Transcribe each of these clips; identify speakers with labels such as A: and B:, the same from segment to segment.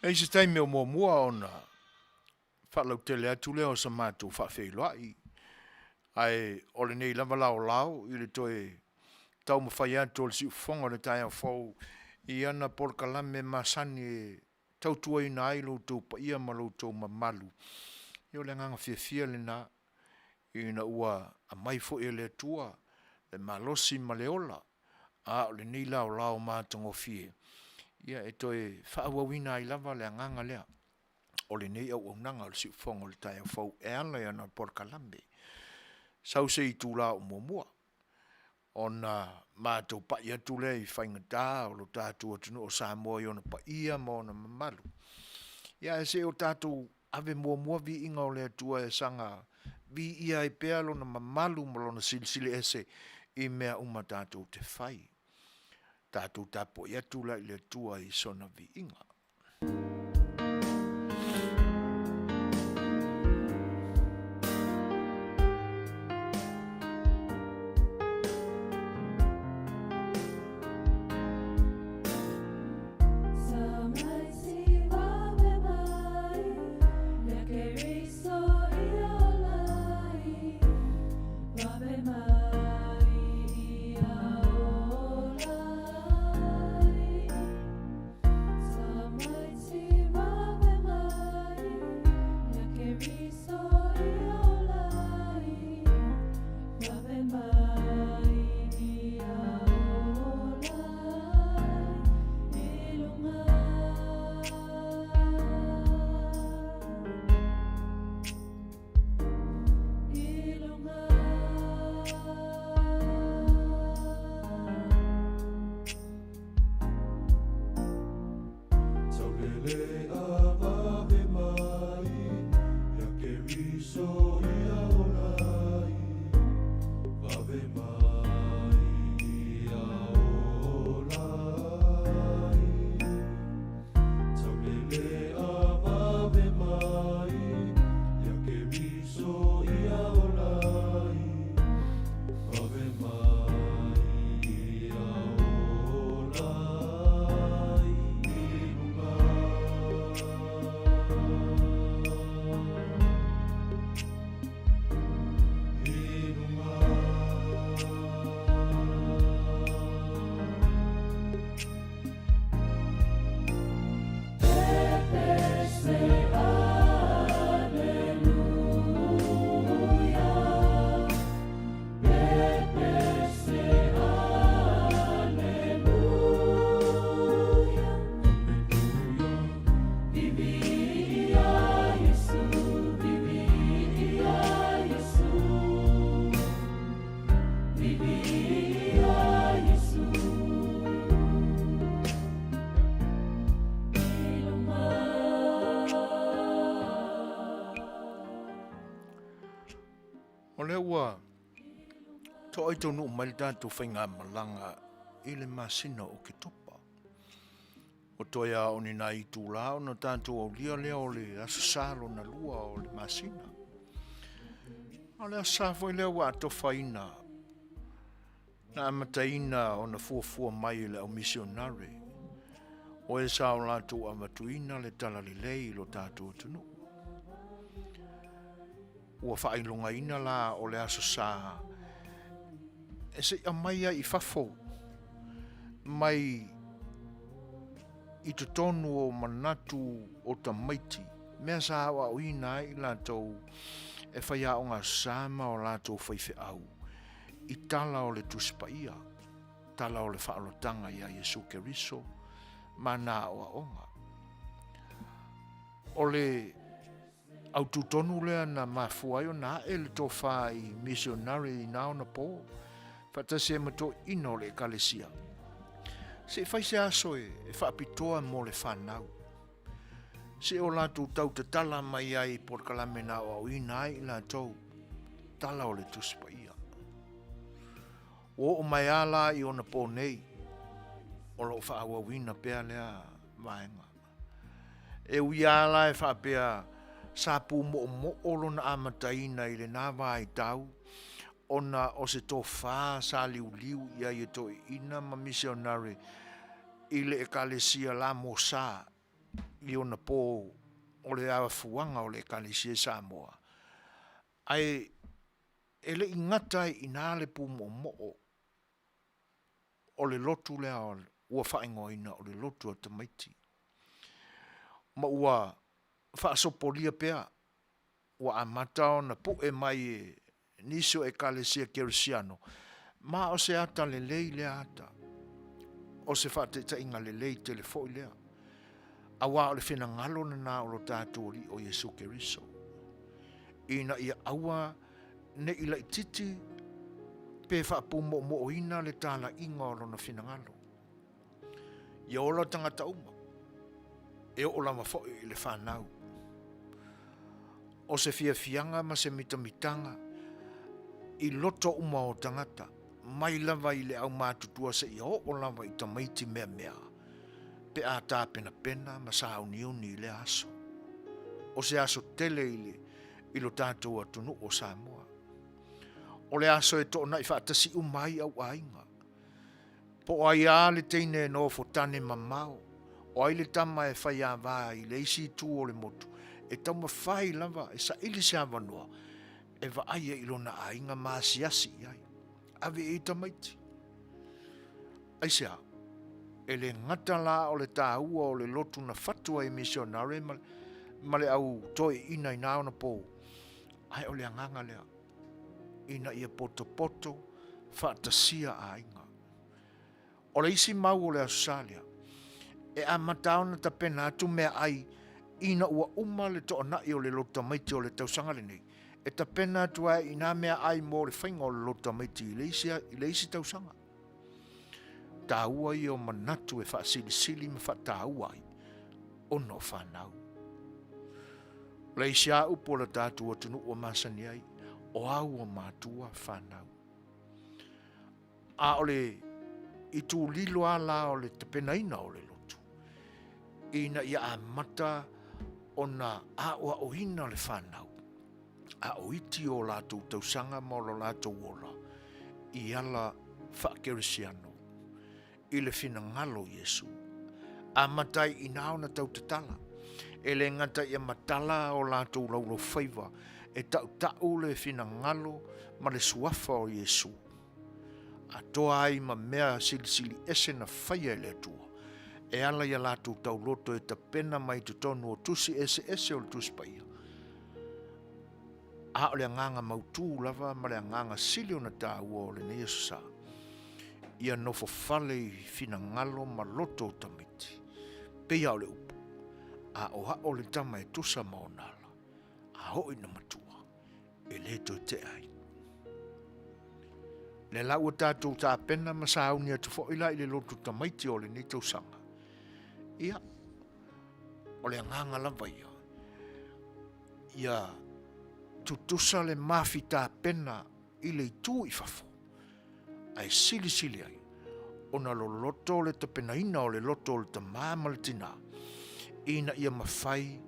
A: E i se taimi o muamua ona faalautele atu lea o sa matou faafeiloai, ae o lenei lava laolao i le toe taumafai atu o le siufofoga o le taeao fou i ana polokalame masani e tautuaina ai lo outou paia ma lo outou mamalu. Ia o le agaga fiafia lena ina ua aumai foi e le Atua le malosi ma le ola, a o lenei laolao matagofie, ia e toe faaauauina ai lava le agaga lea o lenei auaunaga o le siufofoga o le taeao fou e ala i ana polokalame. Sau se itula o muamua ona matou pai atu lea i faigata o lo tatou atunuu o Samoa i ona paia ma ona mamalu, ia ae se i o tatou ave muamua viiga o le Atua e saga viia ai pea lona mamalu ma lona silisili ese i mea uma tatou te fai. Tatou tapuai atu la i le Atua i sona viiga. O lea ua toai taunuu mai le tatou faigamalaga i le masina o Oketopa. Ua toe lava o ni nai itula ona tatou aulia lea o le Aso Sa lona lua o le masina. A o le Aso Sa foi lea ua atofaina na amataina ona fuafua mai e le au misionare o e sa o latou avatuina le talalelei i lo tatou atunuu. Ua faailogaina la o le Aso Sa e se i aumai ai i fafo mai i totonu o manatu o tamaiti, mea sa aoaoina ai i latou e faiaoga sa ma o latou faifeau i tala o le Tusi Paia, tala o le faaolataga iā Iesu Keriso ma ana aoaoga. O le Autu tonu lea na mafua ai ona ae le tofa i misionare i na ona po, faatasi ai ma toeaiina o le Ekalesia. Se i fai se aso e faapitoa mo le fanau. Se o latou tau tatala mai ai i polokalame na aoaoina ai i latou tala o le Tusi Paia. Ua oo mai a la i ona po nei, o lo o faaauauina pea lea vaega. E ui lava la e faapea sa pūmoʻomoʻo lona amataina i lena vaitau ona o se tofa sa liuliu i ai e toeaiina ma misionare i le Ekalesia La Mosa. i ona po o le afuaga o le Ekalesia i Samoa, ae e le i gata ai i ina le pumoomoo o le lotu lea ua faaigoaina o le lotu a tamaiti. Ma ua faasopolia pea, ua amata ona pue mai e nisi o Ekalesia Kerisiano, ma o se ata lelei lea ata, o se faataitaiga lelei tele foi lea, aua o le finagalo lena o lo tatou Alii o Iesu Keriso, ina ia aua ne i laitiiti pe faapumoomoona le talaiga o lona finagalo. Ia ola tagata uma, e oo lava foi i le fanau. O se fiafiaga ma se mitamitaga i loto uma o tagata, mai lava i le aumatutua seia oo lava i tamaiti meamea, pe a tapenapena ma sauniuni i lea aso. O se aso tele i lo tatou atunuu o Samoa. O le aso e toonai faatasi uma ai au aiga. Po o ai lava le teine e nofo tane mamao, o ai le tama e faiava i le isi itu o le motu, e taumafai lava e saili se avanoa e vaai ai i lona aiga ma asiasi i ai. Ave i ai tamaiti. Aisea? E le gata la o le taua o le lotu na fatu ai e misionare ma, ma le au toeaiina i na ona pou, ae o le agaga lea, ina ia potopoto faatasia aiga. O le isi mau o le Aso Sa lea, e amata ona tapena atu meaai ina ua uma le toanai o le lotu tamaiti o le tausaga lenei, e tapena atu ai i nā meaai mo le faiga o le lotu tamaiti i le isi, i le isi tausaga. Taua ia o manatu e faasilisili ma faataua ai ona o fanau. O le isi a upu o le tatou atunuu ua masani ai, o au o matua fanau. A o le itu lilo a la o le tapenaina o le lotu, ina ia amata ona aoaoina le fanau, a o iti o latou tausaga ma o latou ola i ala faakerisiano i le finagalo o Iesu. Amata ai i ina ona tau tatala. E le gata ia matala o latou laulaufaiva e tautau le finagalo ma le suafa o Iesu, atoa ai ma mea silisili ese na faia e le Atua, e ala i a latou tauloto e tapena mai totonu o tusi eseese o le Tusi Paia. A o le agaga mautū lava ma le agaga sili ona taua o lenei Aso Sa, ia nofo fale i finagalo ma loto o tamaiti. Pei a o le upu, a o ao le tama e tusa ma ona ala, a oo ina matua, e le toe tea ai. Lea la ua tatou tapena ma sauni atu foi la i le lotu tamaiti o lenei tausaga. Ia, o le agaga lava ia, ia tutusa le mafi tapena i le itu i fafo, ae silisili ai ona loloto le tapenaina o le loto o le tamā ma le tinā, ina ia mafai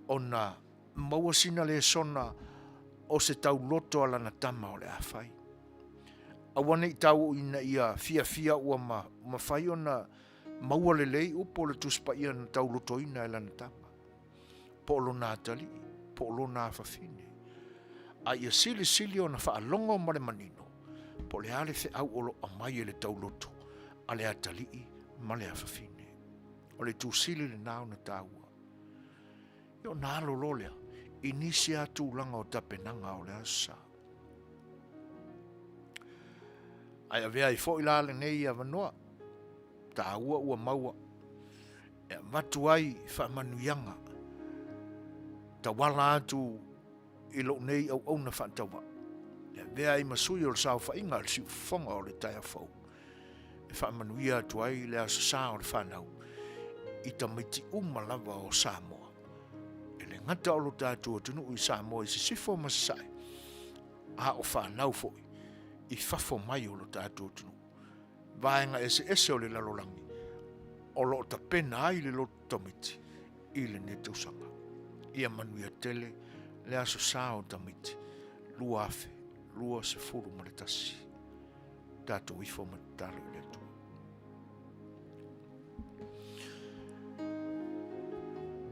A: ona maua sina lesona o se tauloto a lana tama o le a fai. Aua ne i tau ina ia fiafia ua ma, mafai ona maua lelei upu o le Tusi Paia na taulotoina e lana tama, po o lona atalii, po o lona afafine. A ia silisili ona faalogo ma le manino, po o le a le feau o lo o aumai e le tauloto a le atalii ma le afafine. O le itu sili lena ona taua. Ia ona alo loa lea i nisi lava tulaga o tapenaga o le Aso Sa. Ae avea ai foi la lenei avanoa taua ua maua e avatu ai faamanuiaga tauala atu i lou nei auauna faatauvaa e avea ai ma sui o le saofaiga a le siufofoga o le taeao fou e faamanuia atu ai le Aso Sa o le fanau i tamaiti uma lava o Samoa. E le gata o lo tatou atunuu i Samoa i sisifo ma sasae, a o fanau foi i fafo mai o lo tatou atunuu. Vaega eseese o le lalolagi o lo o tapena ai le lotu tamaiti i lenei tausaga. Ia manuia tele le Aso Sa o tamaiti 2021. Tatou ifo ma tatalo i le Atua.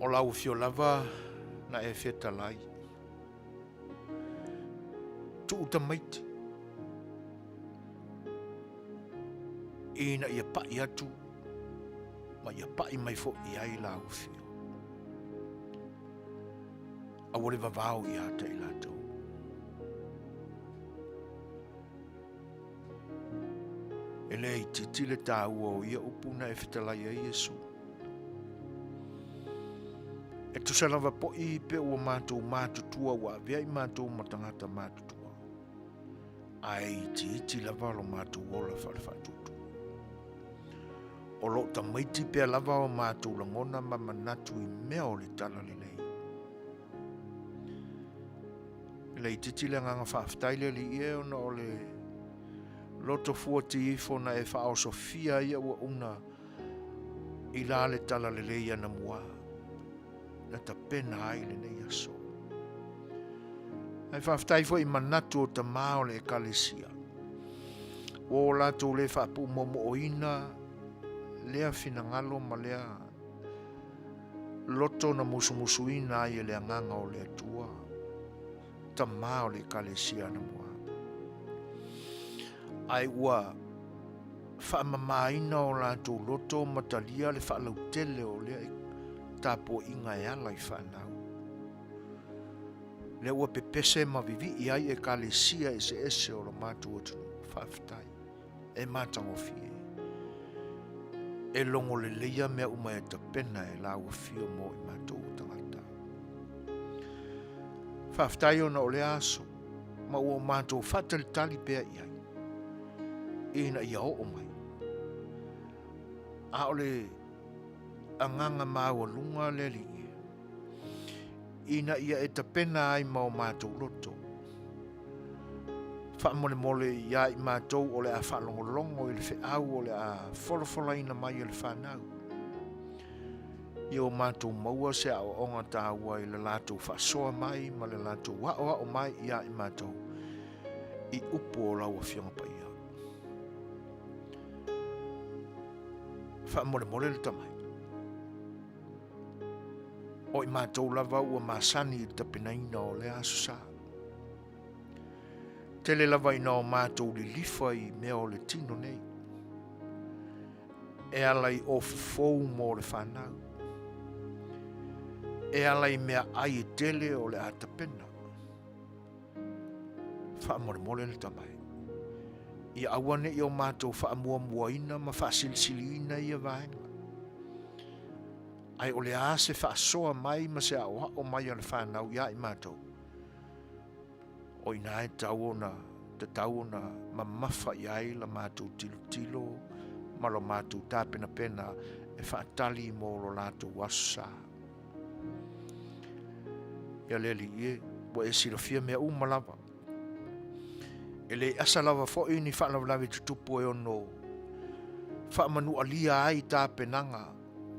A: O lau afio lava na e fetalai. Tuu tamaiti ina ia pai atu ma ia pai mai foi i ai lau afio. Aua le vavao ia te i latou. E le itiiti le taua o ia upu na e fetalai ai Iesu. E tusa lava po'i pe ua matou matutua ua avea i matou ma tagata matutua, ae itiiti lava lo matou ola faale-faatuatua. O lo o tamaiti pea lava o matou lagona ma manatu i mea o le talalelei. E laitiiti le agaga faafetai le Alii e ona o le loto fuati ifo na e faaosofia ai auauna i la le talalelei anamua na tapena ai lenei aso. Ae faafetai foi i manatu o tamā o le Ekalesia, ua o latou le faapuumoomooina lea finagalo ma lea loto na musumusuina ai e le Agaga o le Atua, tamā o le Ekalesia anamua. Ae ua faamamaina o latou loto ma talia le faalautele o lea tapuaiga e ala i fanau. Lea ua pepese ma vivii ai Ekalesia eseese o lo matou atunuu. Faafetai. E matagofie. E logo leleia mea uma e tapena e lau afio mo i matou o tagata. Faafetai ona o lea aso ma ua o matou faatalitali pea i ai ina ia oo mai. A o le agaga maualuga le Alii ina ia e tapena ai ma o matou loto. Faamolemole iā i matou o le a faalogologo i le feau o le a folafolaina mai e le fanau. Ia o matou maua se aoaoga taua i le latou faasoa mai ma le latou aoao mai iā i matou i upu o lau Afioga Paia. Faamolemole le tamai. O i matou lava ua masani i le tapenaina o lea aso sa. Tele lava ina o matou lilifa i mea o le tino nei. E ala i ofu fou mo le fanau. E ala i mea ai e tele o le a tapena. Faamolemole le tamai. Ia aua ne i o matou faamuamuaina ma faasilisiliina ia vaega. Ae o le a se faasoa mai ma se aoao mai a le fanau iā i matou, o i ina e tau ona tatau ona mamafa i ai la matou tilotilo ma lo matou tapenapena e faatali mo lo latou aso sa. Ia le Alii e, ua e silafia mea uma lava. E le asa lava foi ni faalavelave tutupu e ono faamanualia ai tapenaga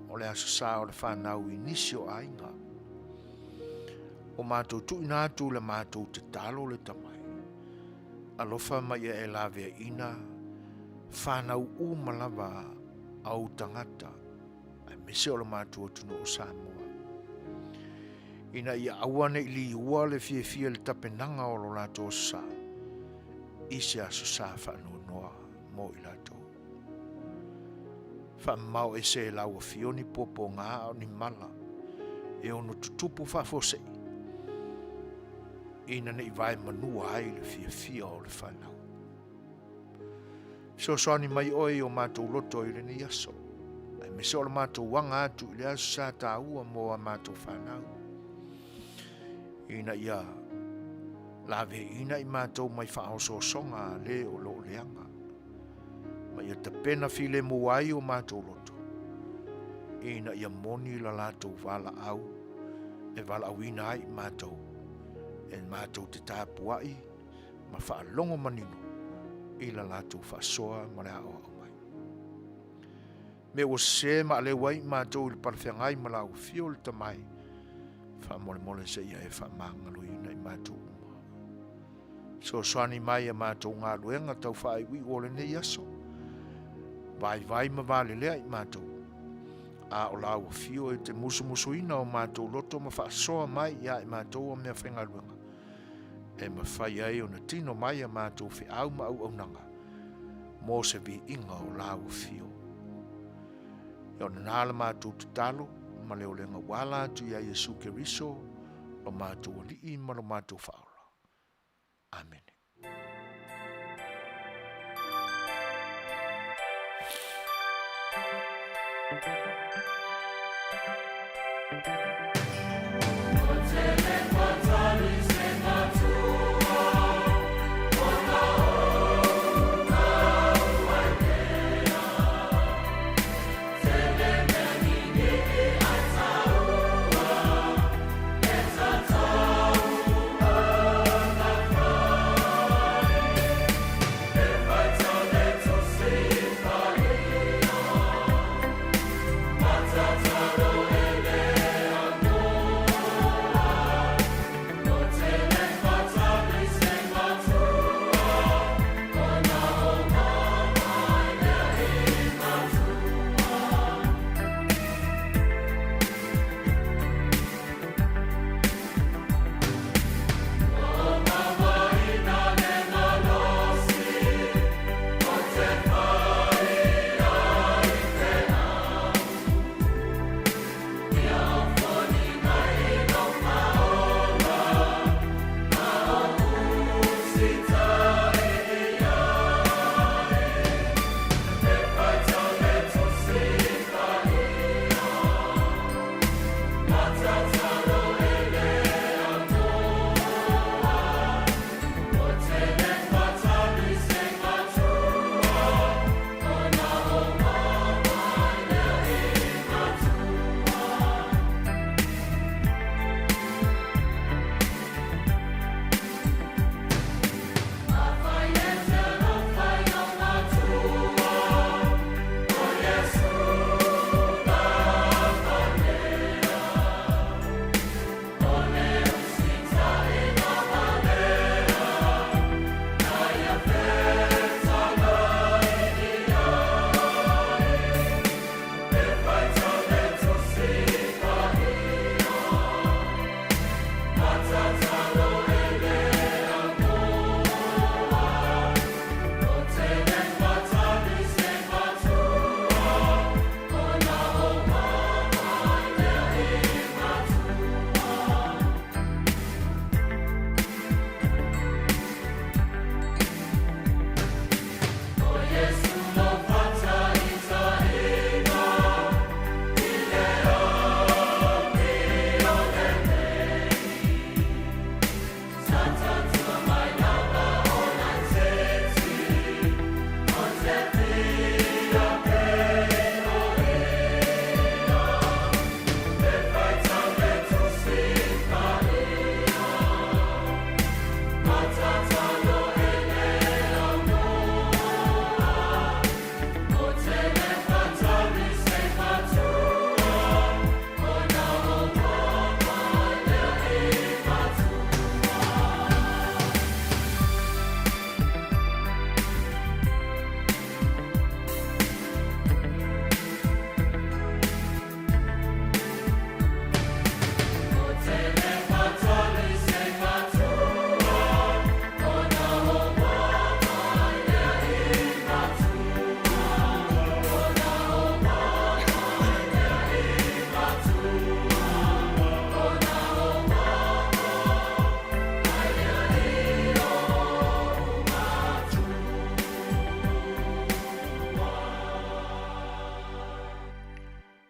A: o le aso sa o le fanau i nisi o aiga. O matou tuuina atu le matou tatalo le tamai. Alofa ma ia e laveaiina fanau uma lava a ou tagata aemaise o le matou atunuu o Samoa. Ina ia aua ne i liua le fiafia i le tapenaga o lo latou aso sa, i se aso sa faanoanoa mo i latou. Faamamao ese e lau afio ni puapuaga a o ni mala e ono tutupu faafuasei, ina ne i vaemanua ai le fiafia o le fanau. Fesoasoani mai oe i o matou loto i lenei aso, aemaise o le matou aga atu i le aso sa taua mo a matou fanau, ina ia laveaiina i matou mai faaosoosoga a le o lo o leaga, ma ia tapena filemu ai o matou loto, ina ia moni la latou valaau e valaauina ai i matou, e matou te tapuai ma faalogo manino i la latou faasoa ma le aoao mai. Mea ua sese ma aleu ai i matou i le palefeagai ma lau afio le tamai, faamolemole seia e faamagaloina i matou uma. Fesoasoani mai a matou galuega tau faaiuiu o lenei aso. Vaivai ma valelea i matou. A o Lāu Afio e te musumusuina o matou loto ma faasoa mai iā i matou o meafaigaluega, e mafai ai ona tino mai a matou feau ma auaunaga mo se viiga o Lāu Afio. E ona nā la matou tatalo ma le olega ua ala atu iā Iesu Keriso lo matou Alii ma lo matou Faaola. Amene.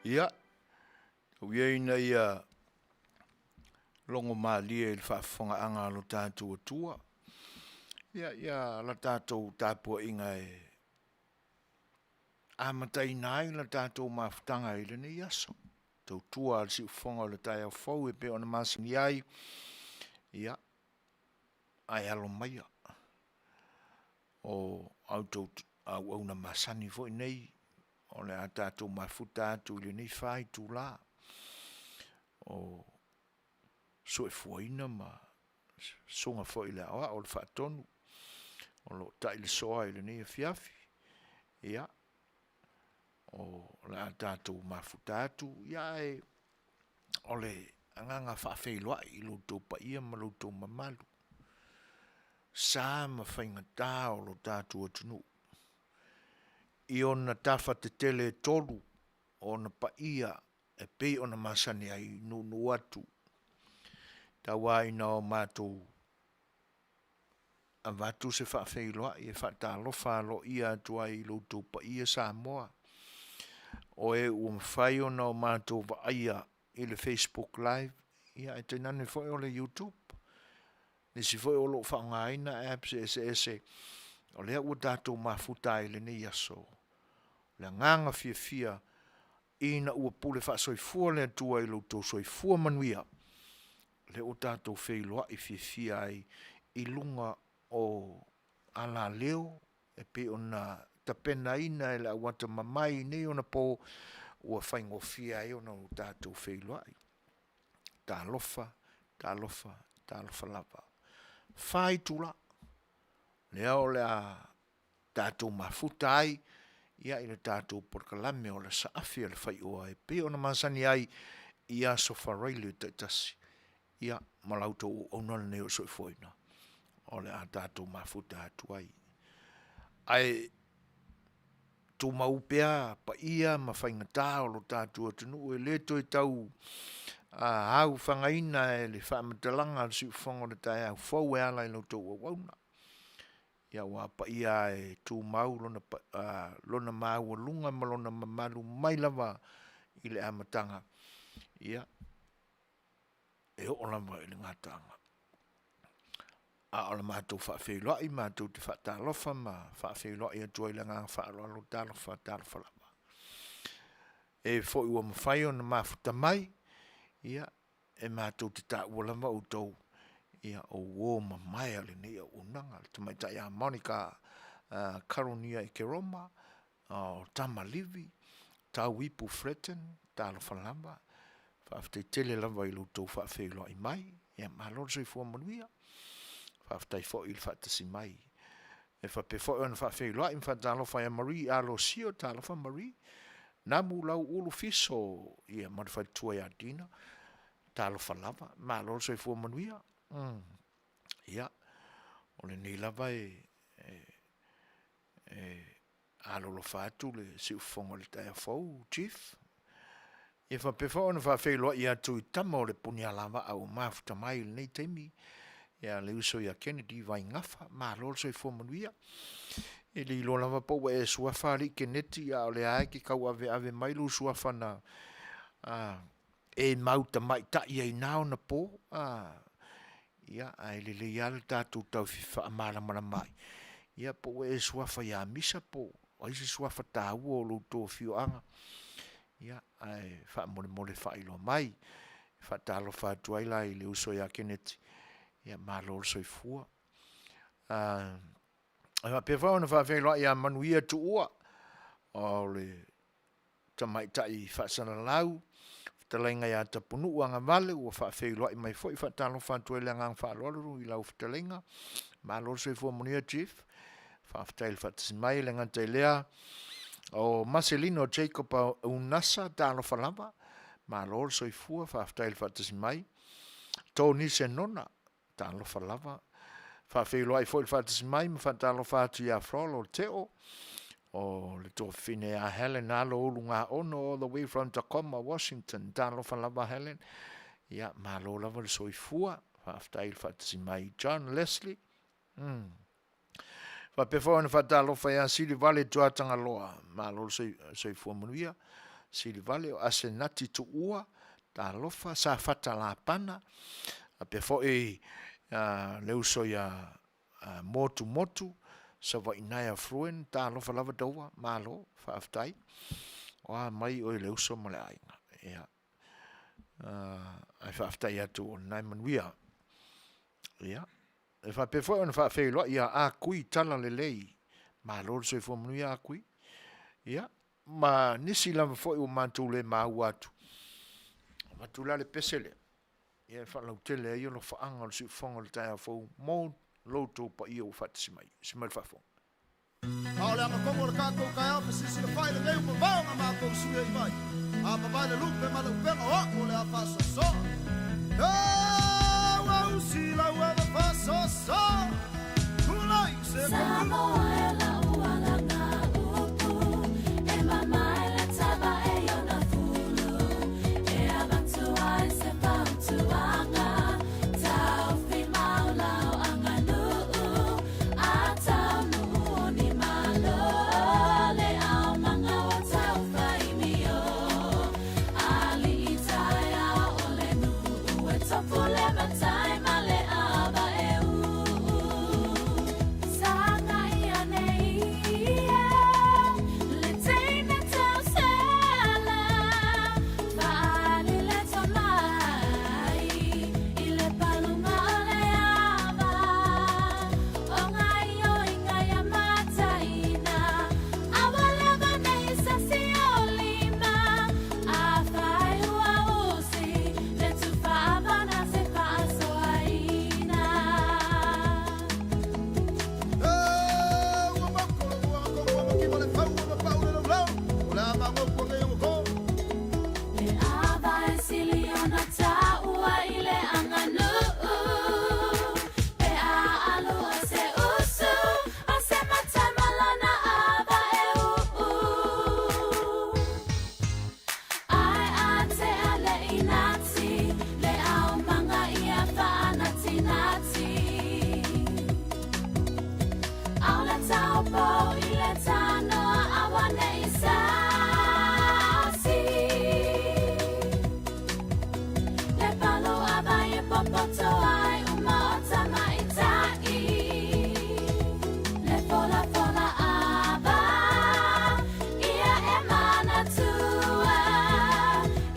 A: Ia, tau ia ina ia logo malie i le faafofogaaga a lo tatou Atua, ia, ia la tatou tapuaiga e amataina ai la tatou mafutaga i lenei aso. Tautua a le siufofoga o le taeao fou e pei ona masani ai, ia, ae alo maia o autou auauna masani foi nei o le a tatou mafuta atu i lenei fa itula o soefuaina ma susuga foi i le aoao o le faatonu o lo o tai le soa i lenei afiafi. Ia, O le a tatou mafuta atu, ia ae o le agaga faafeiloai i lo outou paia ma lo outou mamalu, sa ma faigata o lo tatou atunuu i ona tafa tetele e tolu, o ona paia e pei ona masani ai, nuunuu atu, tau lava ina o matou avatu se faafeiloai e faatalofa aloaia atu ai i lo outou paia Samoa, o e ua mafai ona matou vaaia i le facebook live, ia ae tainane foi o le youtube. Nisi foi o lo o faaaogaina apps eseese o lea ua tatou mafuta ai i lenei aso. O le agaga fiafia ina ua pule faasoifua le Atua i lo outou soifua manuia, lea ua tatou feiloai fiafia ai i luga o alaleo e pei ona tapenaina e le au atamamai i nei ona po ua faigofie ai ona tatou feiloai. Talofa, talofa, talofa lava. E fa itula lea o le a tatou mafuta ai i le tatou polokalame o le Saafi a le Faioa e pei ona masani ai i aso Faraile taitasi. Ia, ma la outou auauna lenei o le soifuaina o le a tatou mafuta atu ai. Ae tumau pea paia ma faigata o lo tatou atunuu e le toe tau aofagaina e le faamatalaga a le siufofoga o le taeao fou e ala i la outou auauna. Ia aua o paia lava e tumau lona maualuga ma lona mamalu mai lava i le amataga e oo lava i le gataaga. A o le matou faafeiloai matou te faatalofa ma faafeiloai atu ai i le agaga faaaloalo, talofa, talofa lava. E foi ua mafai ona mafuta mai, ia e matou te taua lava outou o uo mamae a lenei auaunaga, le tamaitai ia Monica Caronia Ekeroma, o Tama Livi, Tauipu Fletton, talofa lava, faafetai tele lava i lo outou faafeiloai mai, ia malo le soifua manuia, faafetai foi le faatasi mai. E faapea foi ona faafeiloai ma faatalofa ia Marie Alosio, talofa Marie, Namu Lauulu Fiso ma le faletua ia Dina, talofa lava, malo le soifua manuia. Ia, o lenei lava e alolofa atu le siufofoga o le taeao fou Chief. E faapea foi ona faafeiloai atu i tama o le Punialavaa ua mafuta mai i lenei taimi, ia le uso ia Kennedy Vaigafa, malo le soifua manuia. E le iloa lava po ua e suafa alii Keneti a o lea lava e te tauaveave mai lou suafa na e mautamaitai ai i na ona po, a? Ia, ae lelei lava le tatou tau fefaamalamalamaai, ia po ua e suafa ia Misa po o ai se suafa taua o lo outou afioaga, ae faamolemole faailoa mai. E faatalofa atu ai la i le uso ia Keneti, ia malo le soifua. E faapea foi ona faafeiloai ia Manuia Tuua, o le tamaitai faasalalau, fetalaiga ia Tapunuu Agavale ua faafeiloai mai foi. E faatalofa atu ai i le agaga faaaloalo i lau fetalaiga, malo le soifua manuia Chief, faafetai le faatasi mai. E le gata i lea o Maselino Jacob Unasa, talofa lava, malo le soifua, faafetai le faatasi mai. Tony Senona, talofa lava. Faafeiloai foi le faatasi mai ma faatalofa atu ia Frolo Teo, o le tuafafine ia Helen Alo Ulugaono all the way from Tacoma, Washington. Talofa lava Helen. Ia, malo lava le soifua. Faafetai le faatasi mai John Leslie. Faapea foi ona faatalofa ia Silivale Tuatagaloa, malo le soifua manuia. Silivale o Asenati Tuua, talofa Safata Lapana, faapea foi le uso ia Motumotu Savainaea Fruen, talofa lava Dover, malo faafetai. O a mai oe le uso ma le aiga. Ia, ae faafetai atu o lena e manuia. Ia, e faapea foi ona faafeiloai ia Ah Kui Talalelei, malo le soifua manuia Ah Kui. Ia, ma nisi lava foi ua matou le maua atu, avatu la le pese lea, ia e faalautele ai alofaaga o le siufofoga o le taeao fou mo lo outou paia ua faatasi mai. Siusiu mai le faafofoga.
B: A o le agatonu o le tatou taeao fesisilafai lenei ua vavao na matou sui ai mai. A vavae le lupe ma le upega o a'u o le a faasoasoa. E ua usi lau ava faasoasoa. Tulai se
C: Samoa e lau alaga upu e mamae le tava e ona fulu e avatu ai se fautuaga taofi mau lau aganuu a taunuu o ni malo le aumaga ua taufaimio alii taeao o le nuu e tofu le matai ma le ava e uu sagai ane ia le teine tausela faaali le tomai i le paluga o le ava o gaoioiga ia mataina aua lava nei sasi o lima afai ua usi le tufa avana se faasoaina.
B: E ua mako le ua agatonu ua makiva le fau ua mapau le laulau o le a magopu nei ua ko.
C: Le ava e sili ona taua i le aganuu pe a alu o se usu o se matai ma lana ava e uu. Ai a te ale inati le aumaga ia faanatinati. Aole taupo i le tanoa aua nei sasi. Le palu ava e popoto ai uma o tamaitai. Le folafola ava ia e manatua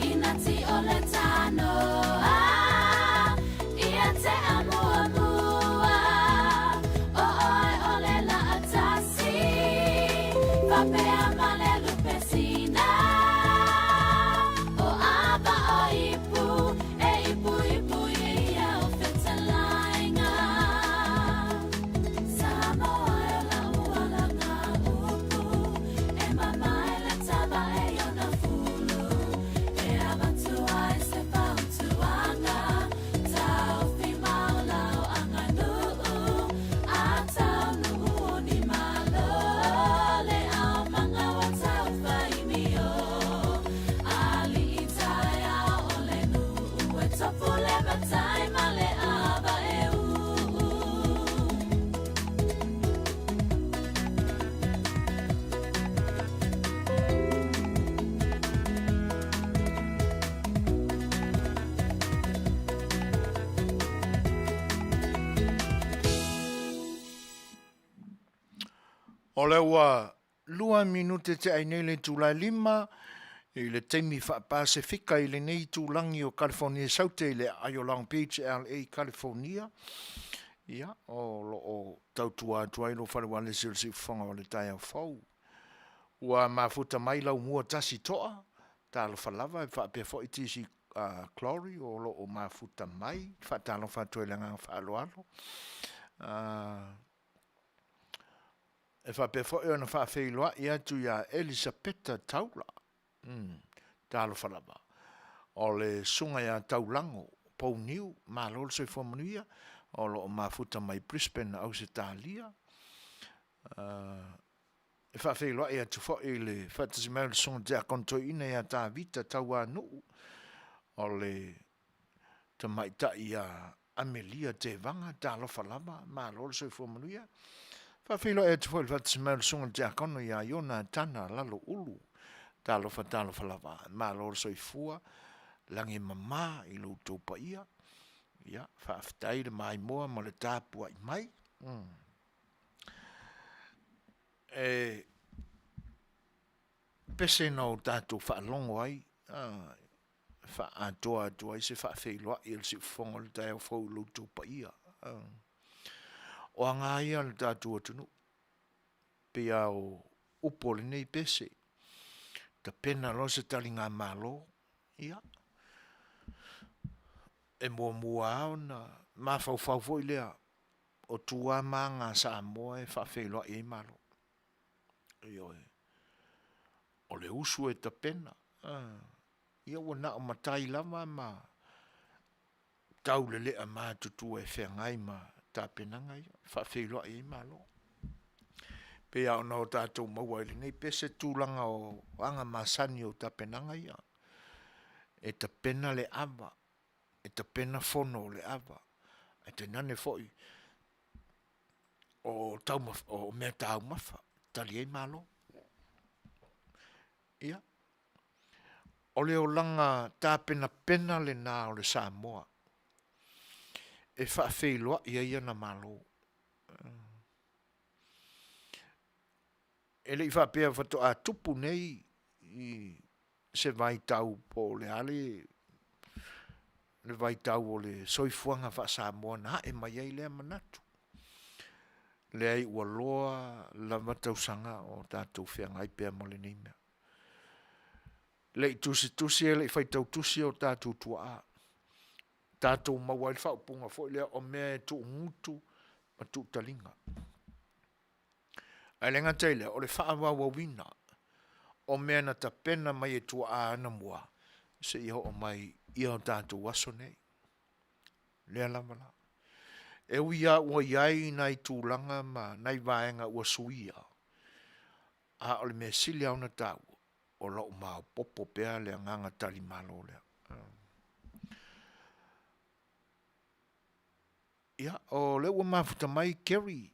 C: inati o le tanoa ia te amuamua o oe o le laatasi faapea ma le lupe sina o ava o ipu e ipuipu ia o fetalaiga Samoa e lau alaga upu e mamae le tava e ona fulu e avatu ai se fautuaga taofi mau lau aganuu a taunuu o ni malo le aumaga ua taufaimio alii taeao o le nuu e tofu le matai ma le ava e uu.
A: O lea ua lua minute te ai nei le itula e lima i le taimi faa-Pasefika i lenei itulagi o California Saute i le aai o Long Beach, LA, California. Ia, o lo o tautua atu ai lou fale ualesi o le siufofoga o le taeao fou. Ua mafuta mai lau mua tasi toa, talofa lava e faapea foi TC Glory o lo o mafuta mai, faatalofa atu ai i le agaga faaaloalo. E faapea foi ona faafeiloai atu ia Elisapeta Taula, talofa lava, o le susuga ia Taulago Pouniu, malo le soifua manuia, o lo o mafuta mai Brisbane, Ausetalia. E faafeiloai atu foi i le faatasi mai o le susuga Tiakono Toeaina ia Tavita Tauanuu, o le tamaitai ia Amelia Tevaga, talofa lava, malo le soifua manuia. Faafeiloai atu foi i le faatasi mai o le susuga i le Tiakono ia Iona Tana Laloulu, talofa talofa lava, malo le soifua, lagi e mama i lo outou paia. Ia, faafetai le maimoa ma le tapuai mai. E pese na o tatou faalogo ai, e faaatoa atu ai se faafeiloai a le siufofoga o le taeao fou i lo outou paia. O aga ia a le tatou atunuu, pei lava o upu o lenei pese, tapena loa se taligamalo, ia, e muamua lava ona mafaufau foi lea, o tua ma aga a Samoa e faafeiloai ai Malo. Ioe. O le usu e tapena, ia ua na o matai lava ma taulelea matutua e feagai ma tapenaga ia e faafeiloai ai malo. E pei lava ona o tatou maua i lenei pese tulaga o aga masani o tapenaga ia, e tapena le ava, e tapena fono o le ava, ae tainane foi o meataumafa e tali ai malo. Ia o le olaga tapenapena lena o le Samoa e faafeiloai ai ona malo. E le i faapea faatoa tupu nei i se vaitau po o le a le vaitau o le soifuaga faa-Samoa na ae mai ai lea manatu. Leai ua loa lava tausaga o tatou feagai pea ma lenei mea. E le i tusitusi e le i faitau tusi o tatou tuaa, tatou maua ai le faaupuga foi lea o mea e tuugutu ma tuutaliga. Ae le gata i lea o le faaauauina o mea na tapena mai e tuaa anamua seia oo mai i o tatou aso nei. O lea lava la. E ui lava ua i ai nai tulaga ma nai vaega ua suia, a o le mea sili lava ona taua, o lo o maopoopo pea le agaga talimalo lea. Ia o lea ua mafuta mai Kerry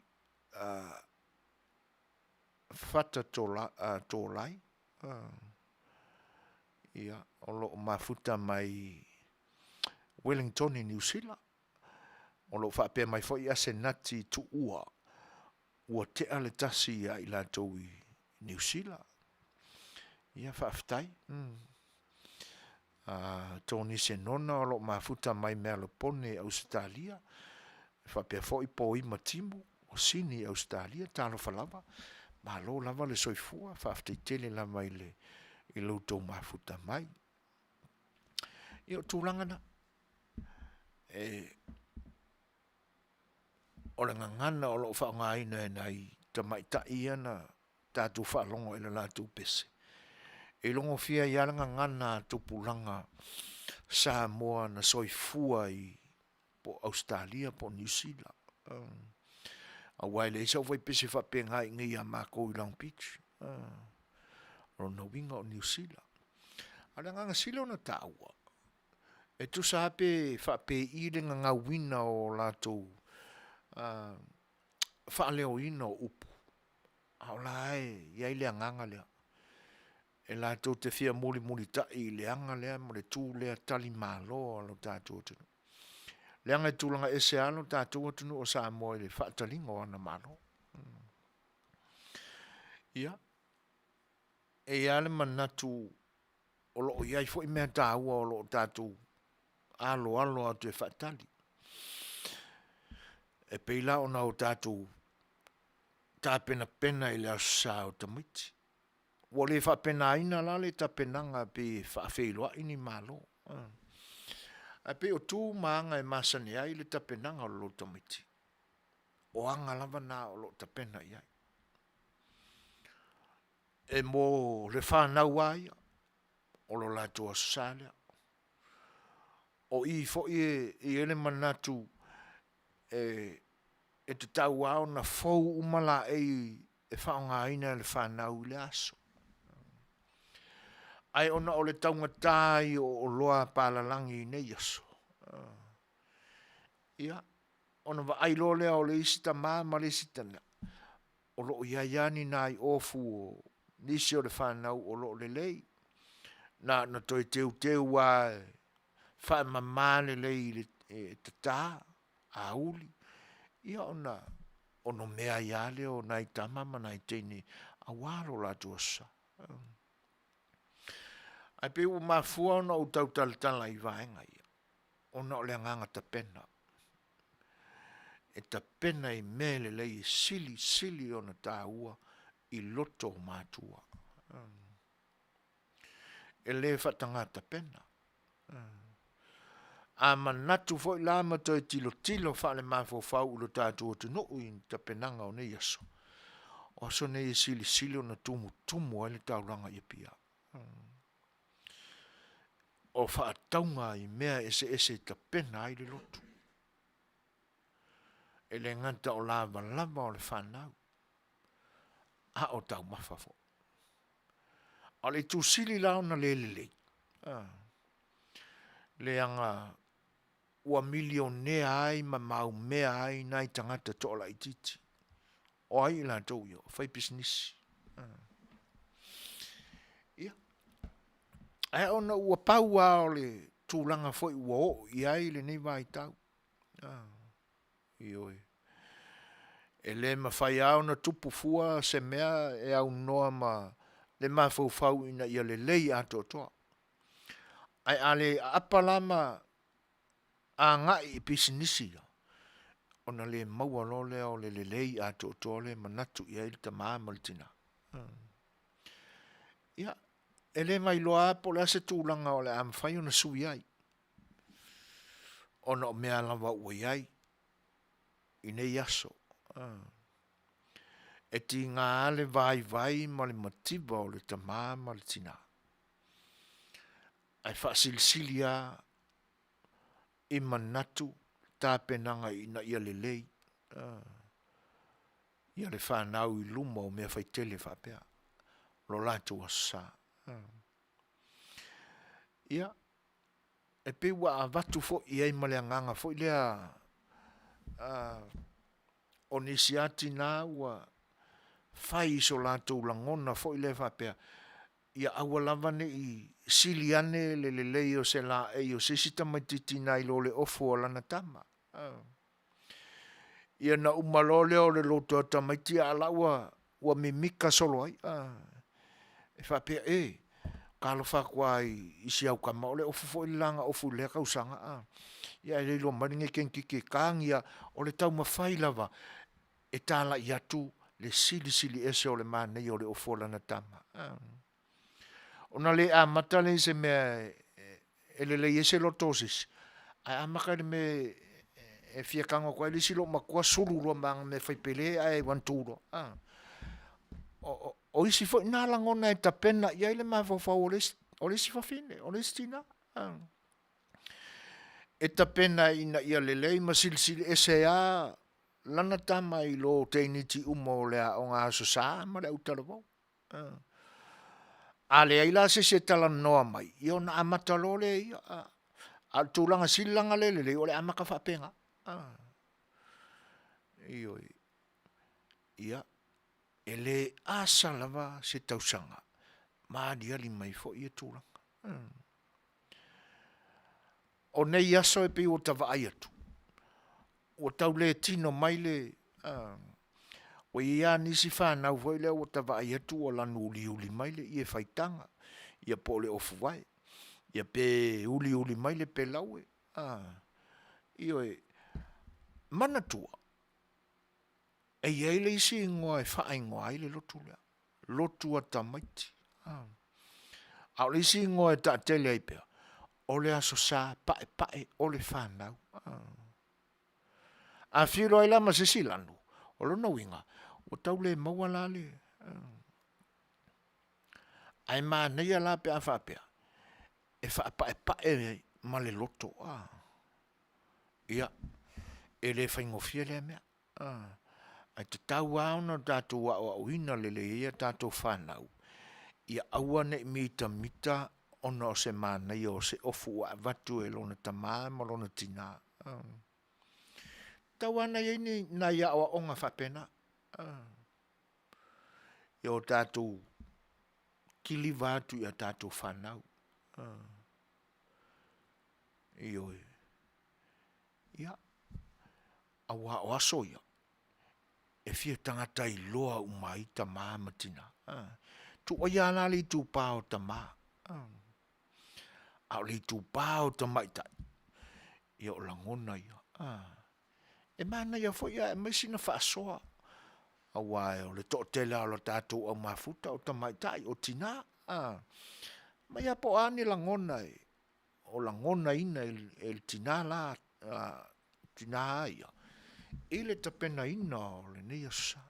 A: Fata Tolai ia, o lo o mafuta mai Ueligitone Niu Sila, o lo o faapea mai foi Asenati Tuua, ua tea le 1:00 ia i latou i Niu Sila. Ia faafetai. Toni Senona o lo o mafuta mai Mealopone i Ausetalia, faapea foi Poima Timu o Sini Ausetalia, talofa lava, malo lava le soifua, faafetai tele lava i lo outou mafuta mai. Ia o tulaga na, o le gagana o lo o faaaogaina e nai tamaitai ia na tatou faalogo i le latou pese, e iloga ai lava le gagana a tupulaga Samoa na soifua i po o Ausetalia po o Niu Sila. Aua e leai se aufaipese faapena i inei ia matou i Long Beach. O lona uiga o Niu Sila. A o le agaga sili ona taua, e tusa lava pe faapei le gagauina o latou faaleoina o upu, a o la e i ai le agaga lea, e latou te fia mulimulitai i le aga lea ma le tu lea talimalo a lo tatou atunuu. Leaga e tulaga ese lava lo tatou atunuu o Samoa i le faataliga o ana malo. Ia, e i ai lava le manatu o lo o i ai foi mea taua o lo o tatou aloalo atu e faatali. E pei la ona o tatou tapenapena i le Aso Sa o tamaiti. Ua le faapenaina la le tapenaga pei e faafeiloai ni malo, ae pei o tu ma aga e masani ai le tapenaga o lou tamaititi, o aga lava na o lo o tapena i ai. E mo le fanau lava ia, o le latou Aso Sa lea. O i foi e i ai le manatu e tatau lava ona fou uma laei e faaaogaina e le fanau i lea aso. Ae ona o le taugata ai o oloa a palalagi i nei aso, ia ona vaai loa lea o le isi tama ma le isi tama, o lo o i ai lava ni nai ofu o nisi o le fanau o lo o lelei, na ona toe teuteu lava e faamama lelei e tata, auli, ia ona onomea ai lava lea o nai tama ma nai teine aua lo latou Aso Sa. Ae pei ua mafua ona ou tau talatala i vaega ia, ona o le agaga tapena, e tapena i mea lelei e silisili ona taua i loto o matua. E le faataga tapena. A manatu foi la ma toe tilotilo faalemafaua i lo tatou atunuu i tapenaga o nei aso. O aso nei e silisili ona tumutumu ai le taulaga i Apia. O faatauga i mea eseese e tapena ai le lotu. E le gata o lavalava o le fanau, a o taumafa foi. A o le itu sili la ona le lelei, leaga ua milionea ai ma maumea ai nai tagata toalaitiiti. O ai i latou ia? O faipisinisi. Ia, ae ona ua pau lava o le tulaga foi ua oo i ai lenei vaitau, ioe. E le mafai lava ona tupu fua se mea e aunoa ma le mafaufau ina ia lelei atoatoa. Ae a le aapa la ma agai i pisinisi ia, ona le maua loa lea o le lelei atoatoa lea e manatu i ai le tama ma le tina. Ia, e le ma iloa lava po o le a se tulaga o le a mafai ona sui ai, ona o mea lava ua i ai i nei aso. E tiga lava le vaivai ma le mativa o le tama ma le tina, ae faasilisili lava i manatu tapenaga ina ia lelei ia le fanau i luma o mea faitele faapea, lo latou Aso Sa. Ia, e pei ua avatu foi i ai ma le agaga foi lea o nisi lava tina ua fai so latou lagona foi lea faapea, ia aua lava ne i sili ane le lelei o se laei o se isi tamaititi nai lo le ofu a lana tama. Ia ona uma loa lea o le loto o tamaiti a o la ua mimika solo ai. E faapea, e, talofa atu lava i si au tama o le ofu foi le la na ofu i lea tausaga a. Ia ae le iloa mai lenei teineitiiti e tagi lava, o le taumafai lava e talai atu le silisili ese o le manaia o le ofu a lana tama. Ona le amata lea i se mea e lelei ai se loto o se isi, ae amata i le mea e fia tago atu ai le isi loomatua sulu loa ma ana mea fai pele ae one two loa. O isi foi na lagona e tapena i ai le mafaufau o le isi fafine, o le isi tina. E tapena ina ia lelei ma silisili ese lava lana tama i lo teineiti uma o le aoga Aso Sa ma le autalavou. A leai la se isi e talanoa mai, ia ona amata loa lea e ia. A o le tulaga sili la ona le lelei, o le amata faapena. Ioe. Ia, e le asa lava se tausaga ma aliali mai foi ia tulaga. O nei aso e pei ua ta vaai atu, ua tau le tino mai le ua i ai lava nisi fanau foi lea ua ta vaai atu ua lanu uliuli mai le ie faitaga, ia po o le ofu vae, ia pe uliuli mai le pelaue. Ioe. Manatua, e i ai le isi igoa e faaigoa ai le lotu lea, lotu a tamaiti. A o le isi igoa e taatele ai pea, o le Aso Sa Paepae o le Fanau. A feiloai la ma se isi lanu, o lona uiga, ua tau le maua la le… Ae manaia la pe a faapea e faapaepae ma le loto. Ia, e le faigofie lea mea, ae tatau lava ona tatou aoaoina lelei ai a tatou fanau, ia aua ne i mitamita ona o se manaia o se ofu ua avatu e lona tama ma lona tina. E tatau lava ona i ai nai aoaoga faapena, ia o tatou kiliva atu i a tatou fanau. Ioe. Ia, aua o aso ia, e fia tagata iloa uma ai tama ma tina. Tuu aia la le itupa o tama, a o le itupa o tamaitai, ia o lagona ia. E manaia foi ae aumai sina faasoa, aua o le toatele lava o le tatou au mafuta o tamaitai o tina. Aumai lava po o a ni lagona o lagonaina e le tina lava ia i le tapenaina o lenei Aso Sa.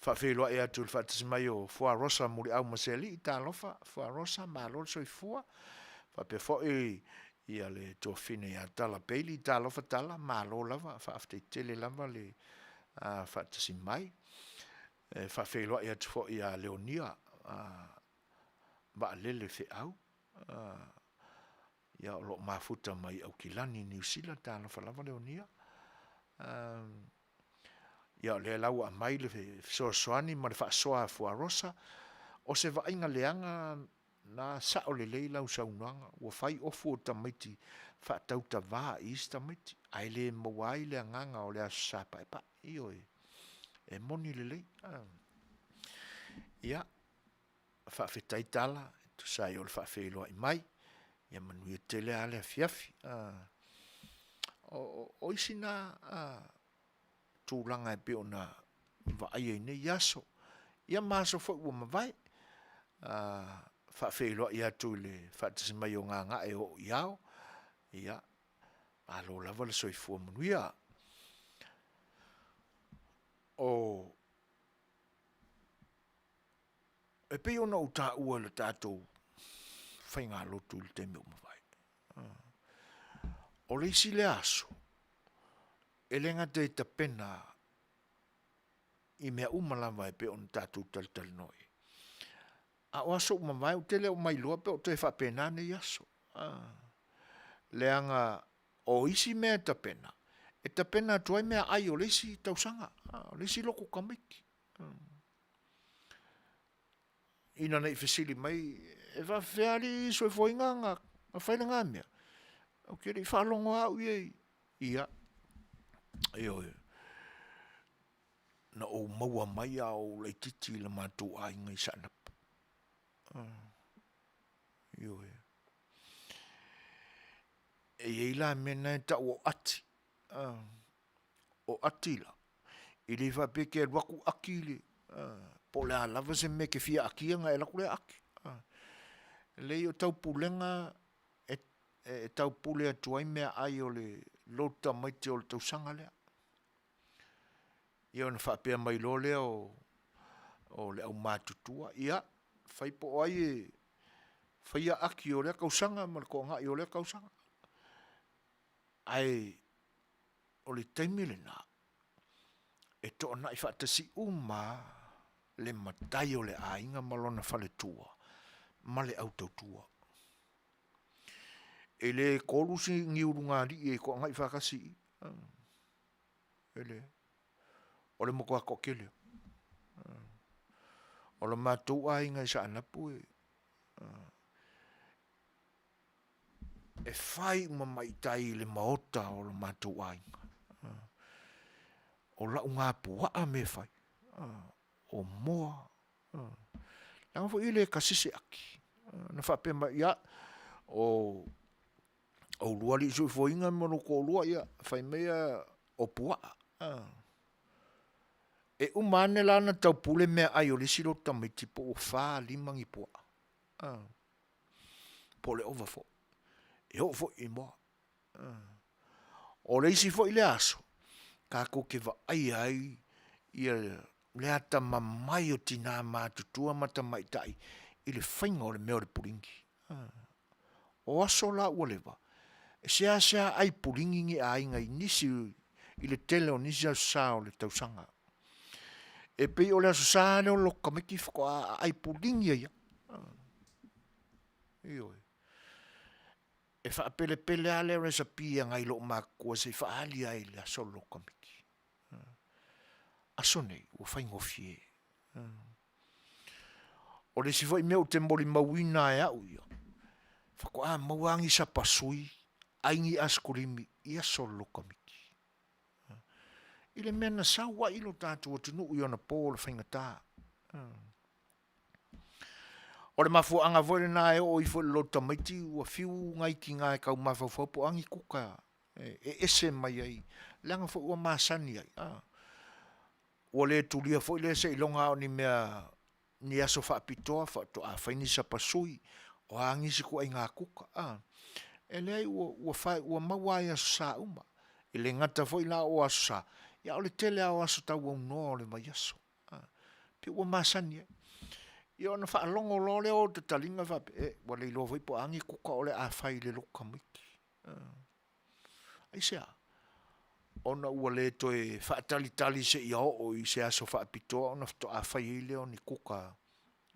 A: Faafeiloai atu i le faatasi mai o Fua Rosa Muliau ma Sealii, talofa Fua Rosa, malo le soifua. Faapea foi ia le tuafafine ia Tala Bailey, talofa Tala, malo lava, faafetai tele lava le faatasi mai. E faafeiloai atu foi ia Leonia Vaalele Feau, ia o lo o mafuta mai Aukilani Niu Sila, talofa lava Leonia. Ia o lea la ua aumai le fesoasoani ma le faasoa a Fuarosa, o se vaaiga leaga na sao lelei lau saunoaga, ua fai ofu o tamaiti faatautava i isi tamaiti, ae le maua ai le agaga o le Aso Sa Paepae. Ioe, e moni lelei. Ia, faafetai tala e tusa ai o le faafeiloai mai, ia manuia tele lava le afiafi. O isi na tulaga e pei ona vaaia i nei aso, ia ma aso foi ua mavae. E faafeiloai atu i le faatasi mai o Gagaeoooiao, ia malo lava le soifua manuia. E pei ona ou taua i le tatou faigalotu i le taimi ua mavae, o le isi lea aso, e le gata e tapena i mea uma lava e pei ona tatou talatalanoa ai, a o aso ua mavae ou te le o mailoa pe o toe faapena nei aso, leaga o isi mea e tapena, e tapena atu ai meaai o le isi tausaga, o le isi lotu tamaiti. Ina ne i fesili mai, e faapefea alii Soifua ona fai lena mea? Ou te le i faalogo lava au i ai, ia, ioe. Na ou maua mai a o ou laitiiti i le matou aiga i Saanapu. Ioe. E i ai la mea na e tau o ati, o ati la, e le faapea e te alu atu ati le, po o le a lava se mea e te fia atia ona e alu atu lea ati. E leai o taupulega e taupule atu ai meaai o lou tamaiti o le tausaga lea. Ia ona faapea mai loa lea o le aumatutua, ia fai po o ai e faia ati o lea tausaga ma le toonai o lea tausaga. Ae o le taimi lena, e toonai faatasi uma lava le matai o le aiga ma lona faletua ma le au tautua. E le 3 ni ulugalii e toonai faatasi i i, e leai. O le matua toatele lava. O le matou aiga i Saanapu, e fai uma mai i tai i le maota o le matou aiga. O laugapuaa mea e fai, o moa, leaga foi e le tasi se ati. Na faapea mai, ia, o oulua alii Soifuaina ma lou toalua, ia fai maia o puaa. E uma ane la ona taupule meaai o le isi lotu tamaiti po ua 4, 5 ni puaa, po o le ova foi. E oo foi i moa. O le isi foi lea aso, tatou te vaaia ai le atamamai o tina matutua ma tamaitai i le faiga o le mea o le puligi. O aso la ua leva, e seasea ai puligi ni aiga i nisi i le tele o nisi aso Sa o le tausaga. E pei o le Aso Sa lava lea o le lotu tamaiti faatoa aai puligi ai lava. Ioe. E faapelepele lava le recipe a nai loomatutua se i faaali lava i le aso o le lotu tamaiti. Aso nei, ua faigofie. O le isi foi mea ou te molimauina lava e au ia, faatoa maua lava ni sapasui, ai ni asekolimi i aso o le lotu tamaiti. I le mea na sau ai lo tatou atunuu i ona po o le faigata. O le mafuaaga foi lena e oo ifo i le lotu tamaiti ua fiu nai tina e tau mafaufau po o a ni kuka e ese mai ai, leaga foi ua masani ai, ua le tulia foi lea seiloga lava o ni mea ni aso faapitoa faatoa fai ni sapasui, o a nisi ituaiga kuka. E leai ua maua lava i Aso Sa uma. E le gata foi la o Aso Sa, a o le tele lava o aso tauaunoa o le vaiaso. Pei ua masani ai. Ia ona faalogo loa lea o tataliga faapea, e, ua le iloa foi po o a ni kuka o le a fai i le lotu tamaiti. Aisea? Ona ua le toe faatalitali seia oo i se aso faapitoa ona faatoa fai ai lea o ni kuka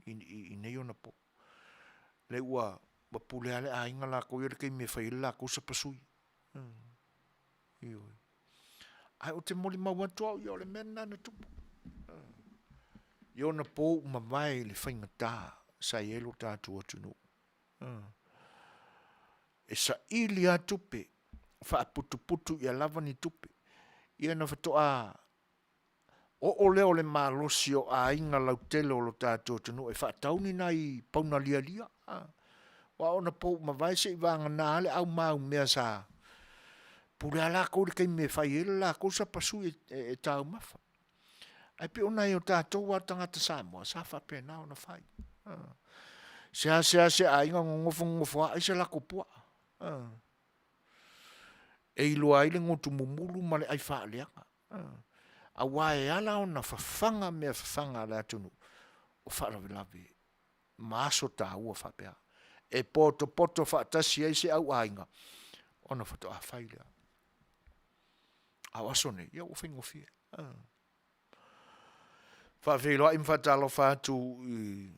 A: i nei ona po. Lea ua pule lava le aiga latou ia i le taimi e fai ai le latou sapasui. Ioe. Ae ou te molimau atu au ia, o le mea lena na tupu i ona po ua mavae i le faigata sa i ai lo tatou atunuu. E saili lava tupe, faaputuputu ia lava ni tupe, ia ona faatoa oo lea o le malosi o aiga lautele o le tatou atunuu e faatau ni nai pauna lialia. Aua o ona po ua mavae seivagana lava le au maumea sa pule lava latou i le taimi e fai ai le latou sapasui e taumafa. Ae pei o nai o tatou lava tagata Samoa sa faapena ona fai. Seasea se aiga nonofo nonofo lava ai se lako puaa. E iloa ai le gutu mumulu ma le ai faaleaga. Aua e ala ona fafaga mea fafaga a le atunuu, o faalavelave ma aso taua faapea, e potopoto faatasi ai se auaiga ona faatoa fai lea. A o aso nei, ia ua faigofie. Faafeiloai ma faatalofa atu i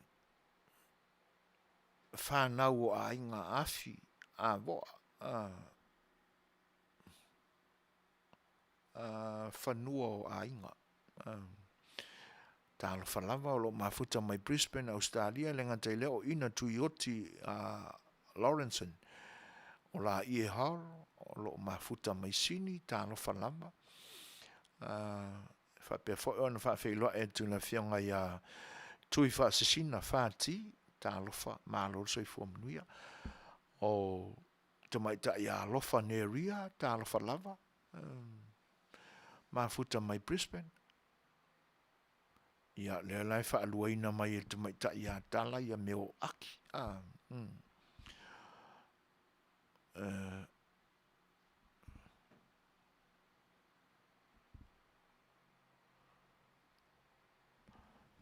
A: fanau o aiga Afi Avoa fanua o aiga. Talofa lava o lo o mafuta mai Brisbane, Ausetalia, e le gata i lea o Ina Tuioti Lawrenson, o Laie Hall o lo o mafuta mai Sini, talofa lava. E faapea foi ona faafeiloai atu i le afioga ia Tuifaasisina Fati, talofa, malo le soifua manuia. O tamaitai ia Alofa Neria, talofa lava, mafuta mai Brisbane. Ia, lea la e faaluaina mai e le tamaitai ia Tala ia mea o aki. A,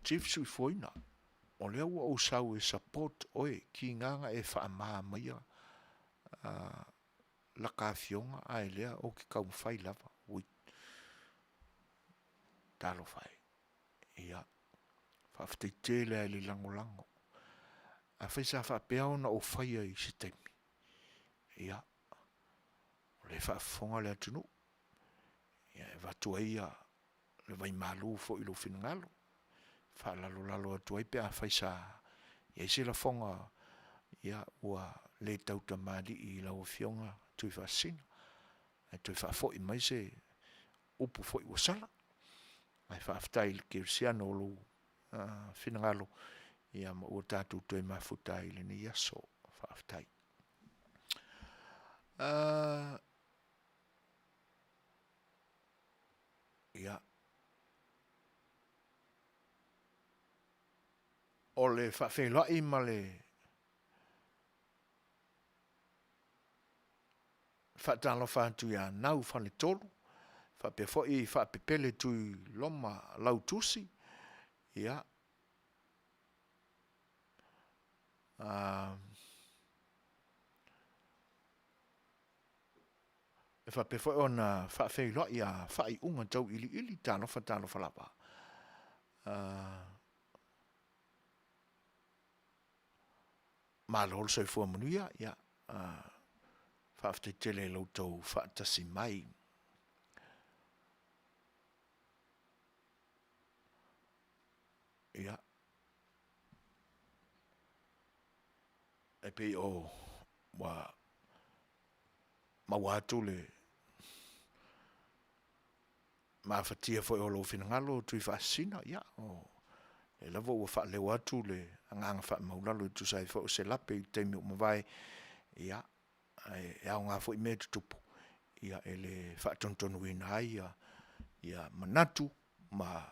A: Chief Suifoina, o lea ua ou sau e support oe, tiga na e faama maia laka afioga, ae lea ou te taumafai lava. Ui, talofa e. Ia, faafetai tele lava i le lagolago. Afai sa faapea ona ou faia i se taimi, ia, o lea e faafofoga le atunuu, ia e avatu ai ia le vaimalu foi i lou finagalo, faalalolalo atu ai pe afai sa i ai se lafoga ia ua le tautamalii i lau Afioga Tuifaasisina, ae toe faafoi mai se upu foi ua sala. Ae faafetai i le kerisiano o lou finagalo ia ma ua tatou toe mafuta ai i lenei aso. Faafetai. Ia, o le faafeiloai ma le faatalofa atu ia Nau Faletolu, faapea foi Faapepele Tuiloma Lautusi, ia, e faapea foi ona faafeiloai ia Faaiuga Tauiliili, talofa talofa lava. Malo le soifua manuia, ia, faafetai tele i lo outou faatasi mai. Ia, e pei o ua maua atu le mafatia foi o lou finagalo Tuifaasisina, ia, o lea lava ua faaleo atu le agaga faamaualalo e tusa ai foi o se lape i le taimi ua mavae, ia, ae e aoga foi mea e tutupu, ia, e le faatonutonuina ai ia manatu ma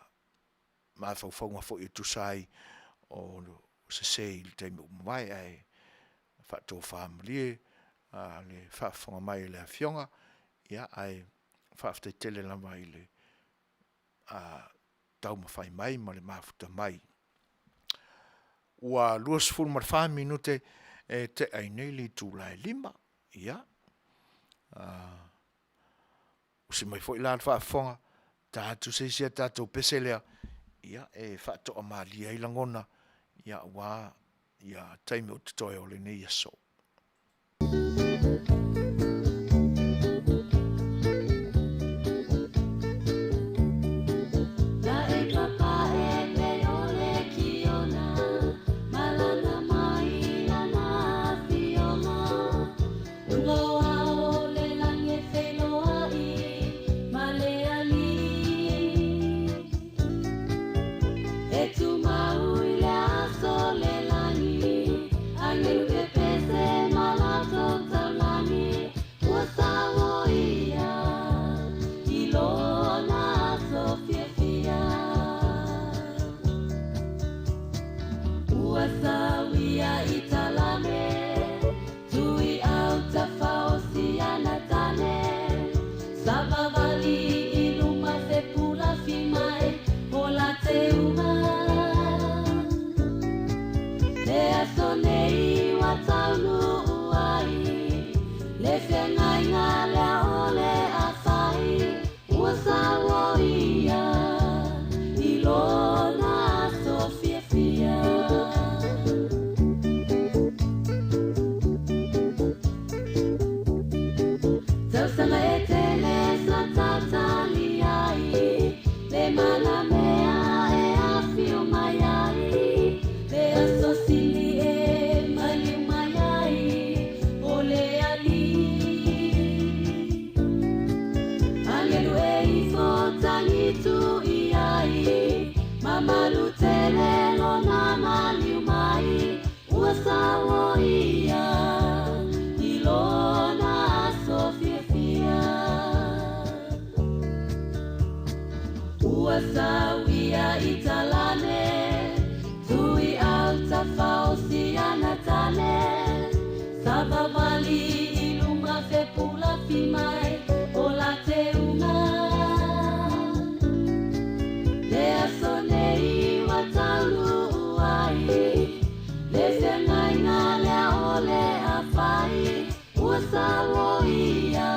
A: mafaufauga foi e tusa ai o sese i le taimi ua mavae, ae faatofa malie le faafofoga mai a le Afioga, ae faafetai tele lava i le taumafai mai ma le mafuta mai. Ua 24 minute e tea ai nei le itula e 5. Ia, usi mai foi la le faafofoga, ta atu se isi a tatou pese lea, ia, e faatoamalie ai lagona, ia, aua ia taimi o totoe o lenei aso.
C: E tumau i le aso le lagi, Agelu pepese ma latou taulagi, Ua sauoia i lona aso fiafia. Ua sauia i talane, Tui au tafaosi ana tane, Savavali i luma fepulafi mai o la teuga. Le aso nei ua taunuu ai, le feagaiga lea o le a fai, Ua sauoia i lona aso fiafia. Tausaga e tele sa tatali ai, le manamea e afio mai ai, le aso sili e maliu mai ai, o le Alii. Agelu e ifo tagitu i ai, mamalu tele lona maliu mai, Ua sauoia i lona aso fiafia. Ua sauia i talane, tui au tafaosi ana tane, Savavali i luma fepulafi mai o la teuga. Le aso nei ua taunuu ai, le feagaiga lea o le a fai, Ua sauoia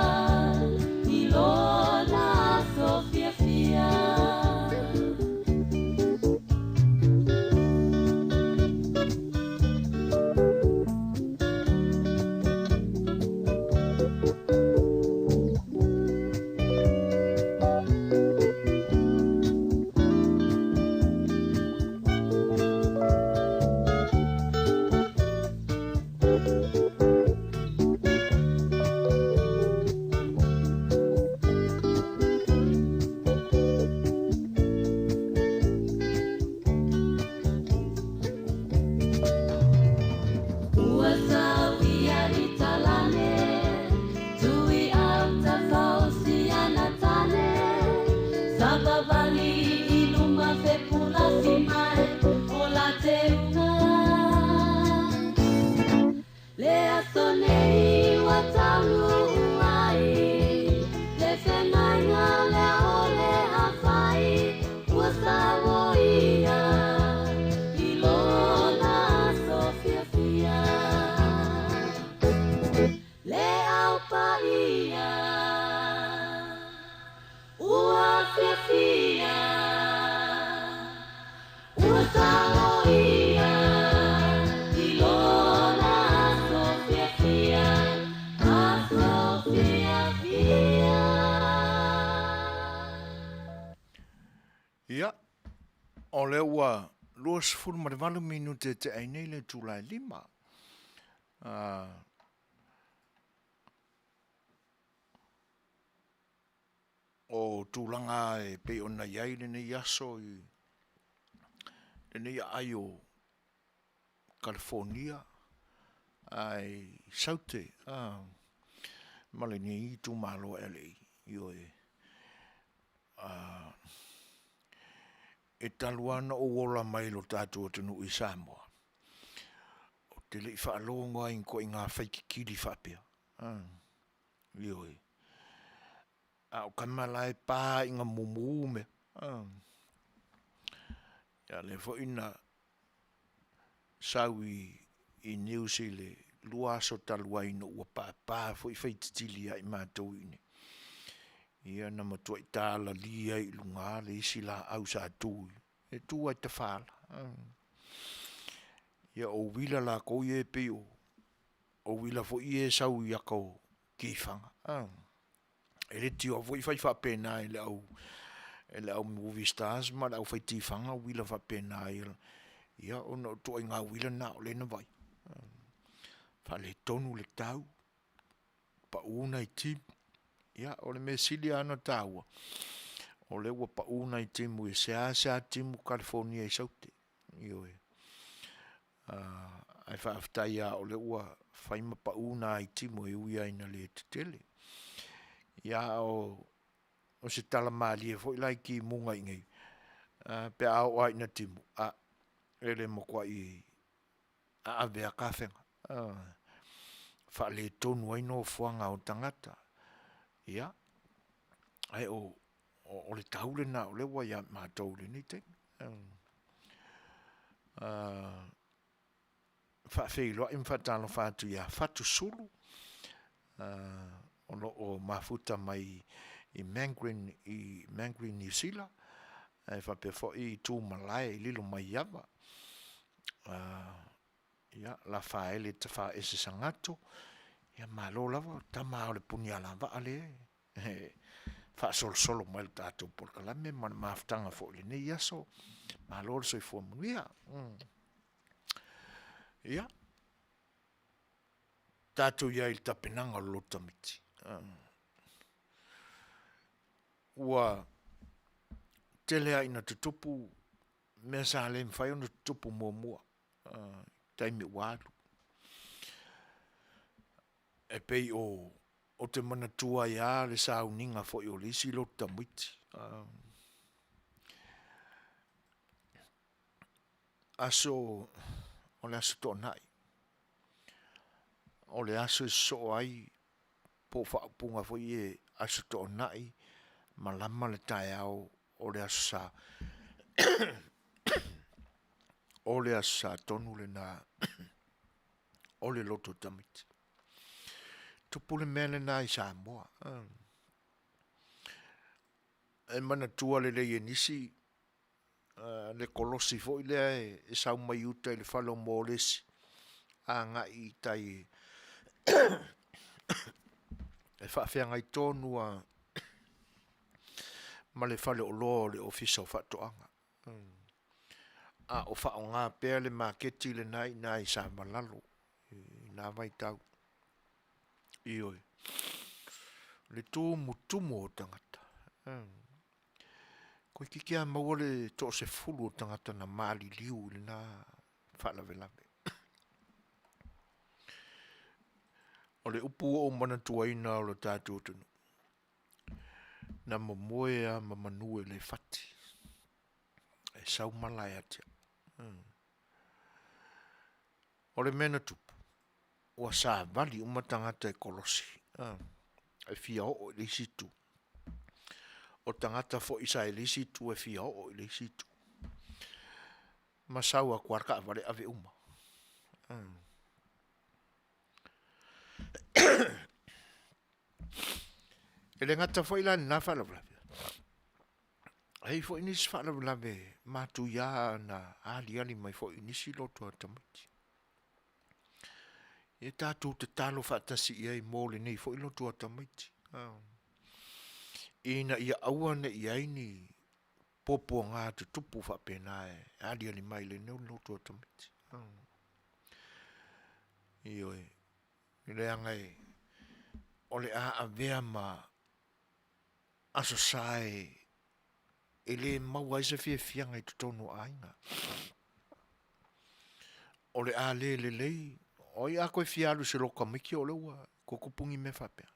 C: i lona aso fiafia. Ua sauia i talane, tui au tafaosi ana tane, Savavali i luma fepulafi mai o la teuga. Le aso nei ua taunuu ai, le feagaiga lea o le a fai, Ua sauoia i lona aso fiafia. Le au paia ua fiafia, Ua sauoia i lona aso fiafia, aso fiafia.
A: Ia, o lea ua 28 minute te ai nei le itula e 5. O tulaga e pei ona i ai lenei aso i lenei aai o California ae i Saute ma lenei itumalo LA, ioe. E talu lava ona ou ola mai i lo tatou atunuu i Samoa, ou te le i faalogo lava i ni ituaiga faititili faapea. Ioe. A o tama la e pa ina mumu mea. Ia lea foi na sau i news i le 2 aso talu ai ina ua papa foi faititili ia i matou i inei. Ia na matuai talali ai i luga le isi laau sa tu, e tu lava i tafaala. Ia o uila lakou ia e pei o uila foi ia e sau i ata o tifaga, e le tioa foi fai faapena e le au e le au movie stars ma le aufai tifaga uila faapena ia ona o ituaiga uila na o lea na vaai. Faaletonu le tau, pau nai timu, ia o le mea sili lava ona taua, o lea ua pau nai timu e seasea timu Kalifonia i Saute. Ioe, ae faafetai lava o lea ua fai ma pau nai timu e ui lava ina le tetele. Ia a o se tala malie foi la i timuga i inei, pe a oo lava ina timu, e le matuai aave lava tafega, faaletonu ai nofoaga o tagata, ia, ae o le tau lena o lea ua ia matou i lenei taimi. Faafeiloai ma faatalofa atu ia Fatu Sulu, o lo o mafuta mai i Mangarin Niu Sila, ae faapea foi Tumalae Lilomaiava, ia Lafaele Tafaese Sagato, ia malo lava, o tama lava o le Punialavaa lea e faasolosolo mai i le tatou polokalame ma le mafutaga foi i lenei aso. Malo le soifua manuia. Ia, tatou i ai i le tapenaga o le lotu tamaiti. Ua tele lava ina tutupu mea sa le mafai ona tutupu muamua i taimi ua alu. E pei ou te manatua ai lava le sauniga foi o le isi lotu tamaiti, o le Aso Toonai, o le aso e sosoo ai po o faaupuga foi ia Aso Toonai malama le taeao o le Aso Sa, o le Aso Sa tonu lena o le lotu a tamaiti. Tupu le mea lena i Samoa, e manatua lelei e nisi le kolosi foi lea e sau mai uta i le fale o Molesi agai i tai e faafeagai tonu lava ma le faleoloa o le Ofisa o Faatoaga, a o faaaoga pea le maketi lena e i ina i Savalalo i na vaitau. Ioe. Le tumutumu o tagata, toeitiiti lava maua le toasefulu o tagata na maliliu i lena faalavelave. O le upu ua ou manatuaina o le tatou atunuu, na momoe lava ma manu e le fati, e sau mala ia te au. O le mea na tupu, ua savali uma tagata e kolosi e fia oo i le isi itu. O tagata foi sa i le isi itu e fia oo i le isi itu, ma sau atu lava le taavale ave uma. E le gata foi la i lena faalavelave, e i ai foi nisi faalavelave matuia na aliali mai foi i nisi lotu a tamaiti. Ia tatou tatalo faatasi i ai mo lenei foi lotu a tamaiti, ina ia aua ne i i ai ni puapuaga tutupu faapena e aliali mai i lenei lotu a tamaiti. Ioe, leaga o le a avea ma Aso Sa e le maua ai se fiafiaga i totonu o aiga. O le a le lelei, o ai a toe fia alu i se lotu tamaiti o lea ua tutupu ni mea faapea.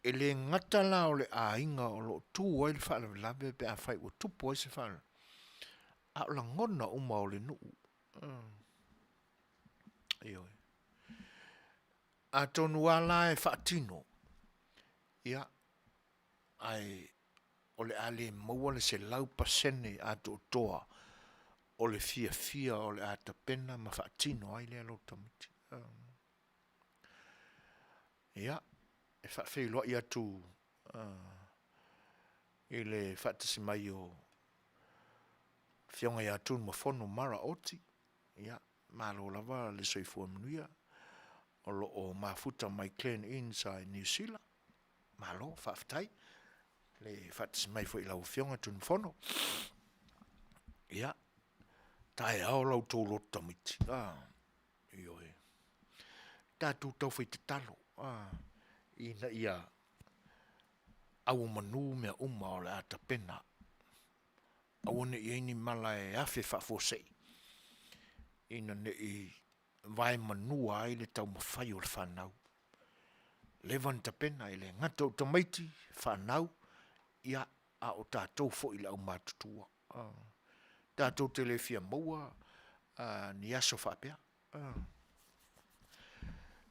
A: E le gata la o le aiga o lo o tu ai le faalavelave pe afai ua tupu ai se faalavelave, a o lagona uma o le nuu. Ioe. Atonu lava la e faatino, ia, ae o le a le maua le 100% atoatoa. o le fiafia o le a tapena ma faatino ai lea loto tamaiti. Ia, e faafeiloai atu i le faatasi mai o Afioga ia Tunumafono Mara Oti, ia, malo lava le soifua manuia, o lo o mafuta mai Glen Innes i Niu Sila, malo faafetai le faatasi mai foi i lau Afioga Tunumafono. Ia, taeao la outou loto tamaiti, ioe, tatou tau fai tatalo ina ia auomanu mea uma o le a tapena, aua ne i i ai ni mala e afe faafuasei, ina ne i vaemanua ai le taumafai o le fanau. Leva ona tapena, e le gata o tamaiti, fanau, ia a o tatou foi le aumatutua. Tatou te le fia maua ni aso faapea.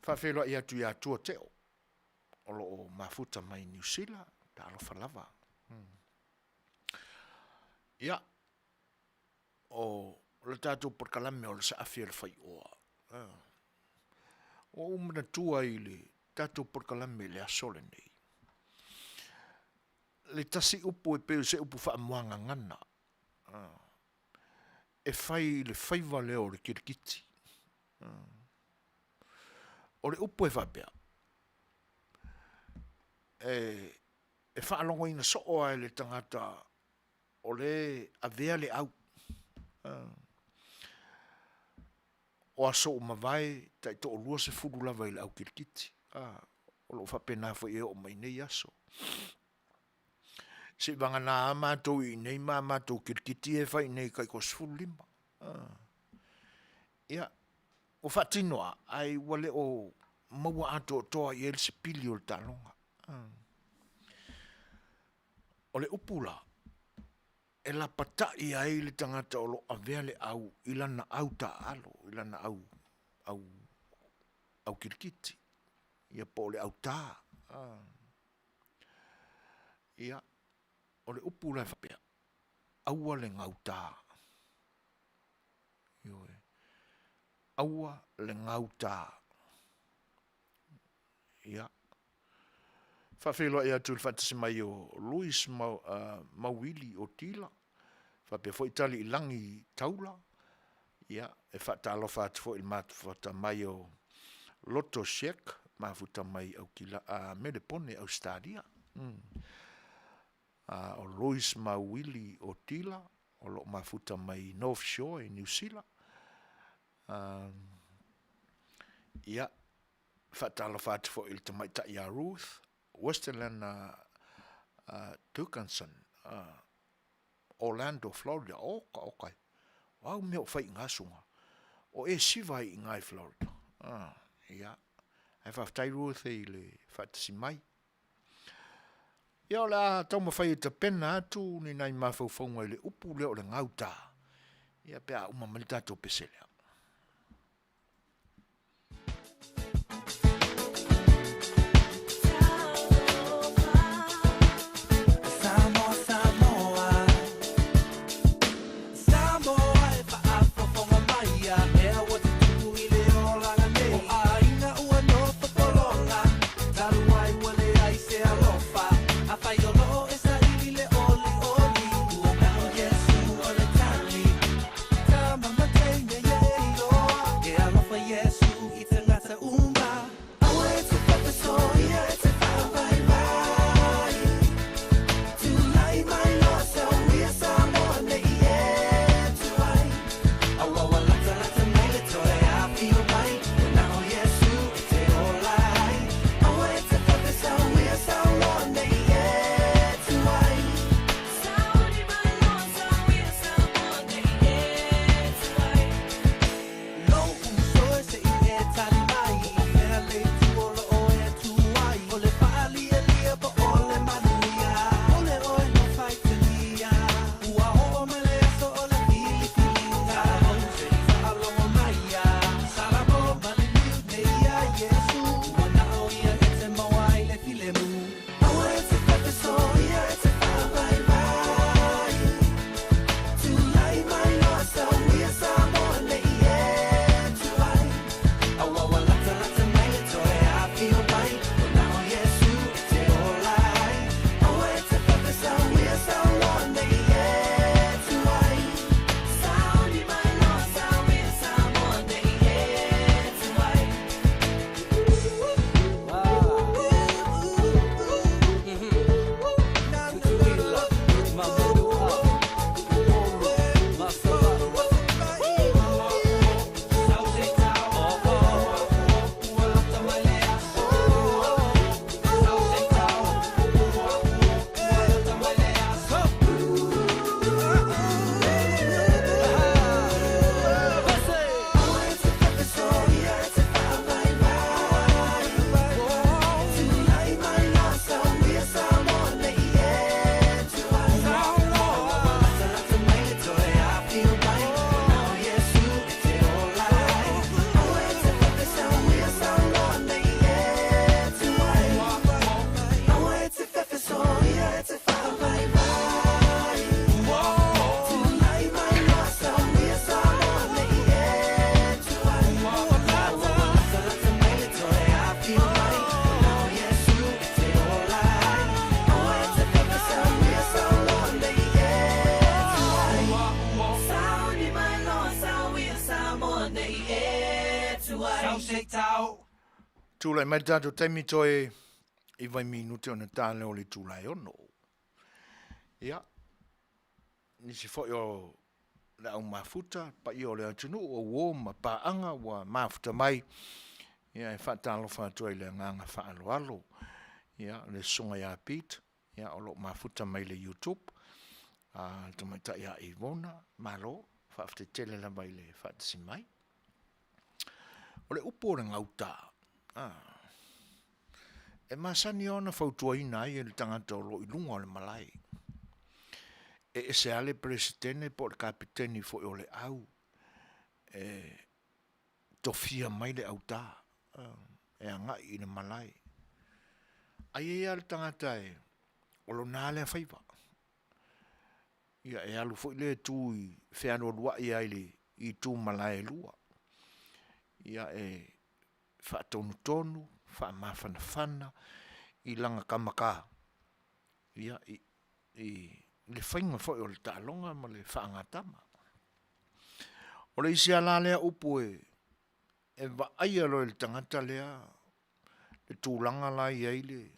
A: Faafeiloai atu ia Tua Teo o lo o mafuta mai Niu Sila, talofa lava. Ia, o le tatou polokalame o le Saafi a le Faioa, ua ou manatua i le tatou polokalame i le aso lenei, le tasi upu e pei o se upu faamuagagana e fai i le faiva lea o le kirikiti. O le upu e faapea, e faalogoina soo lava e le tagata o lea e avea le au, o aso ua mavae e tai toa 20 lava i le au kirikiti. O lo o faapena foi e oo mai nei aso. Seivagana matou i inei ma matou kirikiti ia e fai i inei tai toa 15. Ia, ua faatino lava, ae ua le o maua atoatoa i ai le sipili o le taaloga. O le upu la, e lapatai ai le tagata o lo o avea le au i lana autaaalo, i lana au kirikiti, ia po o le auta. Ia, o le upu la e faapea, aua le gauta, ioe, aua le gauta. Ia, faafeiloai atu i le faatasi mai o Louis Mauili Otila, faapea foi Taliilagi Taula, ia e faatalofa atu foi i le mafuta mai o Loto Scheck, mafuta mai Melepone Ausetalia. O Louis Mauili Otila o lo o mafuta mai North Shore i Niu Sila. Ia, faatalofa atu foi i le tamaitai ia Ruth Westerlund Dugganson, Orlando, Florida. Oka oka, o a au mea o fai i ina Suga? O e siva ai i ina i Florida. Ia, ae faafetai Ruth i le faatasi mai. Ia o le a taumafai e tapena atu ni nai mafaufauga i le upu lea o le gauta, ia pe a uma mai le tatou pese lea.
C: Samoa, Samoa, Samoa e faafofoga mai a ea ua tutupu i le olaga nei. O aiga ua nofo pologa, talu ai ua leai se alofa. Afai o loo e saili le olioli, ua gau Iesu o le tali. Tama ma teine
A: Tulai mai le tatou taimi toe 9 minute ona ta lea o le itula e 6. Ia, nisi foi o le au mafuta, paia o le atunuu o uo ma paaga ua mafuta mai, ia e faatalofa atu ai i le agaga faaaloalo. Ia, le Susuga ia Pete, ia o lo o mafuta mai le YouTube, le tamaitai ia Ivona, malo, faafetai tele lava i le faatasi mai. O le upu o le gauta, e masani lava ona fautuaina ai e le tagata o lo o i luga o le malae, e ese lava le Peresetene po o le Kapeteni foi o le au e tofia mai le auta e agai i le malae. Ae i ai lava le tagata o lona lava lea faiva, ia e alu foi le tu e fealualuai lava i itu malae e 2. Ia e faatonutonu, faamafanafana i lana kamaka i le faiga foi o le taaloga ma le faagatama. O le isi lava la lea upu e vaaia loa e le tagata lea le tulaga la e i ai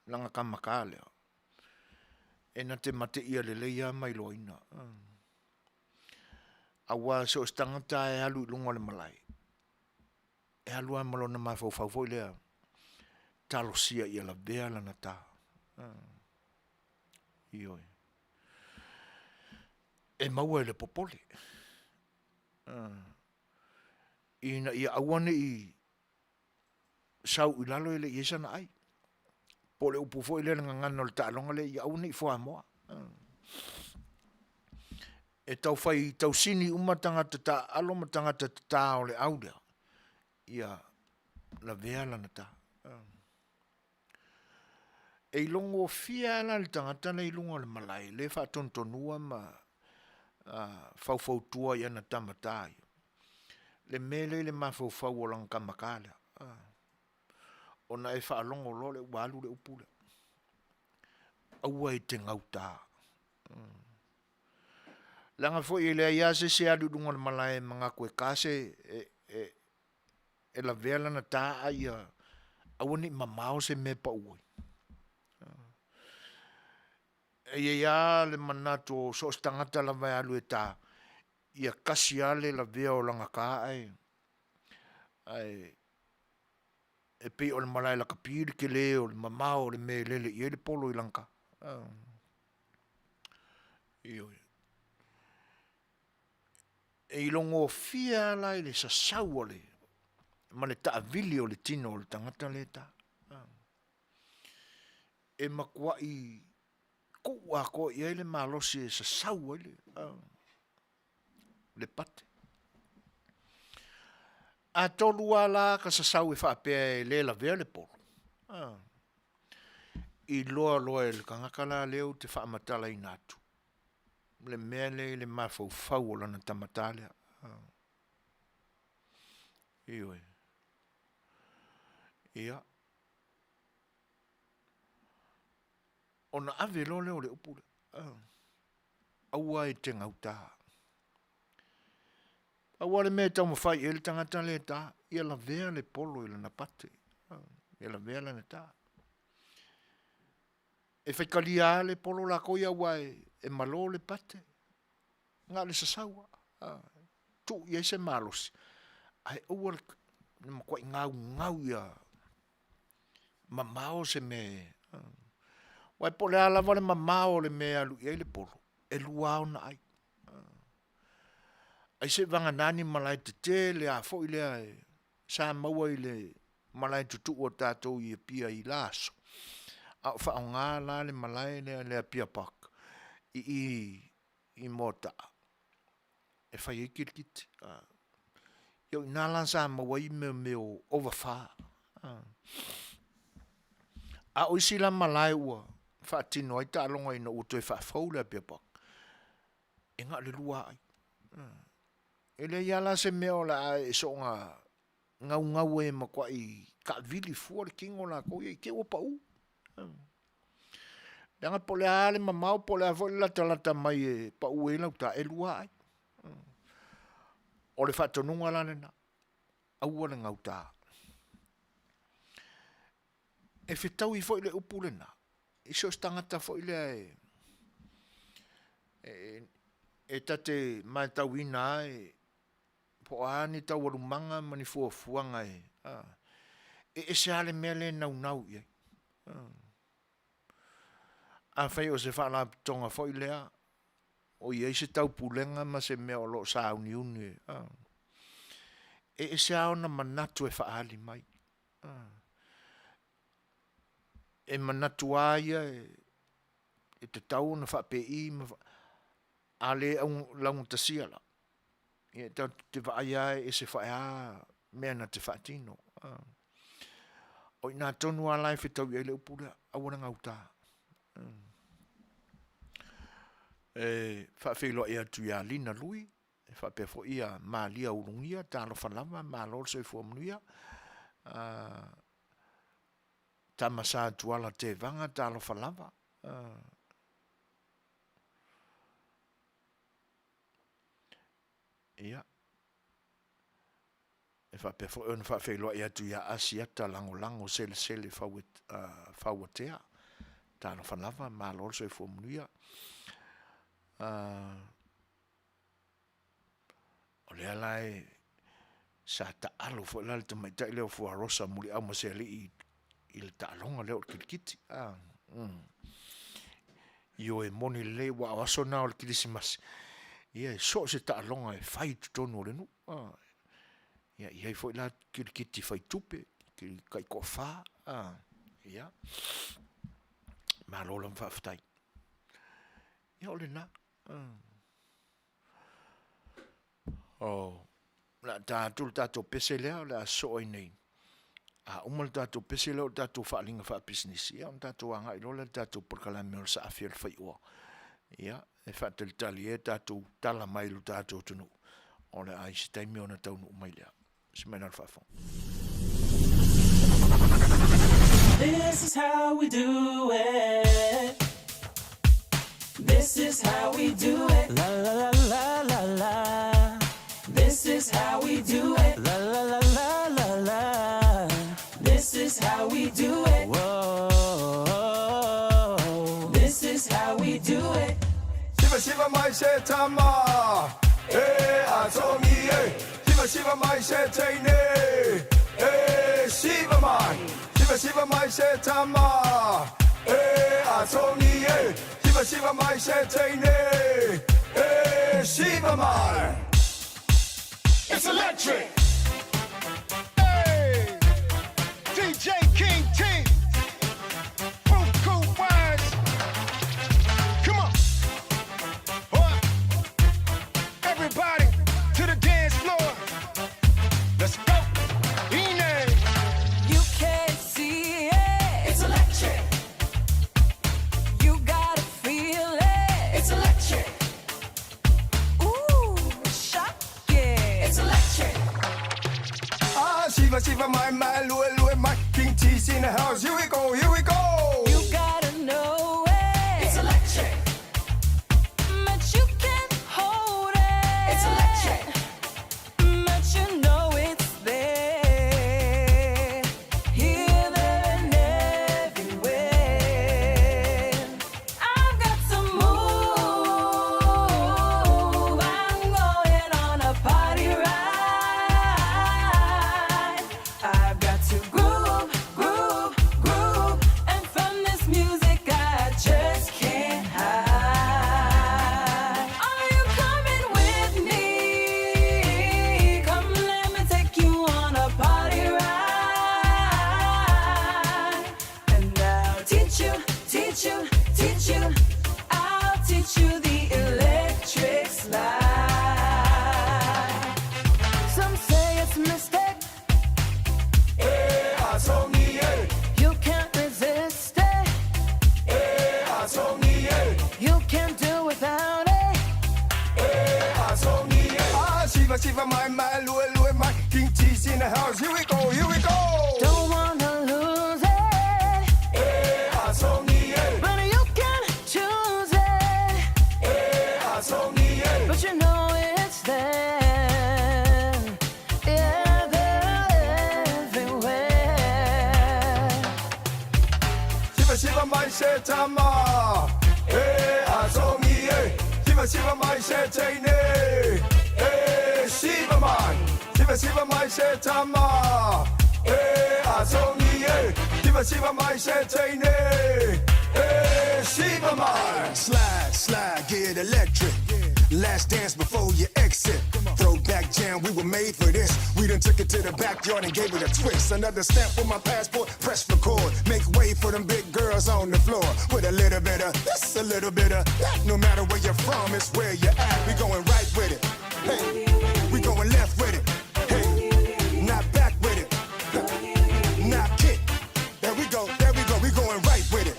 A: lana kamaka lea, e na te mateia lelei lava ma iloaina. Aua so o se tagata lava e alu i luga o le malae, e alu lava ma lona mafaufau foi lea, talosia ia lavea lana ta. Ioe. E maua i le popole, ina ia aua ne i sau i lalo e le i i ai sana ai. Po o le upu foi lea i le gagana o le taaloga lea, ia aua ne i fuamoa. E tau fai tausini uma tagata taaalo ma tagata tata o le au lea, ia lavea lana ta. E ilogofie lava la i le tagata la e i luga o le malae lea e faatonutonuina ma faufautua i ana tama ta ia, le mea lea i le mafaufau o lana tama ta lea, ona e faalogo loa lea ua alu le upu lea, aua e te gauta. Leaga foi e leai lava se isi e alu i luga o le malae e manatu e ta se e lavea lana ta a ia aua ne i mamao se mea e pau ai. E i ai lava le manatu so o se tagata lava e alu e ta, ia tasi lava le lavea o lana ta ae e pei o le malae lakapi le tele o le mamao o le mea e lele i ai le polo i lana ta. Ioe. E iloagofie lava la i le sasau ma le taavili o le tino o le tagata lea e ta. E matuai tuu atoa i ai le malosi e sasau ai le pate. A 3 lava la ata sasau e faapea e le lavea le polo, iloa loa e le tagata la lea ou te faamatalaina atu le mea lea e i le mafaufau o lana tama ta lea. Ioe. Ia, ona ave loa lea o le upu lea, aua e te gauta. Pau lava le mea e taumafai i ai le tagata lea e ta, ia lavea le polo i lana pate, ia lavea lana ta. E faitalia lava le polo latou ia aua e malo le pate, na o le sasau lava, tuu i ai se malosi, ae aua le matuai gaugau ia mamao se mea e… Aua po o le a lava le mamao o le mea e alu i ai le polo, e 2 lava ona ai. Ai seivagana ni malae tetele lava foi lea sa maua i le malae tutuu a tatou i Apia i la aso, a o faaaoga la le malae lea o le Apia Park i i i Moataa e fai ai kirikiti. Ia o i ina la sa maua ai mea o overfa. A o isi la malae ua faatino ai taaloga ina ua toe faafou le Apia Park, e na o le 2 lava ai. E leai lava la se mea o le a e soona naunau ai e matuai taavili fua le tino latou ia i te i ua pau. Leaga po o le a lava le mamao po o le a foi le latalata mai e pau ai lau ta, e 2 lava ai. O le faatonuga la lena, aua le gauta. E fetaui foi le upu lena i so o se tagata foi lea e e e ta te matauina ai po o a ni taualumaga ma ni fuafuaga e a e ese lava le mea lea e naunau i ai. Afai o se faalapotopotoga foi lea o i ai se taupulega ma se mea o lo o sauniuni e ese lava ona manatu e faaali mai. E manatu lava ia e tatau ona faapei ma a le laugatasia la, ia tatou te vaai lava e ese foi lava mea na te faatino. O i ina tonu lava la e fetaui ai le upu lea, aua le gauta. E faafeiloai atu ia Lina Lui, e faapea foi ia Malia Ulugia, talofa lava, malo le soifua manuia. Tama Sa Tuala Tevaga, talofa lava. Ia, e faapea foi ona faafeiloai atu ia Asiata Lagolago Selesele Fauatea, talofa lava, malo le soifua manuia. O lea la e sa taalo foi la le tamaitai lea o Fuarosa Muliaumasealii i le taaloga lea o le kirikiti. A, mm. Ioe moni lelei aua o aso na o le kerisimasi, ia e so o se taaloga e fai i totonu o le nuu. A, ia e i ai foi la kirikiti fai tupe, tai toafa, a, ia. Malo lava faafetai. Ia o lena. O le a ta atu le tatou pese lea, o le a sosoo ai nei. A uma le tatou pese lea o le tatou faaaliga faapisinisi, ia ona tatou agai loa lea i le tatou polokalame o le Saafi a le Faioa. Ia, e faatalitali ai tatou tala mai i lo tatou atunuu, o le a i se taimi ona taunuu mai lea. Se mai la le faafofoga.
C: This is how we do it. This is how we do it. La la la la la la. This is how we do it. La la la la la la. This is how we do it. Whoa. This is how we do it.
B: Siva siva mai se tama E a tongi e Siva siva mai se teine E siva mai Siva siva mai se tama E a tongi e Siva siva mai se teine E siva mai
D: It's electric. Hey, DJ King T. Buku Wise. Come on. What? Everybody to the dance floor. Let's go. Ine.
C: You can't see it. It's electric. You gotta feel it. It's electric. Ooh, shock it. It's electric.
B: Ah, siva siva mai mai lue lue mai King T's in the house Here we go, here we go
C: You gotta know it.
D: It's electric.
C: But you can't hold it.
D: It's electric.
C: But you know it's there. Here, there, and everywhere. I've got to move. I'm going on a party ride. I've got to groove, groove, groove. And from this music, I just can't hide. Are you coming with me? Come, let me take you on a party ride. And I'll teach you, teach you, teach you. I'll teach you the electric slide.
E: Some say it's a mistake.
B: E a tongi e
E: You can't resist it.
B: E a tongi e
E: You can't do without it.
B: E a tongi e Ah, siva siva mai mai lue lue mai King T's in the house Here we go, here we go
E: Don't wanna lose it,
B: E a tongi e
E: but you can choose it.
B: E a tongi e
E: But you know it's there. Yeah, they're everywhere.
B: Siva mai se tama E a tongi e Siva siva mai se teine E siva mai Siva siva mai se tama E a tongi e Siva siva mai se teine E siva mai
D: Slide, slide, get electric. Last dance before you exit. Throwback jam, we were made for this. We done took it to the backyard and gave it a twist. Another stamp for my passport, press record. Make way for them big girls on the floor. With a little bit of this, a little bit of that. No matter where you're from, it's where you're at. We going right with it. Hey, we going left with it. Hey, not back with it. Not kick. There we go, there we go. We going right with it.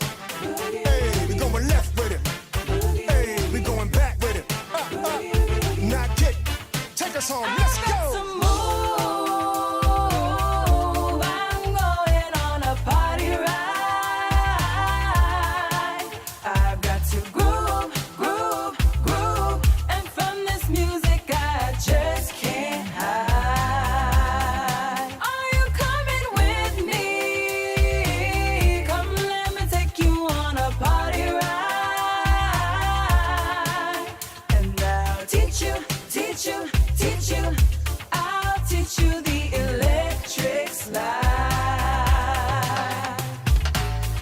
D: Hey, we going left with it. Hey, we going back with it. Not kick. Take us home. Let's
E: I've got
D: go.
E: to move. I'm going on a party ride. I've got to groove, groove, groove. And from this music, I just can't hide. Are you coming with me? Come, let me take you on a party ride. And I'll teach you, teach you, teach you. I'll teach you the electric slide.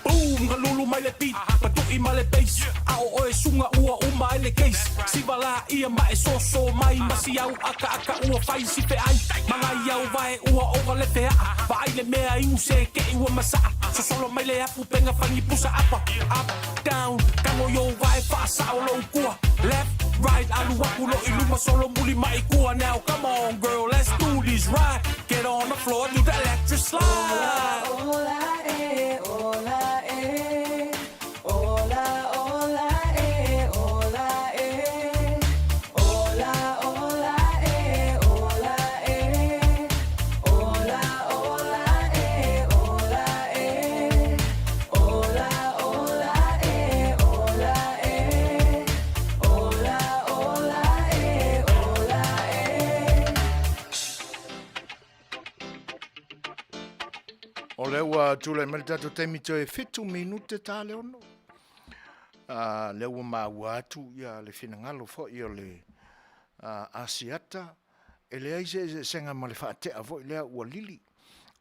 F: Boom, galulu mai le beat, patu'i ma le bass. A o oe suga ua uma ai le case. Siva la ia ma e soso mai ma si au aka aka ua fai si feai. Magai au vae ua ova le feaa. Vaai le mea iu se ke'i ua masaa. Sosolo mai le afu penga fangi pusa apa. Up, down, kago yo vae faasao lou kua. Left, right, alu aku lo i luma solo muli mai kua. Now come on girl, let's do this right. Get on the floor, do the electric slide.
E: Hola, eh, hola, eh. Hola, hola, eh, hola, eh. Hola, hola, eh, hola, eh. Hola, hola, eh, hola, eh. Hola, hola, eh, hola, eh. Hola, hola, eh, hola, eh.
A: O lea ua tulai mai le tatou taimi toe fitu minute ta le ono. A, lea ua maua atu ia le finagalo foi o le Asiata, e leai se eseesega ma le faatea foi lea ua lili.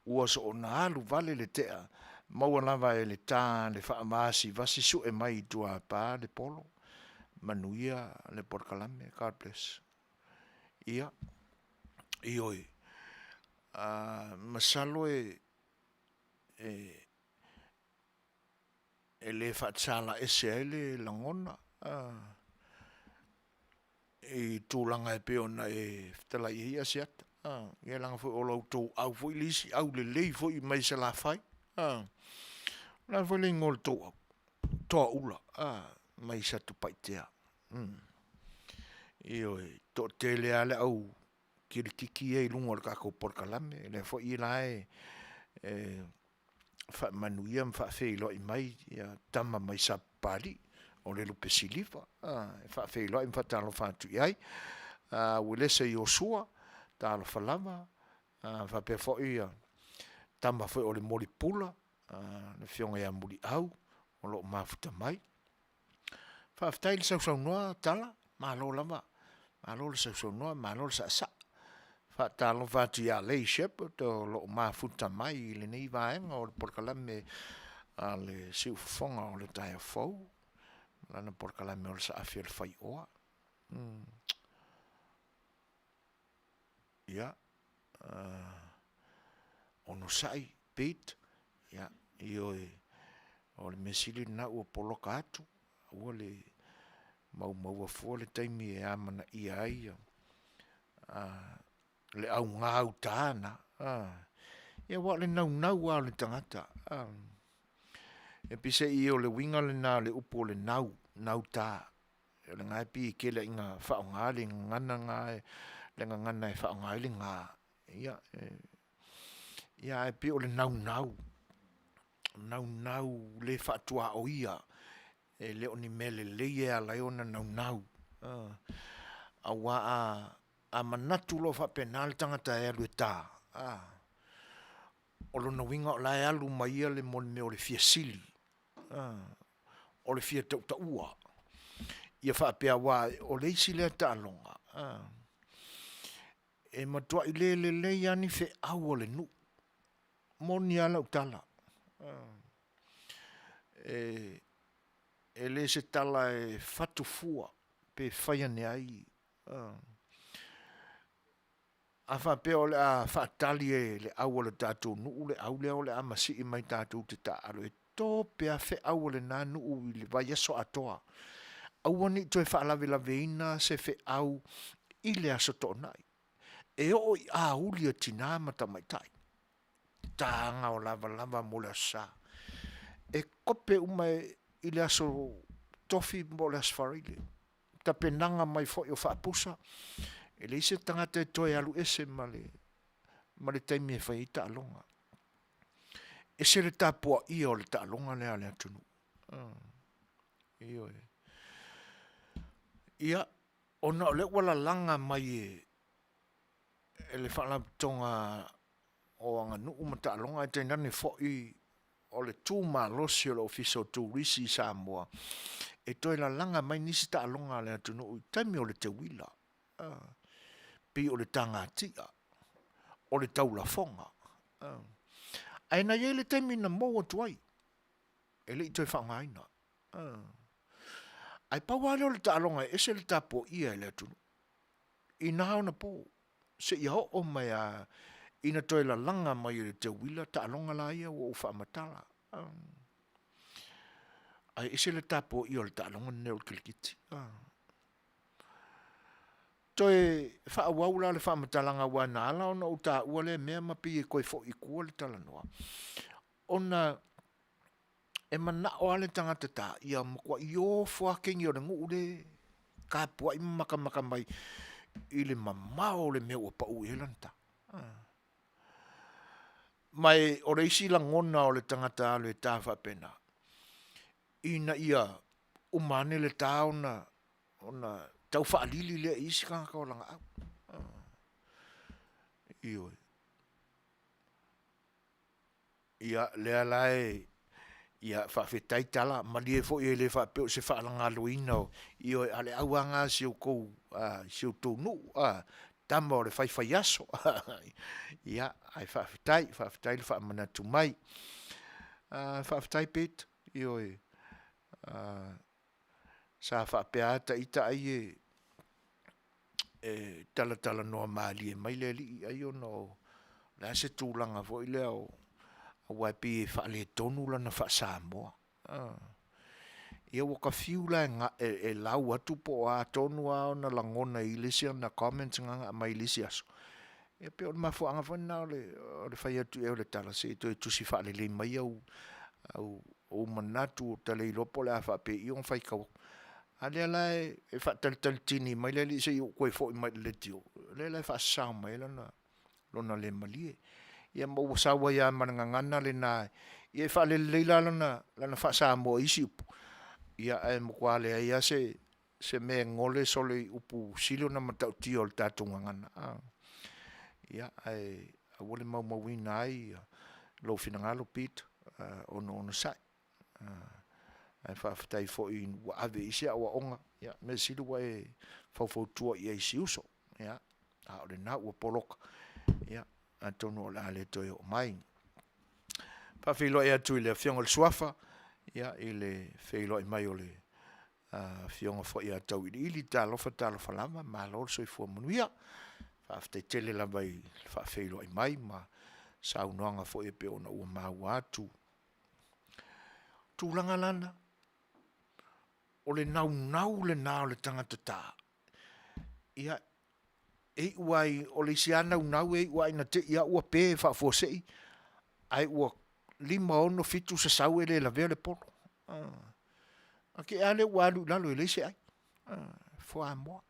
A: Ua soona alu vale le tea, maua lava e le ta le faavasivasi sue mai i tua pa le polo. Manuia le polokalame. God bless. Ia, ioe, a, masalo e, e, e le faatala ese ai le lagona i tulaga e pei ona e fetalai ai Asiata. Ia leaga foi o la outou au foi le isi au lelei foi mai Salafai. O le a foi le igoa o le tou au? Toaula mai Satupaitea. Ioe, toatele lava le au kilikiki ia i luga o le tatou polokalame, lea foi la e faamanuia ma faafeiloai mai ia tama mai Sapapalii, o le Lupe Siliva, e faafeiloai ma faatalofa atu i ai. Uelese Iosua, talofa lava, faapea foi ia tama foi o le Molipula, le afioga ia Muliau, o lo o mafuta mai. Faafetai le sausaunoa Tala, malo lava, malo le sausaunoa, malo le saasaa. Faatalofa atu ia Lei Shepherd o lo o mafuta mai i lenei vaega o le polokalame a le Siufofoga o le Taeao Fou, lana polokalame o le Saafi o le Faioa. Mm. Ia, uh, onosai, Pete, ia, ioe, o le mea sili lena ua poloka atu, aua le maumaua fua le taimi e amanaia ai ia, le augā uta na. Ia aua o le naunau lava o le tagata. E peiseai o le uiga lena o le upu o le nau, nauta. O le ga e pei e tele ina faaaoga le gagana na, le gagana e faaaoga ai le ga. Ia, ia ae pei o le naunau, naunau le faatuaoia, e le o ni mea lelei e ala ai ona naunau. Aua a, a manatu loa faapena le tagata e alu e ta, a, o lona uiga o la e alu ma ia le mea o le fia sili. O le fia tautaua ia faapea aua o le isi lea taaloga e matuai le lelei lava ni feau a le nuu. Moni lava lau tala, e le se tala e fatu fua pe fai ane ai. A faapea o le a faatali e le au a le tatou nuu le au lea o le a masii mai tatou te taaalo, e to pea feau a lena nuu i le vaiaso atoa. Aua ne i toe faalavelaveina se feau i le Aso Toonai. E oo i auli a tina ma tamaitai, taga o lavalava mo le Aso Sa. E kope uma i le Aso Tofi po o le Aso Faraile, tapenaga mai foi o faapusa, e leai se tagata e toe alu ese ma le taimi e fai ai taaloga. E ese le tapuaia o le taaloga lea a le atunuu. Ioe. Ia, ona o lea ua lalaga mai e le Faalapotopotoga o Aganuu ma Taaloga ae tainane foi o le tu malosi o le Ofisa o Turisi i Samoa e toe lalaga mai nisi taaloga a le atunuu i taimi o le teuila, pei o le tagatia, o le taulafoga. Ae na i ai le taimi na mou atu ai, e le i toe faaaogaina. Ae pau lava lea o le taaloga e ese le tapuaia e le atunuu i na ona po seia oo mai lava ina toe lalaga mai e le teuila taaloga la ia ua ou faamatala. Ae ese le tapuaia o le taaloga lenei o le kirikiti. Toe faaauau la le faamatalaga aua na ala ona ou taua lea mea ma pei e toe foi i tua le talanoa, ona e manao lava le tagata ta ia matuai ofo lava kegi o le nuu lea e tapuai ma matamata mai i le mamao o le mea ua pau i ai lana ta. Ma o le isi lagona o le tagata alu e ta faapena, ina ia uma ane le ta ona tau faalili lea i isi tagata o lana au. Ioe. Ia, lea la e, ia faafetai tala, malie foi e le faapea o se faalagaloina o, ioe, a o le au lava lena a si outou nuu, tama o le faifaiaso. Ia, ae faafetai, faafetai le faamanatu mai. Faafetai Pete, ioe, sa faapea lava ita ai e talatalanoa malie mai le alii ai ona o le a se tulaga foi lea aua e pei e faaletonu lana faa-Samoa. Ia ua ta fiu la e lau atu po o a tonu lava ona lagona i le isi ana comments na na aumai i le isi aso, ia pei o le mafuaaga foi lena o le fai atu i ai o le tala, se i toe tusi faalelei mai au manatu ou te le iloa po o le a faapei ona faitau atu. A o lea la e faatalitali mai le alii se i ou toe foi mai i le leitio, lea la e faasasao mai ai lona le malie. Ia ma ua sau ai lava ma le gagana lena, ia e faalelelei la lana faa-Samoa i isi upu, ae matua leai lava se mea e gole solo i upu sili ona matautia o le tatou gagana. Ia, ae aua le maumauina ai lou finagalo Pete, ona onosai. Ae faafetai foi ua ave i ai se aoaoga, ia mea sili ua e faufautua i ai i si uso. Ia, a o lena ua poloka, ia atonu o le a le toe oo mai. Faafeiloai atu i le Afioga i le Suafa, ia i le feiloai mai o le Afioga foi ia Tauiliili, talofa talofa lava, malo le soifua manuia. Faafetai tele lava i le faafeiloai mai ma saunoaga foi e pei ona ua maua atu. O tulaga la na, o le naunau lena o le tagata ta, ia e iu lava i, o le isi lava naunau e iu lava ina te i ua pe faafuasei ae ua 5, 6, 7 sasau e le lavea le polo. Ona te i lava lea ua alu i lalo e leai se ai, fuamoa.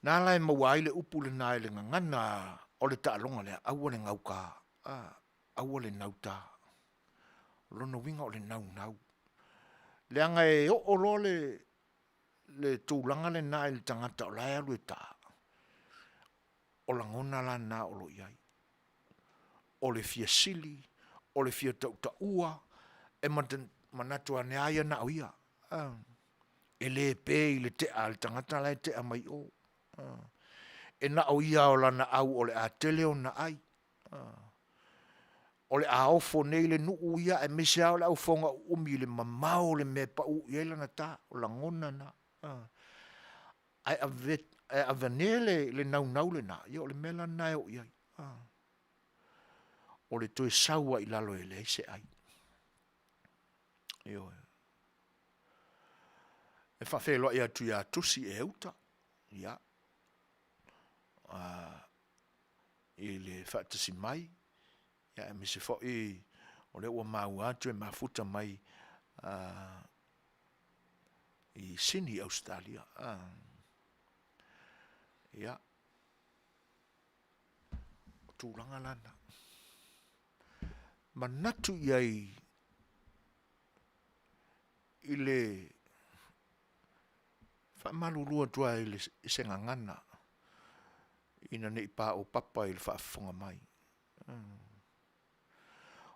A: Na ala e maua ai le upu lena i le gagana o le taaloga lea, aua le gauta, aua le nauta. O lona uiga o le naunau. Leaga e oo loa le tulaga lena i le tagata o la e alu e ta, o lagona la na o lo o i ai, o le fia sili. o le fia tautaua, e manatu ane lava ia na o ia. E le pe i le tea a le tagata la e tea mai i o. E na o ia o lana au o le a tele ona ai. O le a ofo nei le nuu ia aemaise lava o le aufofoga uumi i le mamao o le mea e pau i ai lana ta, o lagona na. Ae aveane le naunau lena, ia o le mea la lena e oo i ai. O le toe sau lava i lalo e leai se ai. Ioe. E faafeiloai atu ia Tusi Euta, ia, i le faatasi mai, ia aemaise foi o lea ua maua atu e mafuta mai i Sini Ausetalia. Ia, o tulaga la na. Manatu i ai i le faamalulu atu lava i se gagana ina ne i paopapa i le faafofoga mai.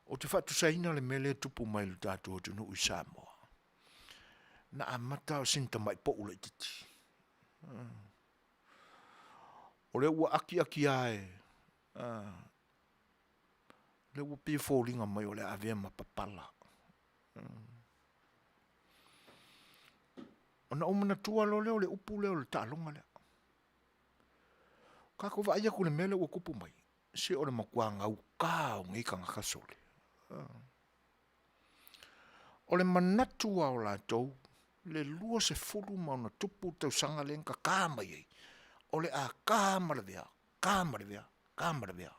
A: Ou te faatusaina le mea lea e tupu mai i le tatou atunuu i Samoa, na amata lava o sina tamai pou laitiiti. O lea ua akiaki lava e, lea ua pei e foliga mai o le a avea ma papala. Ona ou manatua loa lea o le upu lea o le taaloga lea. Tatou vaai atu i le mea lea ua tupu mai, se o le matua gauta lava o nei tagata sole. O le manatu lava o latou, le 20+ tausaga lea na tata mai ai, o le a ta ma lavea, ta ma lavea, ta ma lavea.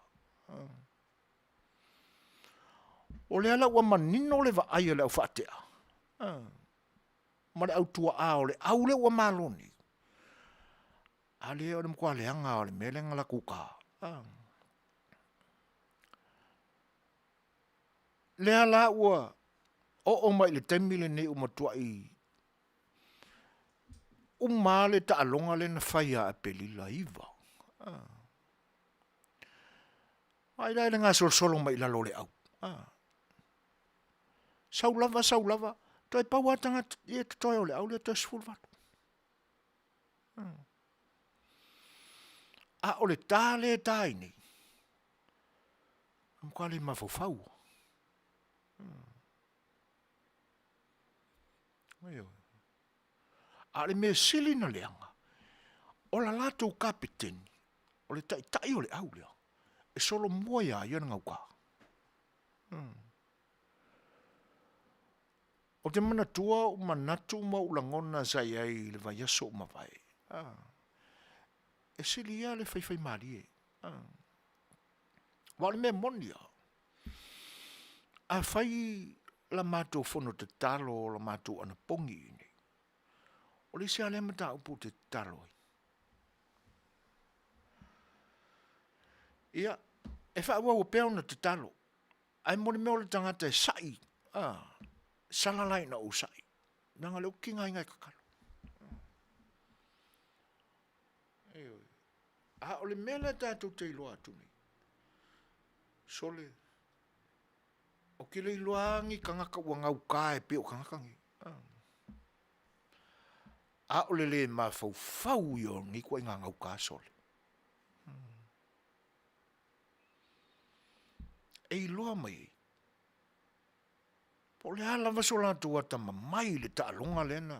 A: O lea la ua manino le vaai a le au faatea ma le au tuaa o le au lea ua malo nei, a lea o le matua leaga lava o le mea lea na latou taina. Lea la ua oo mai i le taimi lenei ua matuai uma lava le taaloga lea na fai ia Aperila 9. Vaai la i le gasolosolo mai lalo o le au. Sau lava sau lava, toe pau lava tagata ia e totoe o le au lea toe 18. A o le ta lea e ta ai nei, e matua le mafaufau lava. A o le mea sili ona leaga, o le latou kapeteni, o le taitai o le au lea, e solomua ia ia le gauta. Ou te manatua ou manatu ma ou lagona sa i ai i le vaiaso ua mavae, e sili ia le faifaimalie. Aua o le mea moni lava, afai la matou fono tatalo o la matou anapogi i inei, o le isi lava lea mataupu ou te tatalo ai, ia, e faaauau pea ona tatalo, ae mo le mea o le tagata e sai, a, sala la ina ou sai, leaga o lea ou te tigaina e tatalo. Ioe. A o le mea lea tatou te iloa atu nei, sole, ou te le iloa lava ni tagata ua gauta e pei o tagata nei. A o le le mafaufau ia o lenei ituaiga gauta sole. E iloa mai ai, po o le a lava so latou atamamai i le taaloga lea na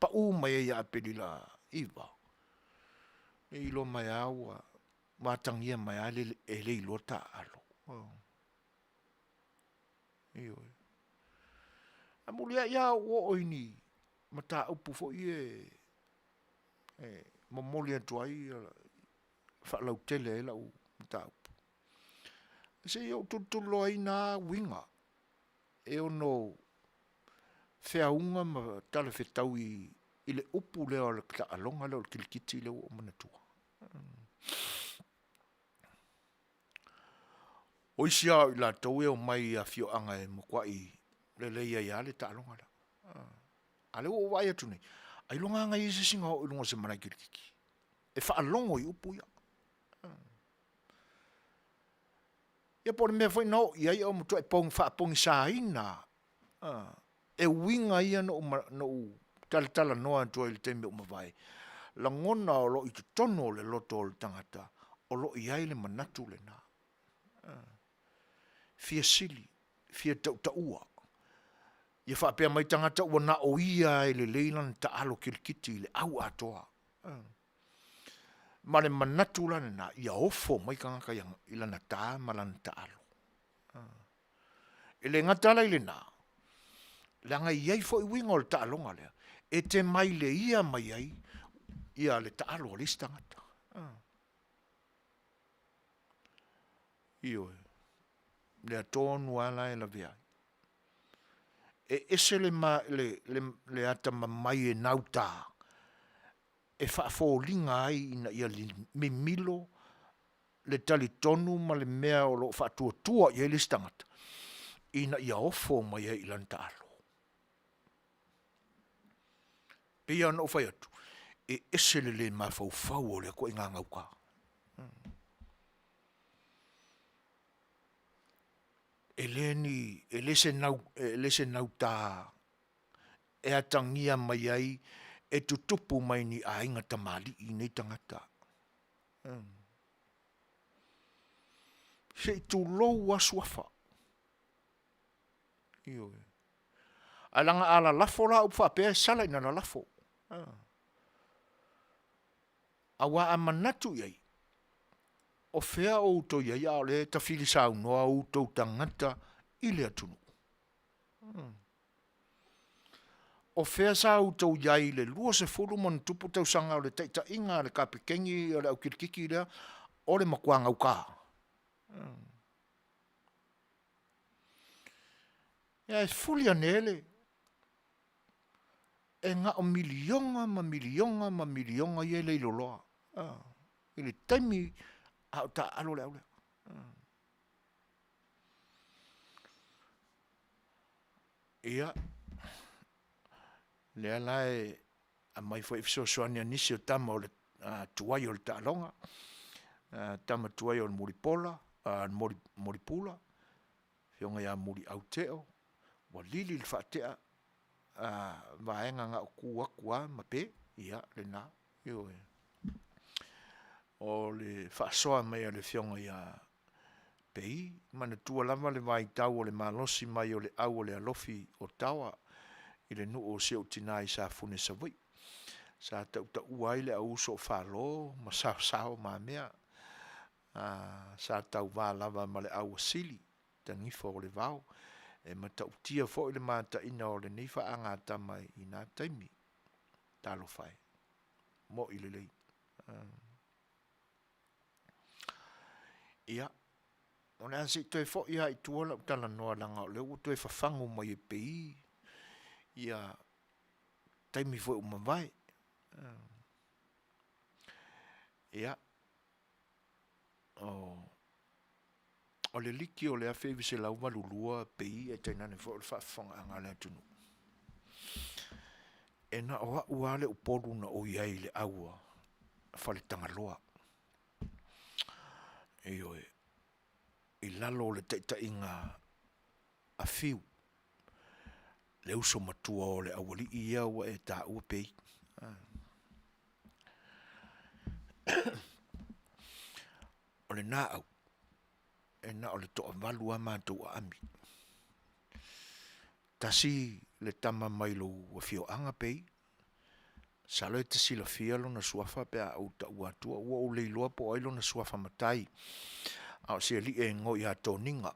A: pau mai ai ia Aperila 9, e iloa mai lava ua atagia mai lava e le iloa taaalo. Ioe. Ae muliai lava ou oo i ni mataupu foi ia e momoli atu ai, faalautele ai lau mataupu. Se i ou tulituliloaina lava uiga e ono feauga ma talafetaui i le upu lea o le taaloga lea o le kirikiti lea ua ou manatua. O isi lava o i latou e omai i afioaga e matuai lelei ai lava le taaloga lea. A o lea ua ou vaai atu nei, ailoga lava na i ai se isi na oo i luga o se malae kirikiti e faalogo i upu ia. Ia po o le mea foi na oo i ai a ua matuai faapogisaina e uiga ia na ou talatalanoa atu ai i le taimi ua mavae, lagona o lo o i totonu o le loto o le tagata o lo o i ai le manatu lena, fia sili, fia tautaua, ia faapea mai tagata ua na o ia lava e lelei lana taalo kirikiti i le au atoa. Ma le manatu la lena, ia ofo mai tagata i lana ta ma lana taalo. E le gata la i lena, leaga e i ai foi uiga o le taaloga lea, e te maileia mai ai ia le taalo a le isi tagata. Ioe, lea tonu lava la e lavea ai. E ese le atamamai e gauta e faafoliga ai ina ia mimilo le talitonu ma le mea o lo o faatuatua i ai le isi tagata ina ia ofo mai ai i lana taalo. E pei lava ona ou fai atu, e ese le le mafaufau o lea ituaiga gauta. E le se nauta e atagia mai ai e tutupu mai ni aiga tamalii nei tagata. Se i tulou lava suafa, ioe, ae leaga a lalafo la upu faapea e sala ina lalafo. Aua a manatu i ai, o fea o outou i ai a o lea e tafili saunoa outou tagata i le atunuu? O fea sa outou i ai i le 20+ tausaga o le taitaiga a le Kapekeni a le au kirikiti lea o le matua gauta? Ia ae fuli ane le, e na o miliona ma miliona ma miliona ia e leiloloa i le taimi a o taaalo le au lea. Ia, lea la e aumai foi fesoasoani a nisi o tama o le tuai o le taaloga, tama tuai o le Mulipola, Mulipula, afioga ia Muliau Teo, ua lili le faatea vaega na o tu atu lava ma pe, ia lena, ioe. O le faasoa mai a le Afioga ia Pei, manatua lava le vaitau o le malosi mai o le au o le alofi o Taoa i le nuu o si ou tina i Safune i Savaii. Sa tautaua ai le au uso o Falo ma Saosao ma a mea. Sa tauva lava ma le auasili tanifa o le vao. E matautia foi le mataina o lenei faagatama i na taimi. Talofa e, moni lelei. Ia, o le a se i toe foi lava i tua lau talanoa leaga o lea ua toe fafagu mai e pei ia taimi foi ua mavae. Ia, o le liki o le 1982 pei ae tainane foi o le faafofogaaga a le atunuu, e na o au lava le Upolu na ou i ai i le au a Faletagaloa. Ioe, i lalo o le taitaiga a Fiu, le uso matua o le aualii ia ua e taua Pei. O lena au, e na o le toavalu lava matou aami. Tasi le tama mai lou afioaga Pei, masalo e te silafia lona suafa pe a ou taua atua, ua ou le iloa po o ai lona suafa matai, a o se alii e igoa ia Toniga.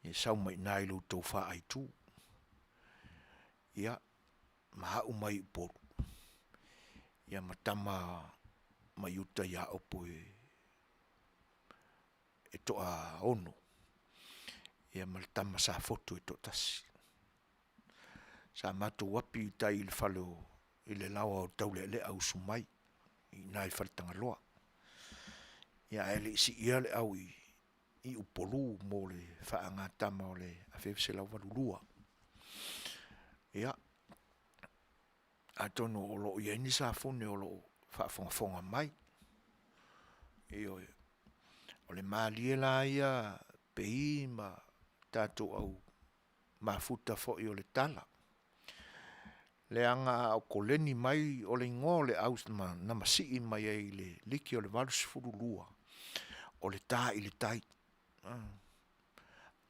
A: Ia sau mai i ina i lo outou faaitu. Ia, ma au mai Upolu, ia ma tama mai uta ia Opo e toaono, ia ma le tama Safotu e toatasi. Sa matou api i tai i le fale i le laoa o Taulealea Usumai i ina i Faletagaloa. Ia ae le i siia le au i Upolu mo le faagatama o le 1982. Ia, atonu o lo o i ai ni Safune o lo o faafogafoga mai. Ioe. O le malie la ia pei ma tatou au mafuta foi o le tala, leaga a o koleni mai o le igoa o le au na masii mai ai i le liki o le 82, o le ta i le tai.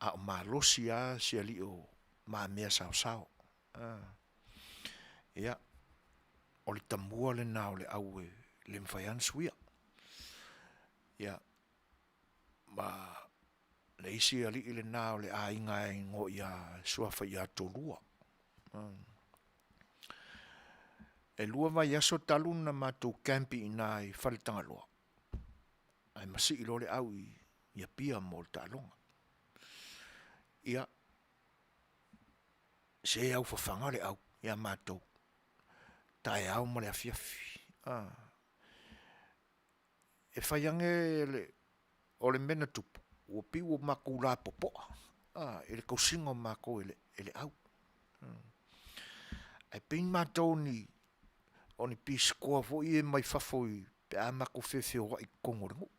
A: A o malosi lava si alii o Mamea Saosao. Ia, o le tamua lena o le au e le mafai lava ona suia. Ia, ma le isi alii lena o le aiga e igoa ia Suafa ia Tolua. E 2 vaiaso talu ona matou camp i ina i Faletagaloa, ae masii loa le au i Apia mo le taaloga. Ia, se aufafaga le au ia matou, taeao ma le afiafi. E fai ane o le mea na tupu, ua pei ua matou lapopoa i le tausiga o matou e le au. Ae pei matou o ni pisikoa foi ia mai fafo pe a matou feofeoai i totonu o le nuu.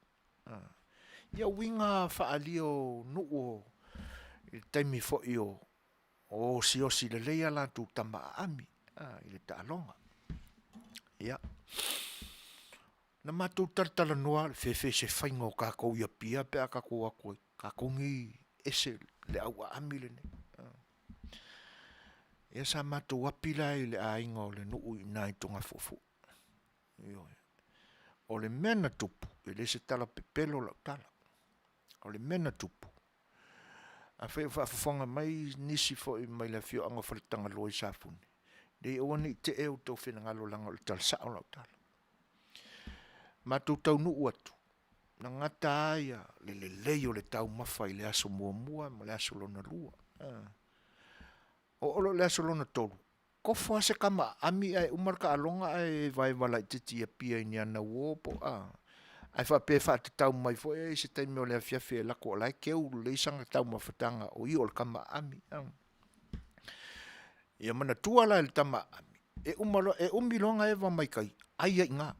A: Ia o uiga faaalia o nuu i le taimi foi o osiosi lelei a latou tama aami i le taaloga. Ia, na matou talatalanoa lava i le fefe i se faiga o tatou i Apia pe a tatou o atu tatou nei e ese le au aami lenei. Ia sa matou api la i le aiga o le nuu i ina i Togafuafua. Ioe. O le mea na tupu, e le o se tala pepelo lau tala, o le mea na tupu, afai o faafofoga mai nisi foi mai le afioaga o Faletagaloa i Safune, leai aua ne i tee outou finagalo leaga o le tala sao lau tala. Matou taunuu atu, na gata lava le lelei o le taumafa i le aso muamua ma le aso lona lua, oo loa i le aso lona tolu, tofu lava se tama aami ae uma le taaloga ae evaeva laitiiti i Apia i ni ana uo po o a, ae faapea e faatatau mai foi i se taimi o le afiafi e alu atu o la e teu lelei sana taumafataga o ia o le tama aami. Ia manatua la e le tama aami, e uma loa, e umi loa ona eva mai tai, ai lava i ina.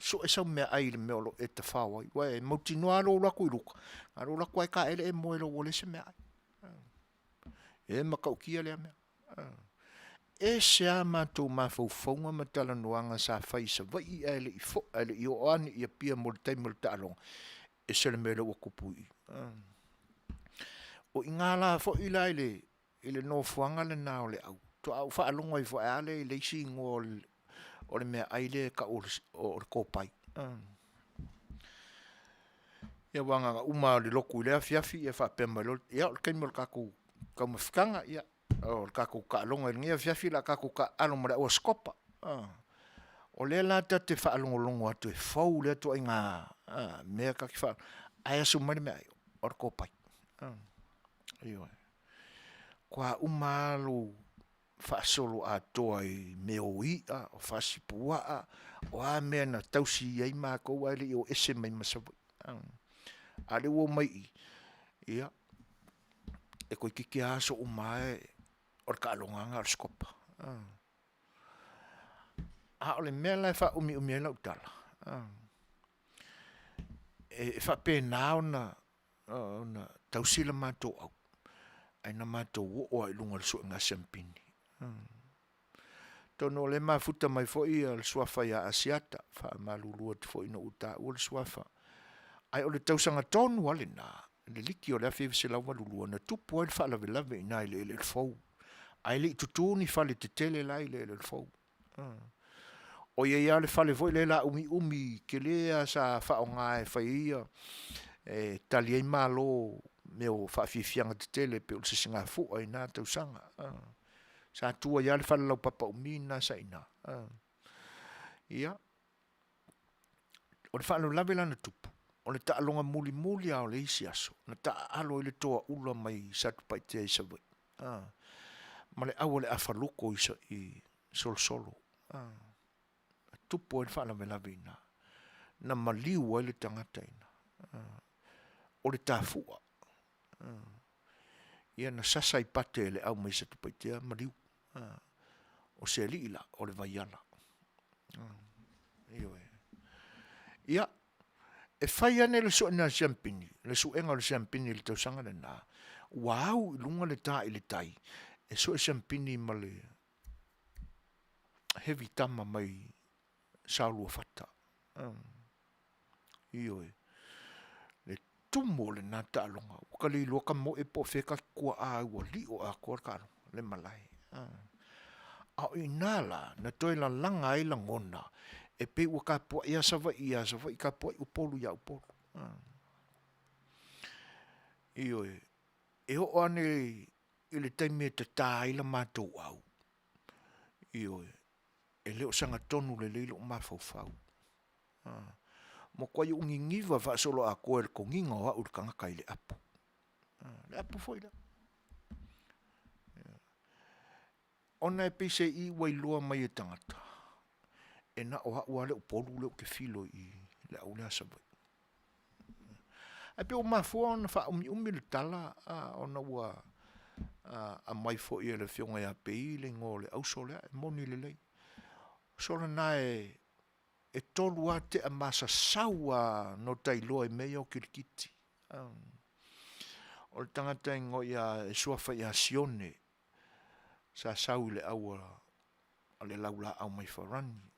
A: Sue sau meaai i le mea o lo o e tafao ai, aua e mautinoa lava lou alu atu i uka, na o lou alu atu lava e taele e moe loa ua leai se meaai. E matautia lea mea. E ese lava matou mafaufauga ma talanoaga sa fai i Savaii ae le i foi ae le i oo ane i Apia mo le taimi o le taaloga, ese le mea lea ua tupu i i. O i ina la foi la i le nofoaga lena o le au, faatoa ou faalogo ai foi lava lea i le isi igoa o le meaai lea e tau o le kopai. Ia aua na ona uma lava o le lotu i lea afiafi ia faapea mai loa, ia o le taimi o le tatou taumafataga, ia o le tatou taaloga i lenei afiafi o le a tatou taaalo ma le au Aso Kopa. O lea la ta te faalogologo atu e fou lea ituaiga mea ta te faalogo ae asu mai le meaai, o le kopai. Ioe. Matua uma lava lou faasoloatoa i mea o i'a, o fasipuaa, o a mea na tausi ai matou ae le i o ese mai ma Savaii. A o lea ua omai i i, ia, e toeitiiti lava aso uma lava o le taaloga lava lena o le sikopa. A o le mea la e faaumiumi ai lau tala, e faapena ona tausi le matou au, ae na matou oo lava i luga o le suega siamupini. Atonu o lea e mafuta mai foi le suafa ia Asiata, e faamalulu atu foi ina ua ou taua le suafa, ae o le tausaga tonu lava lena le liki o le 1982 na tupu ai le faalavelave i ina i le eleele fou, ae le i tutu ni fale tetele la i le eleele fou. O i ai lava le fale foi lea laumiumi tele lava sa faaaoga e fai ai e tali ai malo o mea o faafiafiaga tetele e pei o le Sisigafua i na tausaga. Sa tu ai lava le fale laupapa umi lena sa i ina. Ia, o le faalavelave la na tupu, o le taaloga mulimuli lava o le isi aso, na taaalo ai le toaula mai Satupaitea i Savaii ma le au a le afaluto i Solosolo. Na tupu ai le faalavelave i ina, na maliu ai le tagata i ina, o le tafua. Ia na sasa i pate e le au mai Satupaitea maliu. O se alii la, o le vaiala. Ioe. Ia, E fai ane le suena a le siampini, le suega o le siampini i le tausaga lena, ua au i luga le ta i le tai, e sue siampini ma le heavy tama mai Saoluafata. Ioe. Le tumu o lena taaloga, ua ka le iloa ka moe po o fea ka kuaa ua lio atoa le taaloga, le malae. A o i ina la, na toe lalaga ai lagona, e pei ua tapuai lava Savaii ia Savaii, tapuai Upolu ia Upolu. Ioe, e oo ane i le taimi e tata ai la matou au, ioe, e le o sagatonu lelei lou mafaufau. Matuai ou niniva faasoloatoa i le toniga o au e le tagata i le apu. Le apu foi lea. Ona e peiseai ua iloa mai e tagata, e na o au lava le Upolu lea ou te filo i le au lea a Savaii. Ae pei ua mafua ona faaumiumi le tala ona ua aumai foi e le Afioga ia Pei le igoa o le auso lea, e moni lelei. Sole na e tolu lava tea masasau lava na ota iloa i mea ia o kirikiti. O le tagata e igoa ia, e suafa ia Sione, sa sau i le au a le Laulaau mai Farani,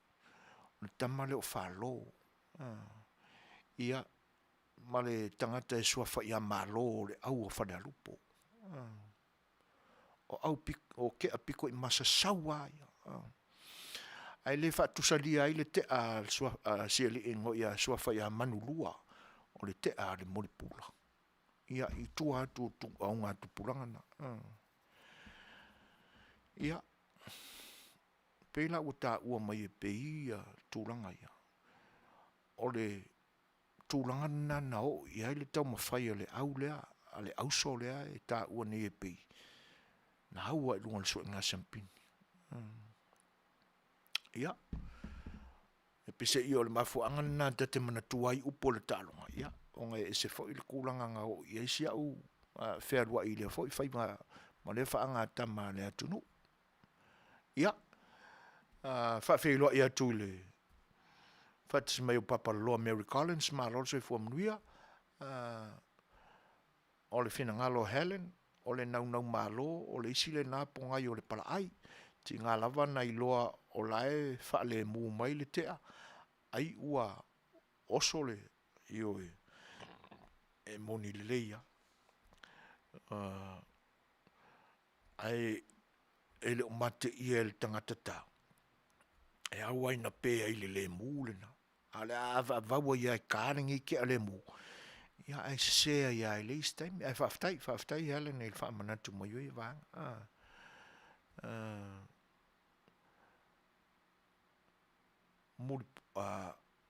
A: o le tama lea o Falo. Ia, ma le tagata e suafa ia Malo o le au a Falealupo. O au o tea pito i masasau lava ia, ae le faatusalia ai le tea a si alii e igoa ia suafa ia Manulua, o le tea a le Mulipola. Ia, i tua atu o augatupulaga na. Ia, pei la ua taua mai e pei ia tulaga ia, o le tulaga lena na oo i ai le taumafai a le au lea, a le auso lea e taua nei e Pei, na au lava i luga o le suega siampini. Ia, e peiseai o le mafuaaga lena ta te manatua ai upu o le taaloga, ia, ona e ese foi le tulaga na oo i ai si au fealuai i lea foi faiga ma lea faagatama a le atunuu. Ia, faafeiloai atu i le faatasi mai o Papalaloa Mary Collins, malo le soifua manuia. O le finagalo o Helen, o le naunau malo o le isi lena pogai o le palaai. Tiga lava ona iloa o la e faalemu mai le tea, ai ua oso le, ioe, e moni lelei lava. Ae e le o mateia e le tagata ta, e ao lava ina pe ai i le lemu lena, a o le a avaavau ai lava e ta lenei tea lemu, ia ae sese ai lava i le isi taimi. Ae faafetai, faafetai Helen i le faamanatu mai o ia vaega.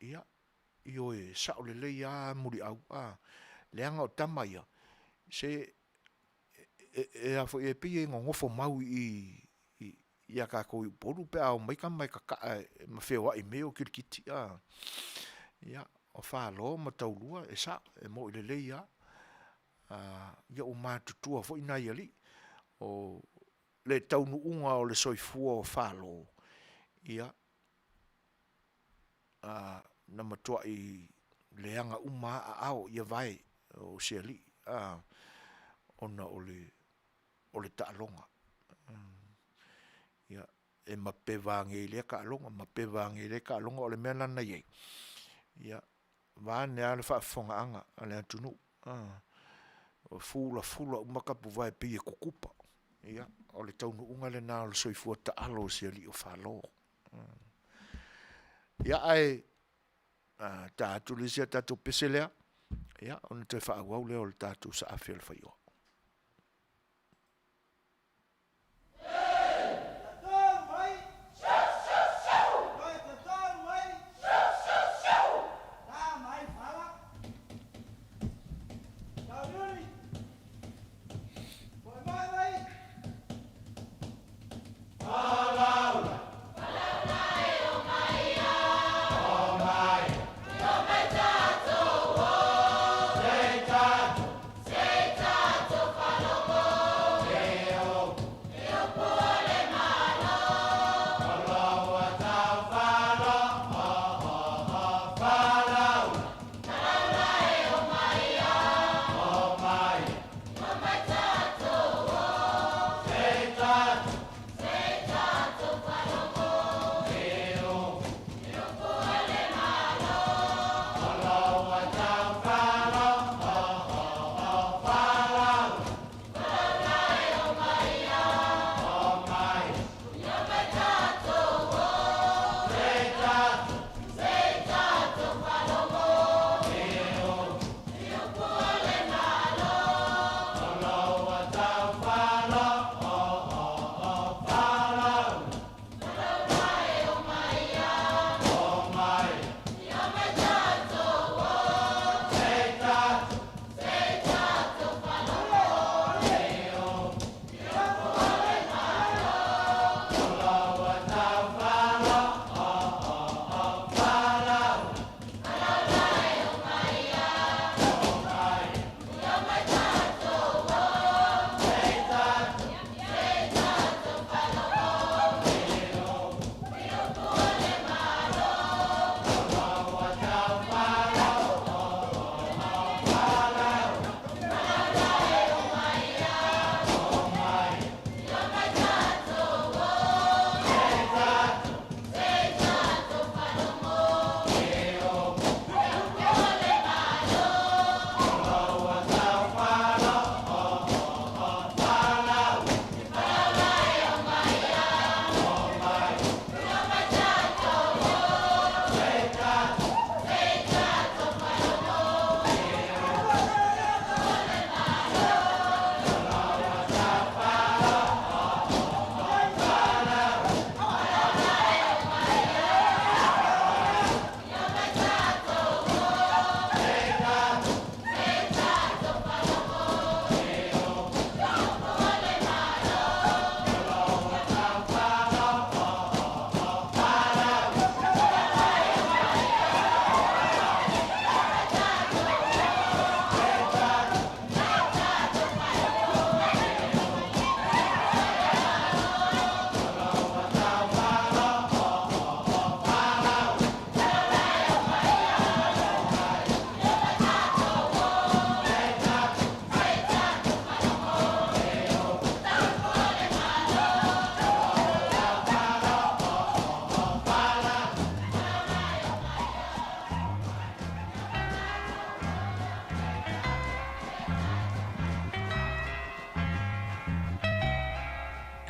A: Ia, ioe, e sao lelei lava Muliau, a, leaga o tama ia, se e a foi e pei e nonofo mau i i ia tatou i Upolu pe a omai tama e tataa ma feoai i mea ia o kirikiti a. Ia, o Falo ma Taulua, e sao, e moi lelei lava. Ia ua matutua foi nai alii. O le taunuuga o le soifua o Falo, ia, na matuai leaga uma lava aao ia vae o si alii ona o le taaloga. Ia, e mapeva ane i lea taaloga, mapeva ane i lea taaloga, o le mea la na i ai, ia, vaeane lava le faafofogaaga a le atunuu, ua fulafula uma tapuvae e pei e tutupa. Ia, o le taunuuga lena o le soifua taalo o si alii o Falo. Ia, ae ta atu le isi a tatou pese lea, ia ona toe faaauau lea o le tatou saafi o le faioa.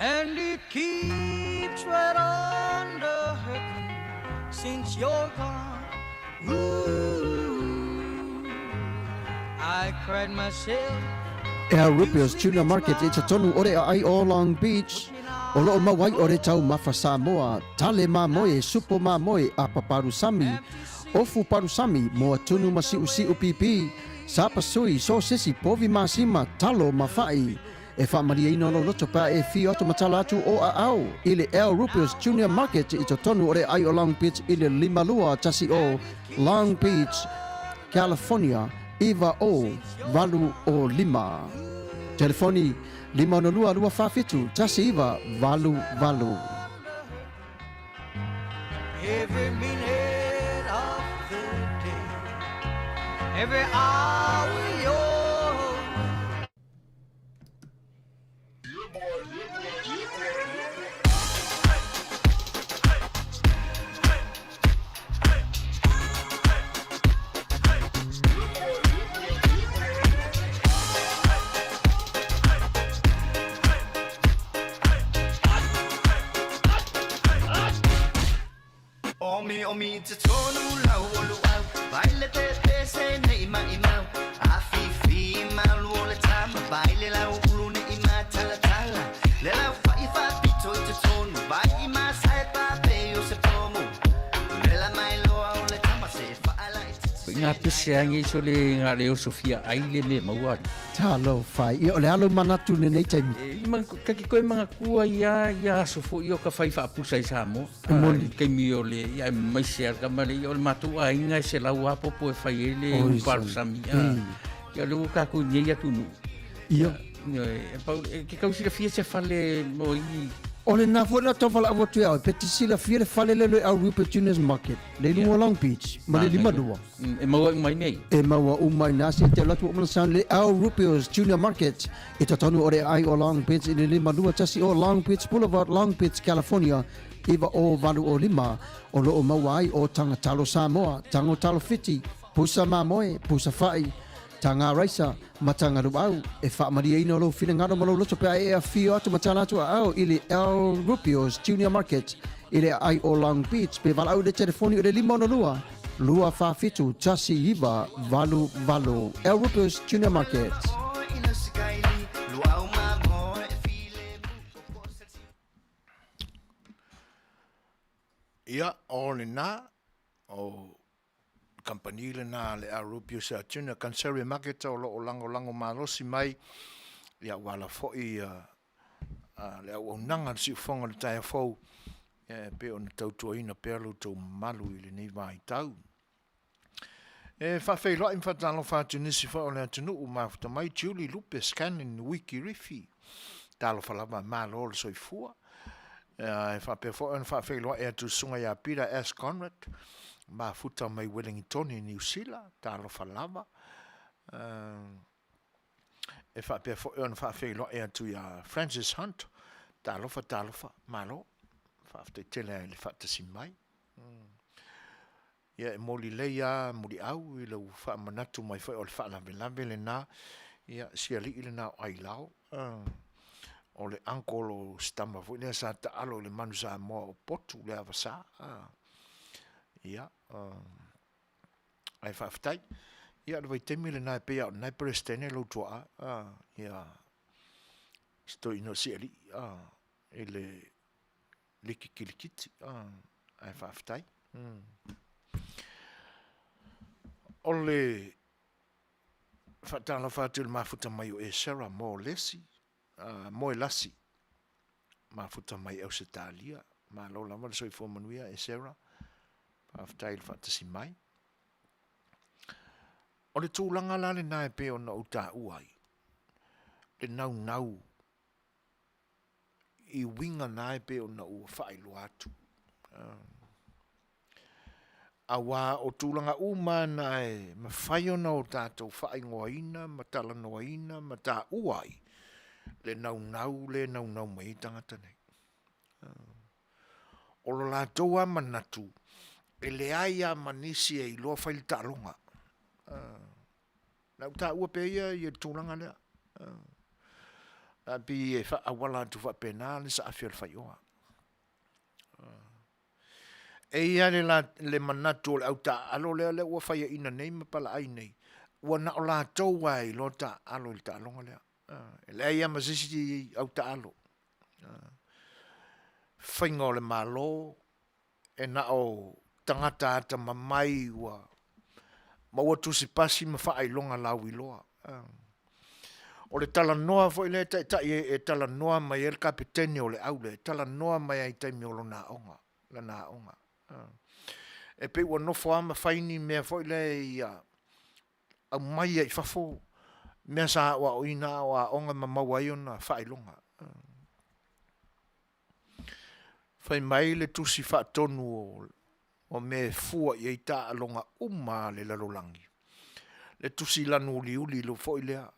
E: And it keeps right on the hurting since you're gone. Ooh, I cried myself.
G: Ea Rupio's Tuna Market i totonu o le aai o Long Beach, o loo maua ai o le taumafa Samoa, tale mamoe, supo mamoe, apa palusami, ofu palusami, moa tunu ma siusiu pipi, sapasui, sosesi, povi masima, talo ma fa'i. E faamalieina lou loto pe a e afio atu ma tala atu o aao i le El Rupios Junior Market i totonu o le aai o Long Beach i le 5210 Long Beach, California 90805. Telefoni 562 247 1988.
E: Every minute of the day, every hour you're
H: Omi omi te tonu lau o luau Vai le te pese nei mai mau A fifi malu o le tama Vai le lau ulu nei ma tala tala Le lau fai fa pito i te tonu Vai i ma sai pa pe o se pomu Le la mai loa o le tama se whaala i te
I: Ngā pese angi so le ngā leo Sofia ai le me maua.
G: Talofa e. Ia, o le a lou manatu i lenei taimi?
I: E, ma, kake koe mangatua ia, ia aso fo'i o ka whai whaapusa i Samoa.
G: E moni.
I: I taimi o le, ia, e mai se ara ma le, ia, o le matou aiga e selau apopo e whai e le
G: Oi,
I: upalusami. A, ia, le ua kākou nei atunuu.
G: Ia.
I: Ia, e, pau, e, ke kau silafia se fale mo i...
G: O lena foi na tau valaau atu ia oe, pe te silafia le fale lea o le Aurupe Juniors Market, le i luga o Long Beach, ma le 52.
I: E maua uma i nei.
G: E maua uma i nā se te alu atu o Mana le Al Rupios Junior Market i totonu o le aai o Long Beach i le 521 o Long Beach Boulevard, Long Beach, California, 90805, o lo o maua ai o Taga Talo Samoa, Tago Talo Fiti, Pusa Mamoe, Pusa Fa'i, Taga Raisa, ma Taga Luau. E faamalieina lou finagalo ma lou loto pe a e afio atu ma tala atu aao i le Al Rupios Junior Market i le aai o Long Beach pe valaau i le telefoni o le 562 247 1988. Al Rupios Junior Market.
A: Ia, o lena, o kamupani lena a le Arubius Junior Kanseri Market o lo o lagolago malosi mai, ia ua ala foi le auaunaga a le siufofoga o le taeao fou, e pei ona tautuaina pea lo outou mamalu i lenei vaitau. E faafeiloai ma faatalofa atu nisi foi o le atunuu mafuta mai, Julie Lupe Scanlon Wikirifi. Talofa lava, malo le soifua. E faapea foi ona faafeiloai atu susuga ia Peter S. Conrad, mafuta mai Wellingtone, Niu Sila. Talofa lava. E faapea foi ona faafeiloai atu ia Francis Hunt. Talofa, talofa, malo. Faafetai tele i le faatasi mai. Ia, e moli lelei lava Muliau i lou faamanatu mai foi o le faalavelave lena, ia, si alii lena o Ailao, o le uncle o si tama foi lea sa taalo i le Manu Samoa o Potu le Avasa, ia, ae faafetai. Ia, o le vaitaimi lena e pei lava o lena e Peresetene lou tuaa, ia, si toeaina o si alii, i le liki kilikiti, ae faafetai. O le faatalofa atu i le mafuta mai o Esera Moelesi, Moelasi, mafuta mai Ausetalia. Malo lava le soifua manuia Esera, faafetai i le faatasi mai. O le tulaga la lena e pei ona ou taua ai, le naunau i uiga na e pei ona ua faailoa atu. Aua o tulaga uma na e mafai ona o tatou faaigoaina ma talanoaina ma taua ai le naunau le naunau mai ai tagata nei. O lo latou lava manatu, e leai lava ma nisi e iloa fai le taaloga. Na ou taua pea ia i le tulaga lea. A pei e faaauala atu faapena le saafi o le faioa. E i ai le manatu o le au taaalo lea lea ua faiaina nei ma palaai nei, ua na o latou lava e iloa taaalo i le taaloga lea. E leai lava ma se isi au taaalo. Faiga o le Malo, e na o tagata atamamai ua maua tusipasi ma faailoga lauiloa. O le talanoa foi lea e taitai e talanoa mai ai le kapeteni o le au lea, e talanoa mai lava i taimi o lona aoga, lana aoga. E pei ua nofo lava ma fai ni mea foi lea ia aumai ai i fafo mea sa aoaoina a o aoga ma maua ai ona faailoga. Fai mai le Tusi Faatonu o mea e fua i ai taaloga uma lava a le lalolagi, le tusi lanu uliuli foi lea,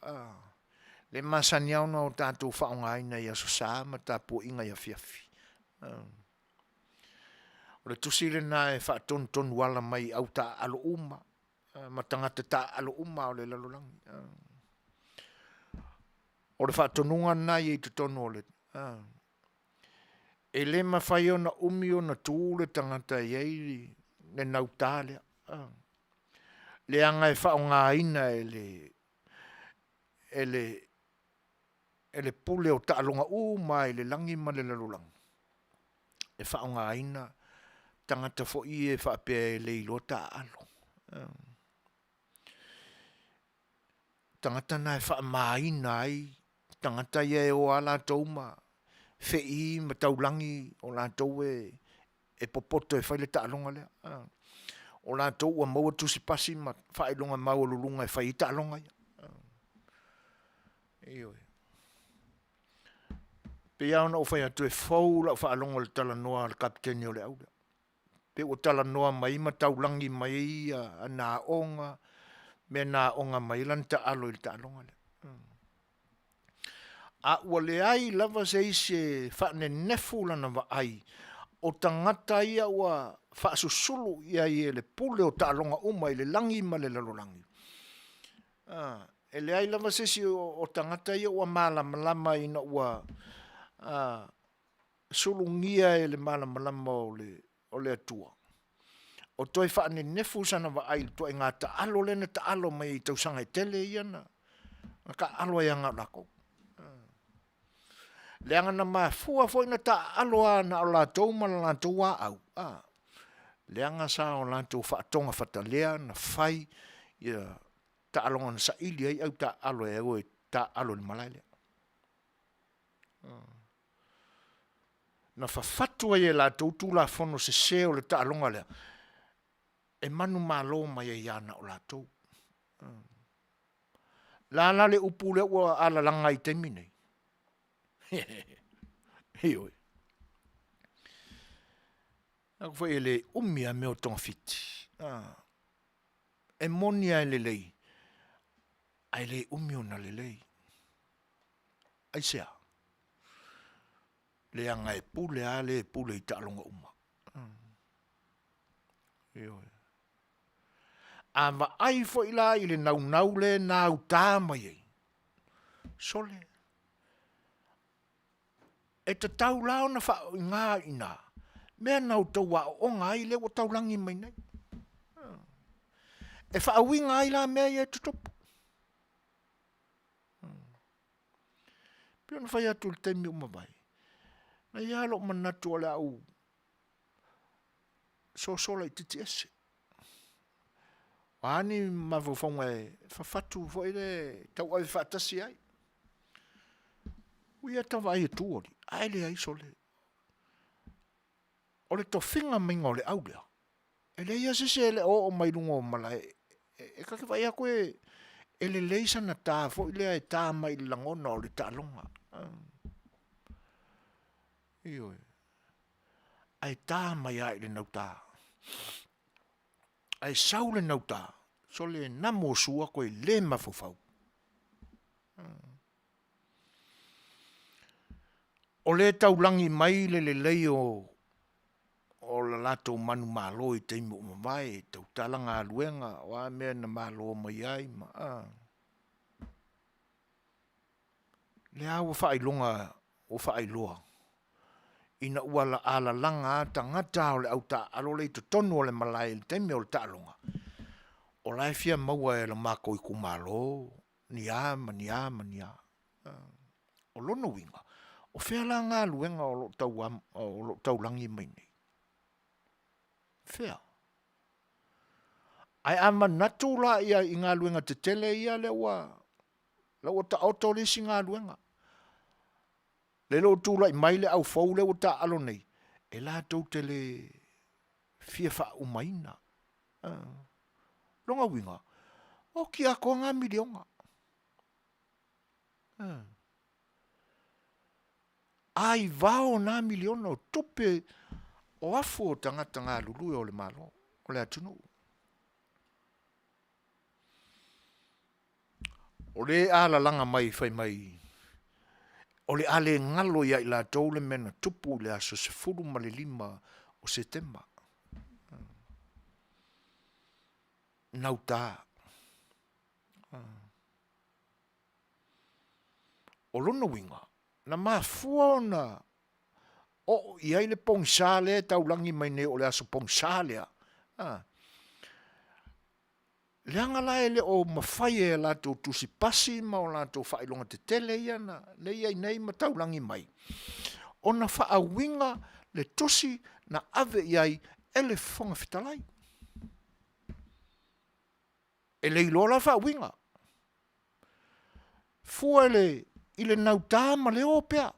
A: lea e masani lava ona tatou faaaogaina i Aso Sa ma tapuaiga i afiafi. O le tusi lena e faatonutonu ala mai i au taaalo uma ma tagata taaalo uma lava o le lalolagi. O le faatonuga lena e i ai i totonu o le… E le mafai ona umi ona tu le tagata e i ai le nauta lea, leaga e faaaogaina e le pule o taaloga uma lava i le lagi ma le lalolagi, e faaaogaina tagata foi ia faapea e le iloa taaalo. Tagata na e faamaina ai tagata ia e o lava latou ma fei ma taulagi o latou e popoto e fai le taaloga lea. O latou ua maua tusipasi ma faailoga maualuluga e fai ai taaloga ia. Ioe. E pei lava ona ou fai atu e fou i lau faalogo i le talanoa a le Kapeteni o le au lea, pei ua talanoa mai ma taulagi mai ai ana aoga, mea na aoga mai ai lana taalo i le taaloga lea. A ua leai lava se isi e faanenefu lana vaai o tagata ia ua faasusulu i ai e le pule o taaloga uma i le lagi ma le lalolagi, e leai lava se isi o tagata ia ua malamalama ina ua sulugia e le malamalama o le Atua, o toe faanenefu sana vaai i le ituaiga taalo lea na taalo mai ai i tausaga e tele ia na taaalo ai lava na o latou. Leaga na mafua foi ona taaalo lava na o latou ma le latou aau, leaga sa o latou faatogafatalea na fai taaloga na saili ai au taaalo e o e taaalo i le malae lea. Na fafatu ai e latou tulafono sese o le taaloga lea, e manumalo mai ai lava na o latou. O le a la le upu lea ua alalaga ai i le taimi lenei? Ioe. Ou fai atu foi e le umi lava mea o togafiti. E moni lava e lelei, ae le umi ona lelei. Aisea? Leaga e pule lava le e pule i taaloga uma. Ioe. A vaai foi la i le naunau lea e nauta mai ai, sole, e tatau la ona faaaoga i ina mea na outou aooga ai lea ua taulagi mai nei. E faauiga ai la mea ia e tutupu. E pei ona fai atu i le taimi ua mavae, na i ai lava lou manatu o le a ou soso laitiiti ese. O a ni mafaufauga e fafatu foi lea e tauave faatasi ai. Ui lava ita vaai e tu alii, ae leai sole, o le tofiga mai o le au lea, e leai lava se isi e le o oo mai luga o malae e ta te vaai atu e lelei sana ta foi lea e ta mai i le lagona o le taaloga. Ioe. Ae ta mai lava i le nauta. Ae sau le nauta, sole namo o sua toe le mafaufau. O lea e taulagi mai le lelei o le latou manumalo i taimi ua mavae, e tautala galuega, o a mea na malo mai ai. Lea ua faailoga ua faailoa ina ua alalaga a tagata o le au taaalo lea i totonu o le malae i le taimi o le taaloga, o la e fia maua e lo matou itumalo ni a ma ni a ma ni a. O lona uiga, o fea la galuega o lo o taulagi mai nei? Fea? Ae a manatu la ia i galuega tetele ia lea ua la ua taoto le isi galuega, lea ua tulai mai le au fou lea ua taaalo nei, e latou te le fia faaumaina. Lona uiga, oti atoa na miliona. Aivao na miliona o tupe o afu o tagata galulue o le Malo, o le atunuu. O le alalaga mai fai mai o le a le galo ia i latou le mea na tupu i le aso 15 o Setema gauta. O lona uiga, na mafua ona oo i ai le pogisa lea e taulagi mai nei o le aso pogisa lea, leaga la e le o mafai e latou tusipasi ma o latou faailoga tetele ia na lea e i ai nei ma taulagi mai, ona faauiga le tusi na ave i ai e le Fofoga Fetalai. E le iloa la faauiga. Fua i le nauta ma le o pea.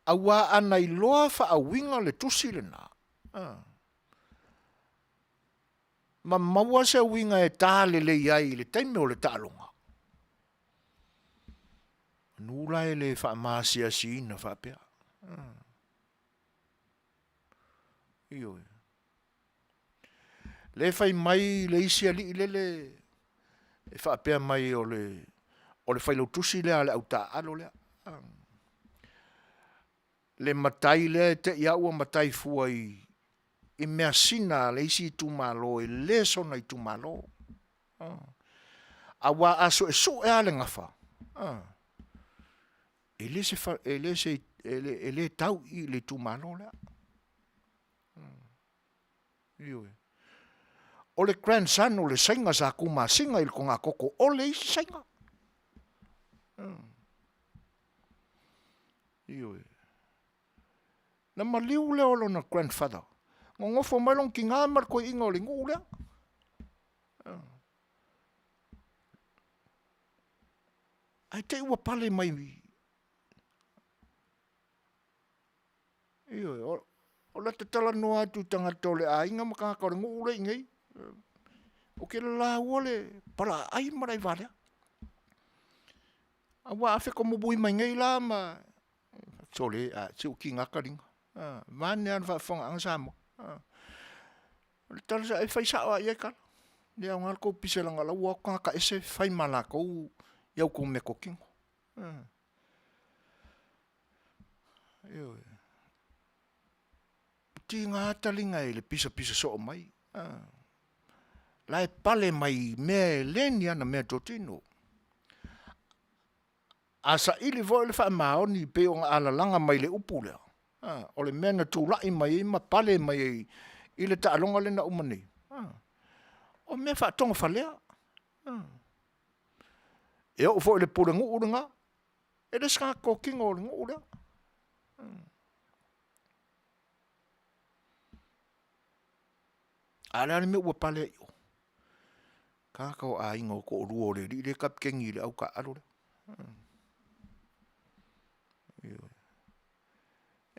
A: Aua a na iloa faauiga le tusi lena, ma maua se uiga e ta lelei ai i le taimi o le taaloga, manu la e le faamaasiasiina faapea. Ioe. Lea e fai mai le isi alii lele e faapea mai o le failautusi lea a le au taaalo lea. Le matai lea e te i lava ua matai fua i measina a le isi itumalo e le sona itumalo. Aua a suesue lava le gafa, e le tau i le itumalo lea. Ioe. O le grandson o le Saina sa tumasina i le togatoto o le isi Saina. Ioe. Na maliu lea o lona grandfather, nonofo mai lona tina ma le toeaina o le nuu lea. Ae te i ua pale mai Ioe, o lata talanoa atu i tagata o le aiga ma tagata o le nuu lea e i inei, ou te lauina le palaai ma le aivalea. Aua a fekomumui mai nei la ma... sole, a, se ua tiga taliga. Vaeane lava le faafofogaaga Samoa. O le tala sao, e fai sao lava i ai tala. E le aoga le tou pisa leaga o la e ua o atu tagata ese fai ma latou i a outou meatotino. Ioe. E tiga taliga i le pisapisa soo mai. La e pale mai i mea e le ni ana meatotino. A saili foi le faamaoni pei ona alalaga mai le upu lea, o le mea na tulai mai ai ma pale mai ai i le taaloga lea na uma nei, o mea faatogafalea. E oo foi i le pulenuu lena, e le o se tagata totino o le nuu lea. A o le a le mea ua pale ai i o? Tagata o aiga o toalua o le alii lea e kapeteni i le au taaalo lea.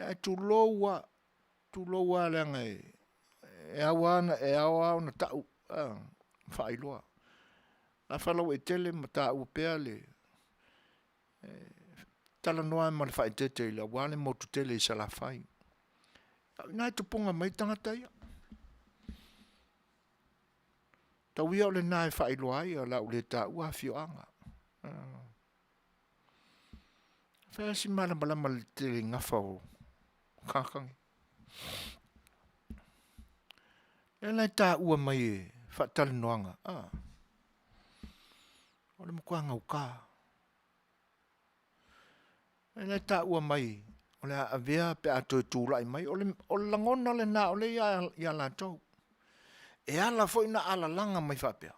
A: Ae tulou lava, tulou lava leaga e ao lava ona tau ma faailoa. O le a faalauaitele ma taua pea le talanoa lava ma le faaeteete aua le motu tele i Salafai. A o i ina e tupuga mai ai tagata ia. Tau ia o lena e faailoa ai, o le a ou le taua afioaga. E fai lava si malamalama tele i gafa o tagata nei. O lea la e taua mai e faatalanoaga. O le matua gauta. E la e taua mai o le a avea pe a toe tulai mai, o le, o le lagona lena o lea ia, ia latou. E ala foi na alalaga mai faapea,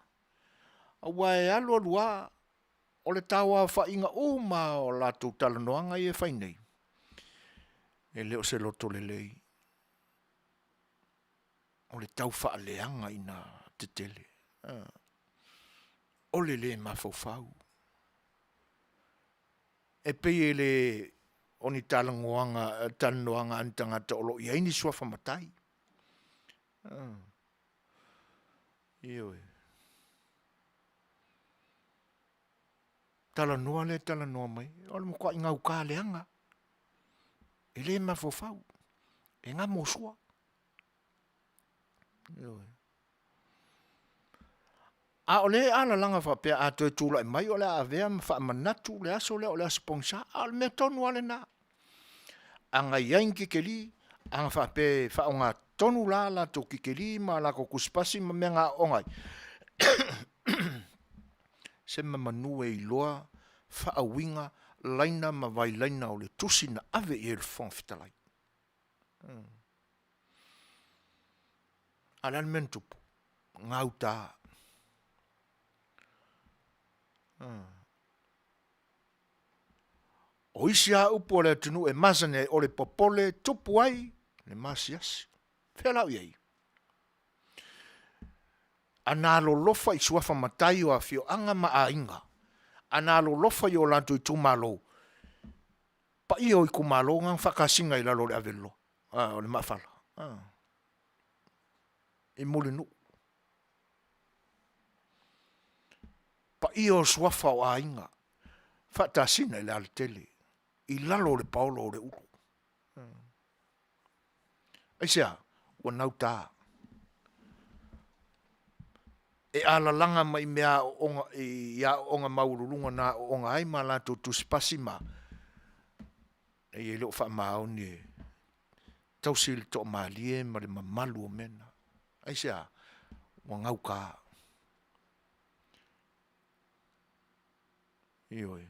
A: aua e alu alu lava, o le tauaofaiga uma lava o latou talanoaga ia e fai nei, e le o se loto lelei, o le tau faaleaga ina tetele. O le le mafaufau. E pei e le o ni talanoaga, talanoaga a ni tagata o lo o i ai ni suafa matai. Ioe. Talanoa lea e talanoa mai, o le matuai gauta leaga lava. E le mafaufau, e gamosoa. Ioe. A o lea e alalaga faapea a toe tulai mai o le a avea ma faamanatu le aso lea o le aso pogisa, a o le mea tonu lava lena. A na i ai ni tikeri, ana faapea e faaaoga tonu la latou tikeri ma latou tusipasi ma mea na aooga ai, semanu e iloa faauiga laina ma vailaina o le tusi na ave i ai e le Fofoga Fetalai. A o le a le mea na tupu? Gauta. O isi lava upu a le atunuu e masani ai, o le popole e tupu ai le masiasi. O fea la o i ai? Ana alolofa i suafa matai o afioaga ma aiga, ana alolofa i o latou itumalo, paia o itumalo na na faatasina i lalo o le ave o le maafala i Mulinuu. Paia o suafa o aiga, faatasina i le alatele i lalo o le paolo o le ulu. Aisea? Ua nauta. E alalaga mai mea i aoaoga maualuluga na aooga ai ma latou tusipasi ma e le o faamaoni e tausi le toamalie ma le mamalu o mea na. Aisea? Ua gauta. Ioe.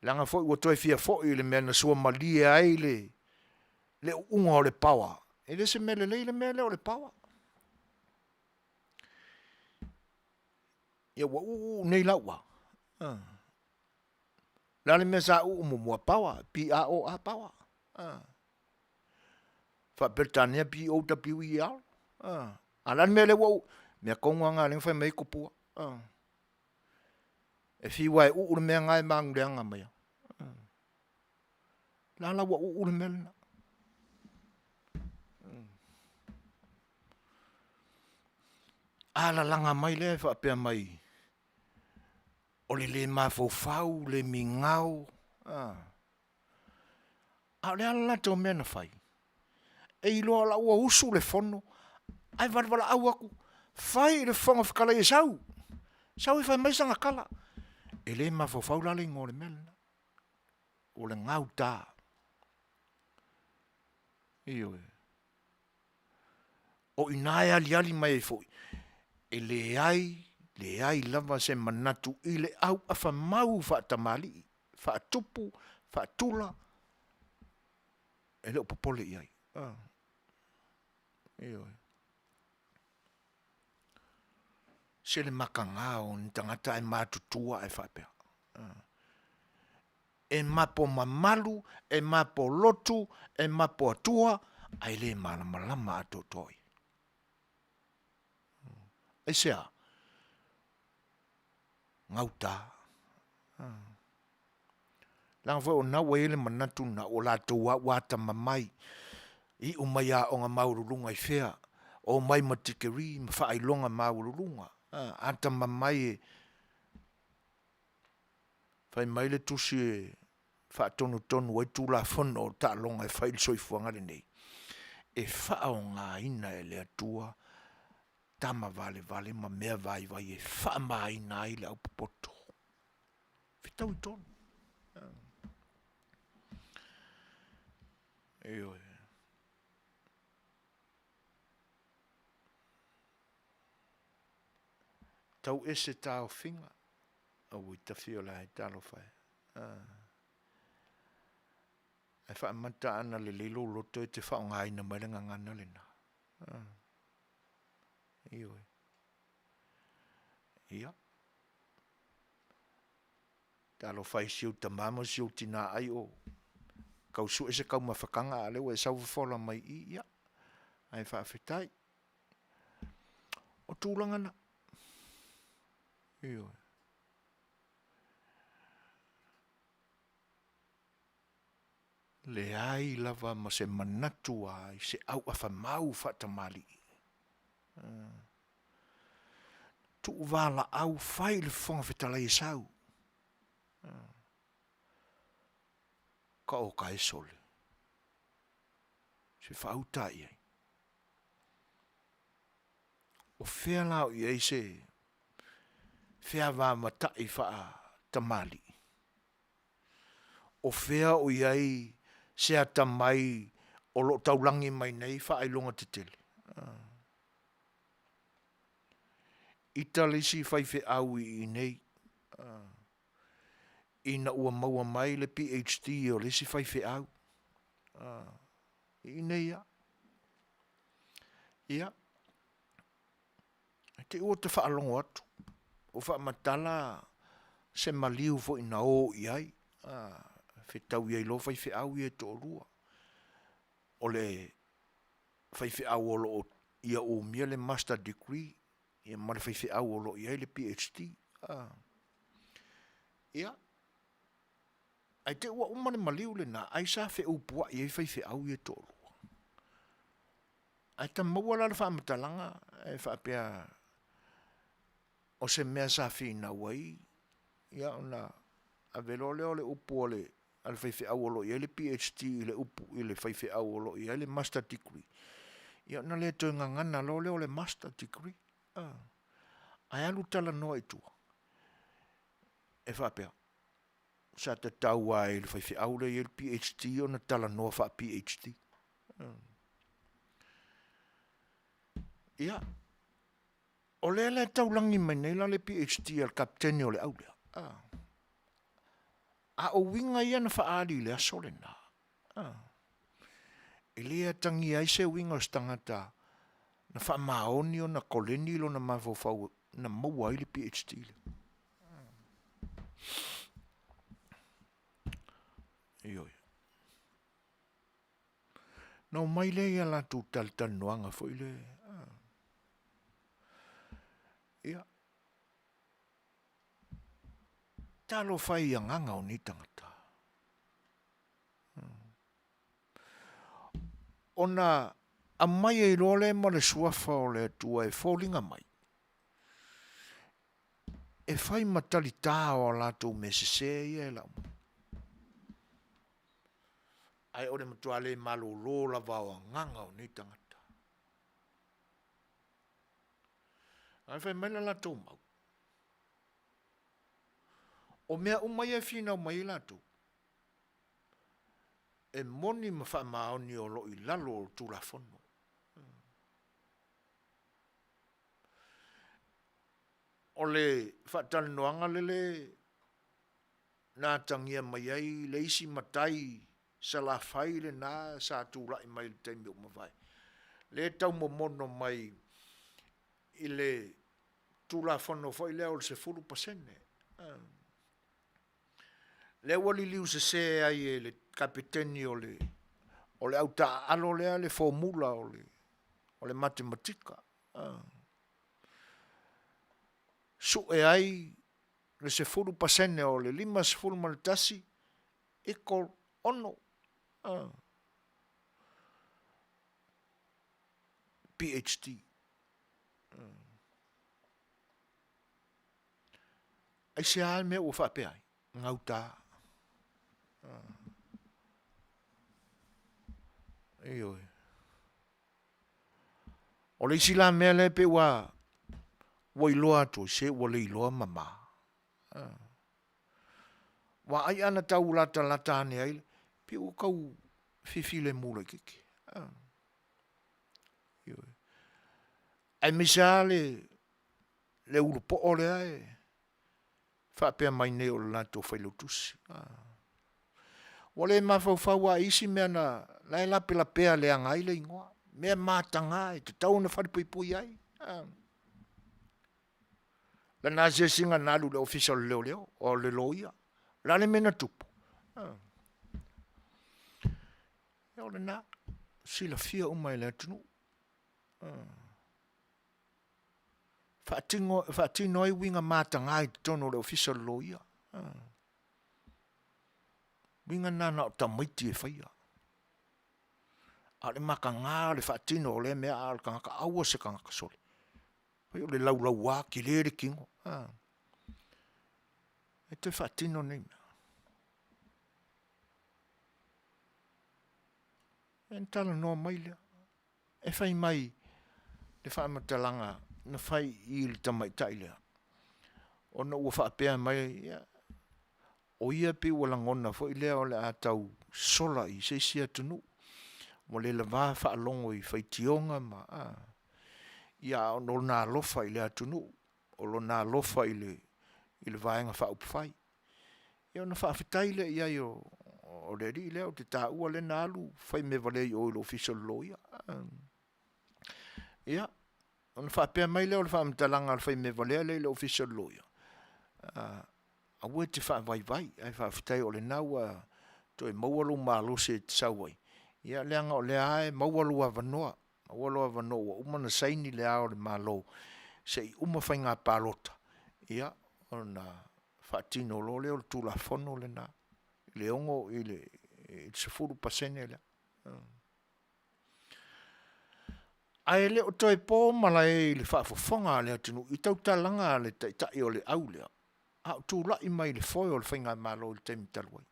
A: Leaga foi ua toe fia foi i le mea na suamalie ai le uuga o le paoa, e le o se mea lelei le mea lea o le paoa. Ia ua uu uu nei la ua, a. O le a le mea sa uu muamua? Power, p a o power. Faa-Peretania p o w e r. A o le a le mea lea ua uu? Mea tonu lava na o lea na fai mai ai tupua. E fiu lava e uu le mea lena e maguleaga mai lava. O la la ua uu le mea lena. Alalaga mai lea e faapea mai, o le le mafaufau, le migao, a o le a le latou mea na fai? E iloa o la ua usu le fono ae valevalaau atu, fai i le Fofoga Fetalai e sau, sau e fai mai sana tala. E le mafaufau la le igoa o le mea lena, o le gauta. Ioe. O i ina e aliali mai ai foi, e leai, leai lava se manatu i le auafa mau faatamalii, faatupu, faatula, e le o popole i ai. Ioe. Se le mataga o ni tagata ae matutua ae faapea. E mapo mamalu, e mapo lotu, e mapo atua, ae le malamalama atoatoa ia. Aisea? Gauta. Leaga foi o lena ua i ai le manatu lena, o latou lava ua atamamai, iu mai aoga maualuluga i fea, omai ma tikeri ma faailoga maualuluga, atamamai e fai mai le tusi e faatonutonu ai Tulafono o taaloga e fai i le soifuaga lenei, e faaaogaina e le Atua tama valevale ma mea vaivai e faamaina ai le aupopoto. Fetaui tonu. Ioe. Tau ese taofiga, aua i tafia o le ae talofa e. Ae faamata ana lelei lou loto e te faaaogaina mai le gagana lena. Ioe. Ia. Talofa i si ou tama ma si ou tina ai o tau sue se taumafataga a o lea ua e sau fofola mai i i, ia, ae faafetai. O tulaga na. Ioe. Leai lava ma se manatu a i se auafa mau faatamalii. Tuu valaau fai le Fofoga Fetalai e sau. Ka o ka e sole. Se faauta i ai. O fea la o i ai se feavaavatai faatamalii? O fea o i ai se atamai o lo o taulagi mai nei faailoga tetele? Ita le isi faifeau i inei ina ua maua mai le PhD o le isi faifeau i inei lava. Ia, te i ua ta faalogo atu o faamatala se maliu foi na o i ai, fetaui ai loa faifeau ia e toalua. O le faifeau o lo o ia umia le Master Degree ia ma le faifeau o lo o i ai le PhD. Ia, ae te i ua uma le maliu lena, ai sa feupuai ai faifeau ia e toalua. Ae ta maua la le faamatalaga e faapea o se mea sa finau ai, ia ona ave loa lea o le upu a le faifeau o lo o i ai le PhD i le upu i le faifeau o lo o i ai le Master Degree, ia ona le toe gagana loa lea o le Master Degree. Ae alu talanoa i tua, e faapea, sa tatau lava i le faifeau lea e i ai le PhD ona talanoa faa-PhD. Ia, o lea la e taulagi mai nei la le PhD a le Kapeteni o le au lea, a o uiga ia na faaali i le aso lena, e le atagia ai se uiga o se tagata na faamaoni ona koleni lona mafaufau na maua ai le PhD lea. Ioe. Na omai lea i a latou talatalanoaga foi lea. Ia, talofa e i agaga o nei tagata. Ona aumai ai loa lea ma le suafa o le Atua e foliga mai, e fai ma talita o a latou mea sese ia e lau mai. Ae o le matua le malolo lava o agaga o nei tagata. Ae fai mai le latou mau, o mea uma ia e finau mai ai latou, e moni ma faamaoni o lo o i lalo o le Tulafono. O le faatalanoaga lele na atagia mai ai le isi matai Salafai lena sa tulai mai i le taimi ua mavae, lea e taumomono mai i le Tulafono foi lea o le 10%. Lea ua liliu sese ai e le Kapeteni o le au taaalo lea le formula o le matematika, sue ai le 10% o le 51 equal 6. PhD. Aisea le mea ua faapea ai? Gauta. Ioe. O le isi la mea lea pei ua ua iloa atu ai, se ua le iloa mama. Aua ai ana tau latalata ane ai, pei ua tau fifilemu laitiiti. Ioe. Aemaise lava le. le ulupoo lea e faapea mai nei o le latou failautusi. Ua le mafaufau lava i isi mea na la e lapelapea leaga ai le igoa, mea mataga e tatau ona falepuipui ai. Lana asiasiga na alu i le Ofisa o Leoleo, o le Loia. O le a le mea na tupu? Ia o lena, silafia uma e le atunuu. Faatino, faatino ai uiga mataga i totonu o le Ofisa o le Loia. Uiga na na o tamaiti e faia. A o le mataga o le faatino o lea mea a o le tagata, aua se tagata sole. Fai o le laulaua, tele le tino. E toe faatino nei mea. Ia ona talanoa mai lea. E fai mai le faamatalaga na fai i le tamaitai lea, ona ua faapea mai, ia, o ia pei ua lagona foi lea o le a tau sola i se isi atunuu, ua le lava faalogo i faitioga ma, a, ia a o lona alofa i le atunuu, o lona alofa i le Vaega Faaupufai. Ia ona faafetai lea i ai o le alii lea, ou te taua lea na alu fai mea valea i o i le Ofisa o le Loia. Ia, ona faapea mai lea o le faamatalaga a le fai mea valea lea i le Ofisa o le Loia, aua e te faavaivai, ae faafetai o lena ua toe maua lou malosi e te sau ai, ia leaga o lea lava e maua lou avanoa, maua lou avanoa ua uma ona saini Le Ao o le Malo se i uma faiga palota, ia ona faatino loa lea o le Tulafono lena i le ono, i le 10% lea. Ae le o toe po malae i le faafofoga a le atunuu i tautalaga a le Taitai o le au lea, a o tulai mai i le foe o le Faigamalo i le taimi talu ai.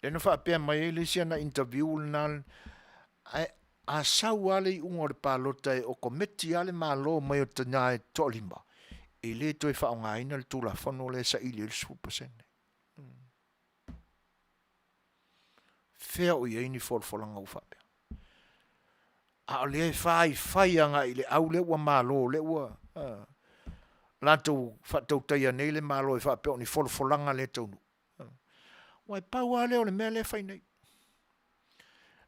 A: Lea na faapea mai ai le isi ana interview lena, ae a sau lava le iuga o le palota e okometi lava le malo mai o tina e toalima, e le toe faaaogaina le Tulafono lea e saili ai le 10%. Fea o i ai ni folafolaga ua faapea? A o lea e faifai agai i le au lea ua malo, lea ua latou faatautaia nei le Malo e faapea o ni folafolaga le taunuu. Aua e pau lava lea o le mea lea e fai nei,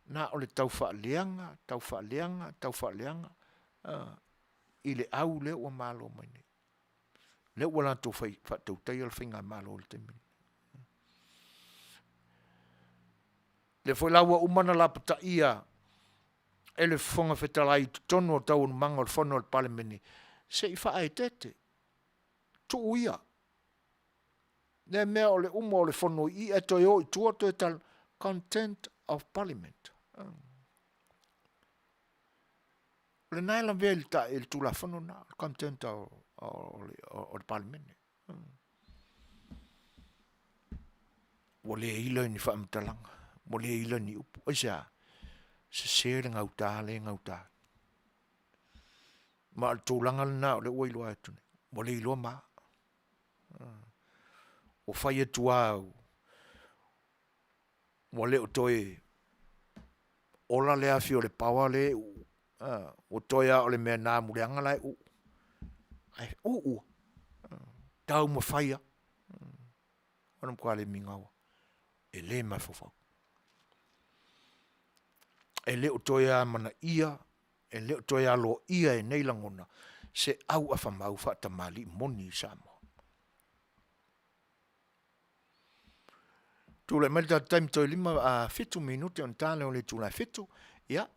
A: na o le tau faaleaga, tau faaleaga, tau faaleaga i le au lea ua malo mai nei, lea ua latou faatautaia le faigamalo i le taimi lenei. Lea foi la ua uma ona lapataia e le Fofoga Fetalai i totonu o taualumaga o le Fono a le Palemene, se i faaeteete, tuu ia lea mea o le uma o le fono i i ae toe o i tua toe talanoa, contempt of parliament. O lena e lavea i le Tulafono lena, contempt o le Palemene. Ua le ila ni faamatalaga, ua le ila ni upu. Aisea? Sese le gauta lea e gauta. Ma o le tulaga lena o lea ua iloa atu nei, ua le iloa ma. Ua fai atu lava ua le o toe ola le afi o le paoa lea e uu, ua toe lava o le mea na amu leaga la e uu. Ae uu lava, taumafai lava. O le matua le migao e le mafaufau. E le o toe amanaia, e le o toe aloaia e nei lagona se auafa mau faatamalii moni i Samoa. Tulai mai le tatou taimi toe 7 minute ona ta lea o le itula e 7. Ia,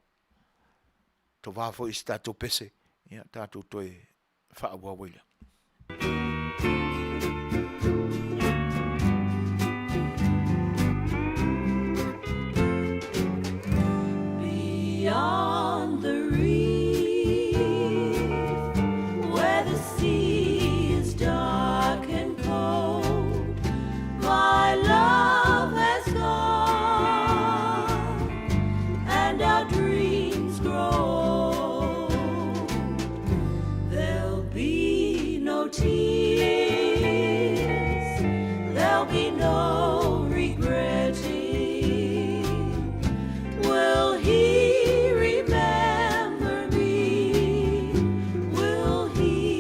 A: tova foi i se tatou pese, ia tatou toe faaauau ai lea.
C: Beyond the reef, where the sea is dark and cold, my love has gone, and our dreams grow old. There'll be no tears, there'll be no regretting. Will he remember me? Will he?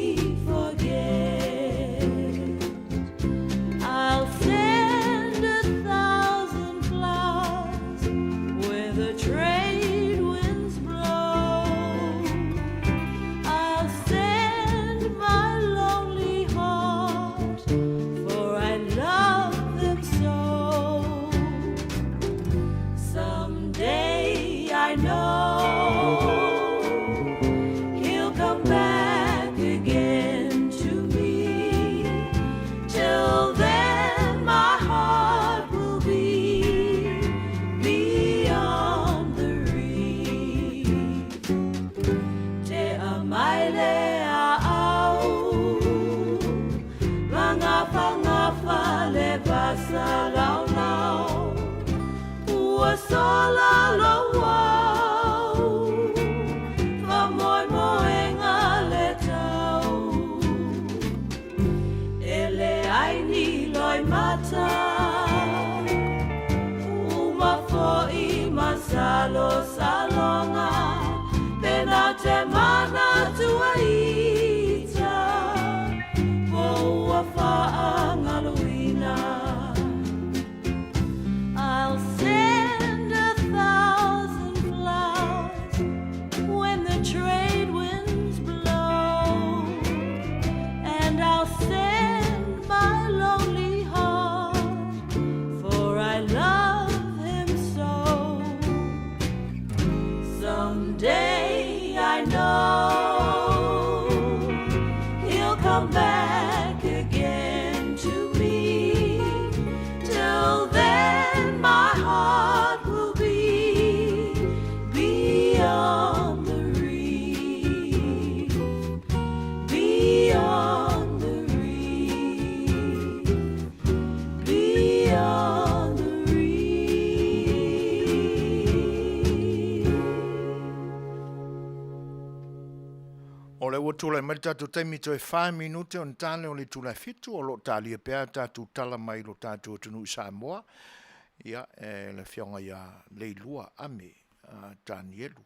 C: Come back again to me. Till then, my heart will be beyond the reef, beyond the reef, beyond the reef.
A: O lea ua tulai mai le tatou taimi toe fa minute ona ta lea o le itula e fitu, o lo o talia pea a tatou tala mai lo tatou atunuu i Samoa, ia, e le Afioga ia Leilua Ame Tanielu.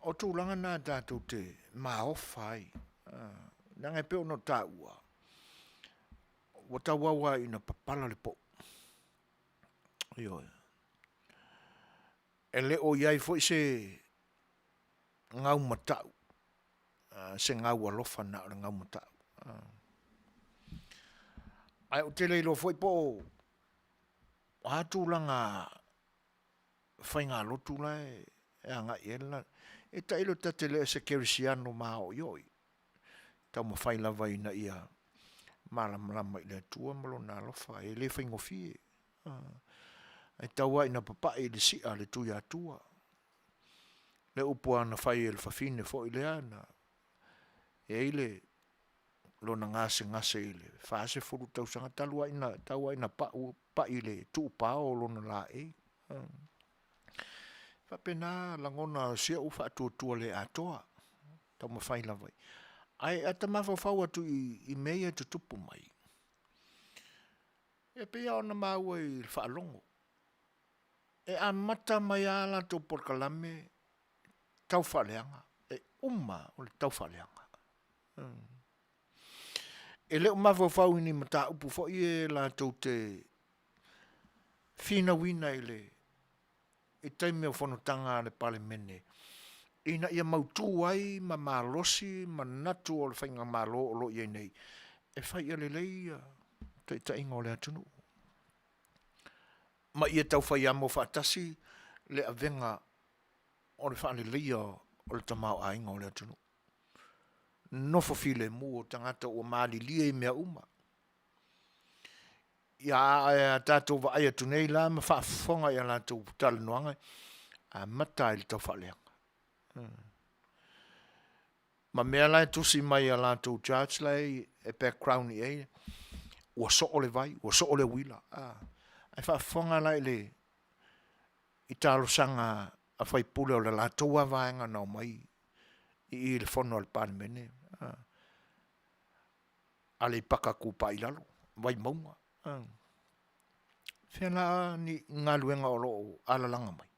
A: O tulaga na tatou te maofa ai, leaga e pei ona taua, ua tauau lava ina papala le pou. Ioe. E le o i ai foi se gaumatau, se gaualofa na o le gaumatau. Ae ou te le iloa foi po o a tulaga faigalotu la e agai i ai. E tailo ta te le o se kerisiano maoioi, taumafai lava ina ia malamalama i le Atua ma Lona alofa, e le faigofie. E tau lava ina papai i le si'a a le Tuiatua, le upu lava na fai e le fafine foi lea na i ai le lona gasegase i le 40 tausaga talu lava ina pa'i i le tuupao o lona laei. E faapena lagona o si ou faatuatua le atoa, taumafai lava. Ae a ta mafaufau atu i mea ia e tutupu mai, e pei lava ona maua i le faalogo, e amata mai lava a latou polokalame taufaaleaga, e uma lava o le taufaaleaga. E le o mafaufau i ni mataupu foi ia latou te finauina i le taimi o fonotaga a le Palemene ina ia mautu ai ma malosi manatu o le faigamalo o lo o i ai nei e fai ia lelei le taitaiga o le atunuu ma ia tau fai amo faatasi le avega o le faaleleia o le tamaoaiga o le atunuu. Nofo filemu o tagata ua malilie i mea uma. Ia a tatou vaai atu nei la ma faafofoga i a latou talanoaga, e amata lava i le taufaaleaga. Ma mea la e tusi mai i latou charts la e background i ai, ua soo le vai, ua soo le uila. Ae faafofoga la i le i talosaga a sui usufono o le latou lava vaega na omai i i le fono a le Palemene, Aleipata Itupa i Lalo, Vaimauga. Fea la ni galuega o lo o alalaga mai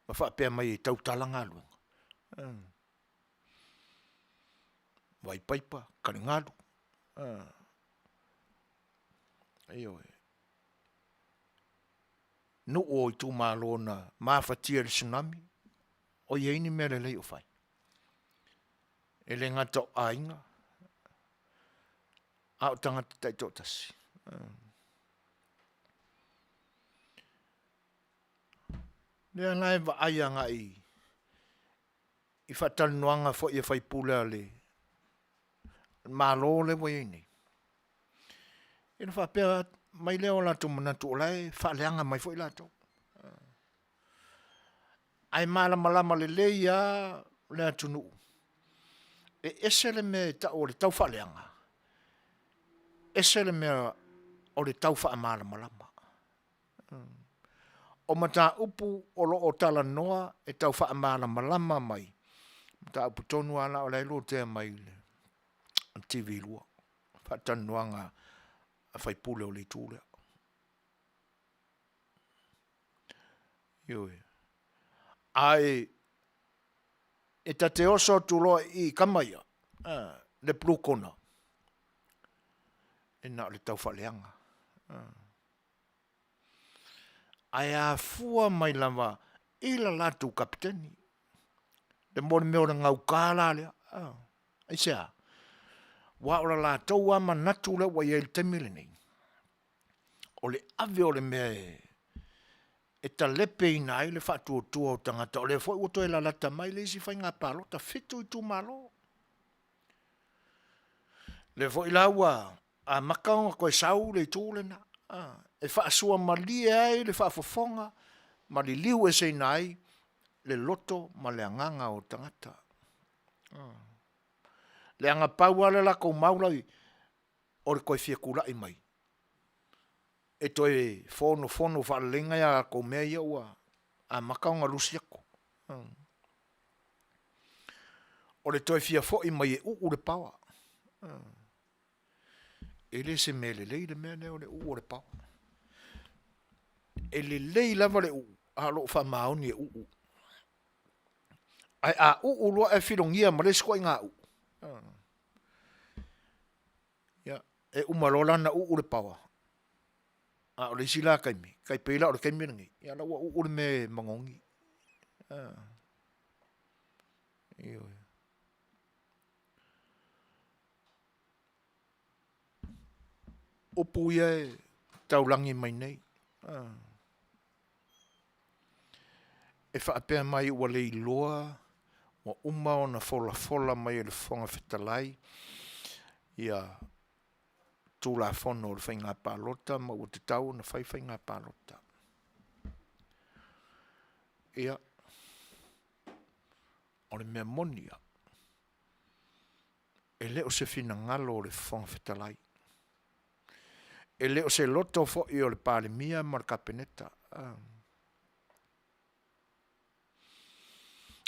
A: ma faapea mai e tautala galuega? Vai paipa, taligalu, ioe. Nuu o itumalo na mafatia i le tsunami, o i ai ni mea lelei o fai? E le gata o aiga, a o tagata taitoatasi. O lea la e vaai agai i faatalanoaga foi a sui usufono a le Malo lea ua i ai nei, ia ona faapea mai lea o latou manatu o la e faaleaga mai foi latou. Ae malamalama lelei lava le atunuu, e ese le mea e tau o le taufaaleaga, ese le mea o le tau faamalamalama. O mataupu o lo o talanoa e tau faamalamalama mai, mataupu tonu lava la o la e lotea mai le TV2, faatalanoaga a sui usufono o le itu lea. Ioe. Ae e ta te oso atu loa i i tama ia, le blue corner, e na o le taufaaleaga. Ae afua mai lava i le latou kapeteni, le mea o le gauta la lea. Aisea? Aua o le latou lava manatu lea ua i ai i le taimi lenei, o le ave o le mea e e talepeina ai le faatuatua o tagata, o lea foi ua toe lalata mai le isi faiga palota, 7 itumalo. O lea foi la ua amata ona toe sau le itu lena, e faasuamalie ai le faafofoga ma liliu eseina ai le loto ma le agaga o tagata. Leaga pau lava le latou mau la e i ai, o le toe fia tulai mai e toe fonofono faalelei nai a latou mea ia ua amata ona lusi atu. O le toe fia foi mai e uu le power. E le o se mea lelei le mea lea o le uu o le power. E lelei lava le uu a o lou faamaoni e uu. Ae a uu loa ae filogia ma le isi ituaiga uu, ia, e uma loa la ona uu le power, a o le isi la taimi, tai pei la o le taimi lenei, ia o la ua uu le mea e manogi. Ioe. Upu ia e taulagi mai nei, e faapea mai ua le iloa ua uma ona folafola mai e le Fofoga Fetalai ia Tulafono o le Faiga Palota ma ua tatau ona fai faiga palota. Ia, o le mea moni lava, e le o se finagalo o le Fofoga Fetalai, e le o se loto foi o le Palemia ma le Kapeneta.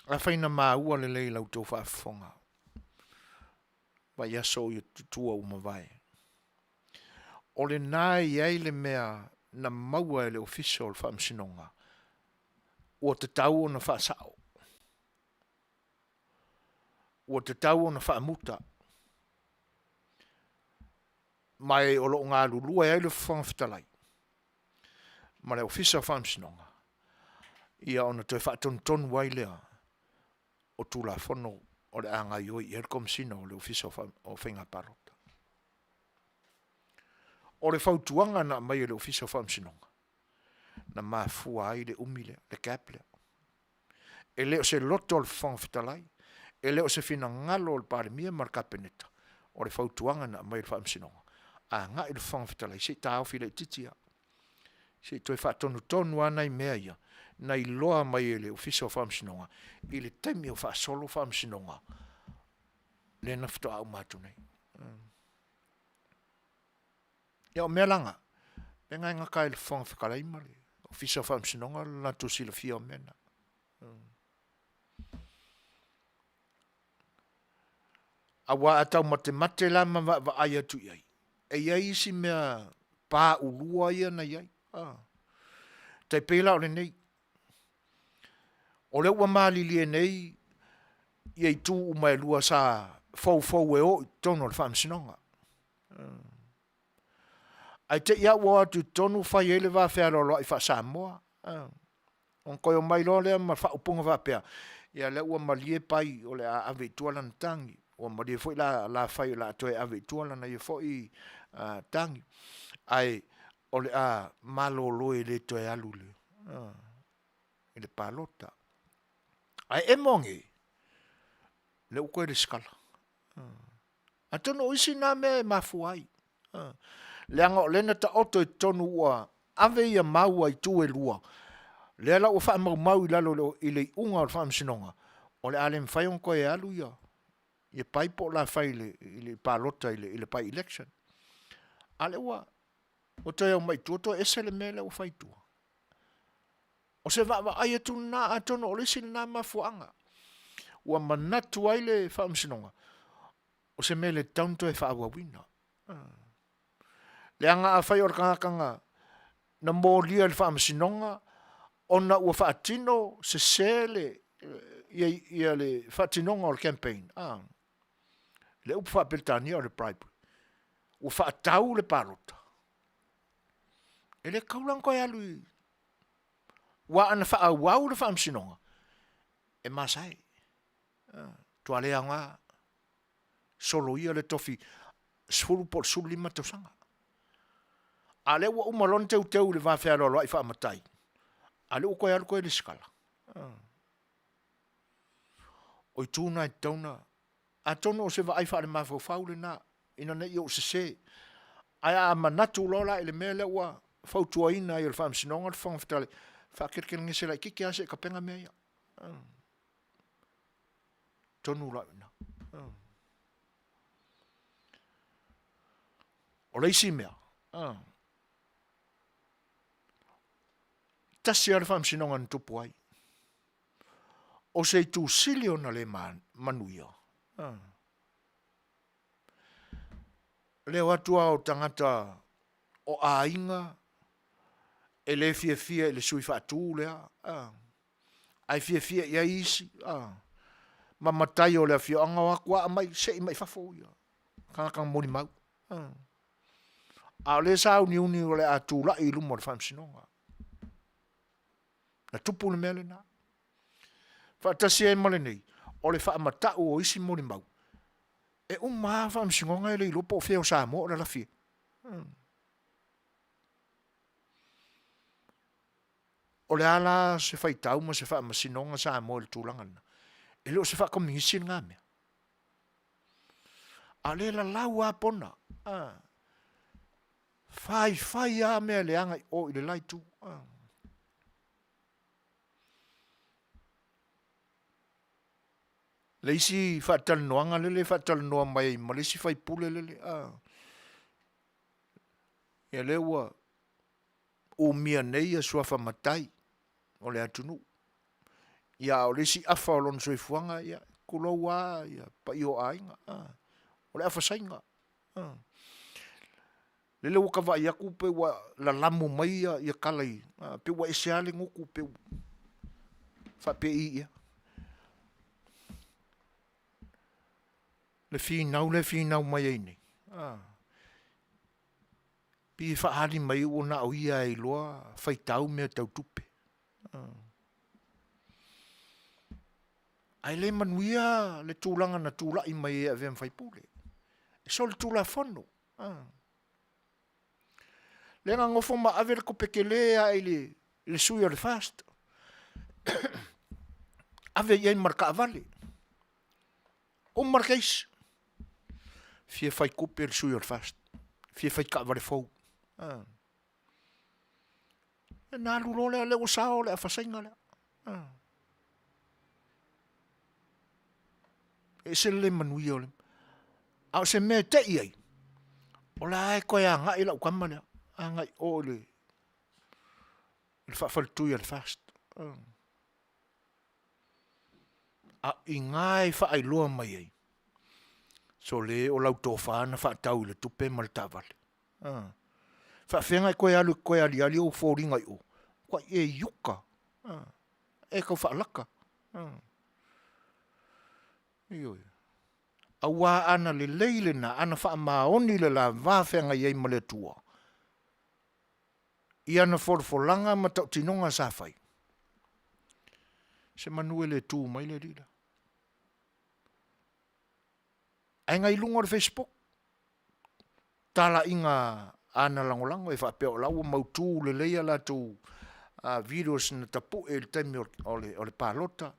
A: Afai na maua lelei i la outou faafofoga, vaiaso i tua ua mavae, o lena e i ai le mea na maua e le Ofisa o le Faamasinoga ua tatau ona faasao, ua tatau ona faamuta, ma o lo o galulue ai le Fofoga Fetalai ma le Ofisa o Faamasinoga, ia ona toe faatonutonu ai lea o Tulafono o le a gaoioi i ai le Komesina o le Ofisa o Faiga Palota. O le fautuaga na aumai e le Ofisa o Faamasinoga, na mafua ai le umi lea, le gap lea. E le o se loto o le Fofoga Fetalai, e le o se finagalo o le Palemia ma le Kapeneta, o le fautuaga na aumai e le Faamasinoga, agai le Fofoga Fetalai se i taofi laitiiti lava, se i toe faatonutonu lava nai mea ia na iloa mai e le Ofisa o Faamasinoga i le taimi o faasolo Faamasinoga lea na faatoa uma atu nei. Ia o mea la na, mea na e gata ai le Fofoga Fetalai ma le Ofisa o Faamasinoga lo latou silafia o mea na. Aua a taumatemate la ma vaavaai atu i ai, e i ai isi mea paulua ia na i ai. Tai pei la o lenei, o lea ua malilie nei ia itu uma e lua sa foufou e o i totonu o le Faamasinoga. Ae te i lava ua o atu i totonu fai ai le vafealoaloai faa-Samoa, ona toe omai loa lea ma faaupuga faapea, ia lea ua malie Pai o le a ave i tua lana tagi, ua malie foi Lafai o le a toe ave i tua lana ia foi tagi, ae o le a malolo e le toe alu i le palota. Ae emo ane, o lea ua toe resitala. Atonu o isi na mea e mafua ai, leaga o lea na taoto i totonu ua ave ia mau a itu e lua, lea la ua faamaumau i lalo i le iuga o le faamasinoga, o le a le mafai ona toe alu ia Pai po o Lafai i le palota i le bi-election. A o lea ua toe omai i tua toe ese le mea lea ua fai i tua. O se vaavaai atu lena, atonu o le isi lena mafuaaga ua manatu ai le Faamasinoga, o se mea e le tatau ona toe faaauauina. Leaga afai o le tagata na molia i le Faamasinoga ona ua faatino sese le faatinoga o le campaign, le upu faa-Peretania o le bribery, ua faatau le palota, e le tatau la ona toe alu i... aua ana faaauau le faamasinoga, e masae. E matua le aoga, soloia le tofi 10 po o le 15 tausaga. A o lea ua uma loa ona teuteu i le vafealoaloai faamatai. A lea ua toe alu toe lesitala. O itu na e tatau ona, atonu o se vaai faalemafaufau lena ina ne i ou sese, ae a manatu loa la i le mea lea ua fautuaina ai e le Faamasinoga le Fofoga Fetalai, faakelekelegese laitiiti lava se i tapena mea ia. Tonu la o i ina. O le isi mea, tasi lava le faamasinoga na tupu ai, o se itu sili ona le manuia, le o atu lava o tagata o aiga e le fiafia i le sui faatu lea, ae fiafia i ai isi, ma matai o le afioaga o atu lava aumai, sei mai fafo tagata na molimau. A o lea sa sauniuni o le a tulai i luma o le Faamasinoga. Na tupu le mea lena. Faatasi ai ma lenei, o le faamatau o isi molimau, e uma lava Faamasinoga e le iloa po o fea o Samoa o lalafi ai. O le a la se faitau ma se faamasinoga Samoa i le tulaga lena? E le o se faakominisi lena mea. A o lea e lalau lava pona, faifai lava mea leaga i o i le la itu. Le isi faatalanoaga lele e faatalanoa mai ai ma le isi sui usufono lele, ia lea ua umia nei suafa matai o le atunuu. Ia a o le isi afa o lona soifuaga, ia tulou lava le paia o aiga, o le afa Saina. Lele ua ta vaai atu pei ua lalamu mai tala pei ua ese lava le gutu pei ua faapei ea. Le finau lea e finau mai ai nei, pei e faaali mai ua na o ia lava e iloa faitau mea tau tupe. Ae le manuia le tulaga na tulai mai ai e avea ma faipule. E solitulafono. Lea na nonofo ma ave le tupe tele lava i le sui o le FAST, ave i ai ma le taavale, uma le case, fia fai tupe le sui o le FAST, fia fai taavale fou. Ona alu loa lea, lea ua sao le afa Saina lea. E ese le le manuia o le... A o se mea e te i ai, o la e toe agai lau tama lea, agai i o i le faafaletui a le FAST. A o i ina e faailoa mai ai, sole o lau tofa na faatau i le tupe ma le taavale. E faapefea ona e toe alu e toe aliali ou foliga i o? Matuai e iuta, e tau faalata. Ioe. Aua ana lelei lena, ana faamaoni le la va feagai ai ma le Atua i ana folafolaga ma tautinoga sa fai, semanu e le tu mai le alii lea. Ae na i luga o le facebook talaiga a ana lagolago e faapea o la ua mautu lelei a latou videos na tapue i le taimi o le palota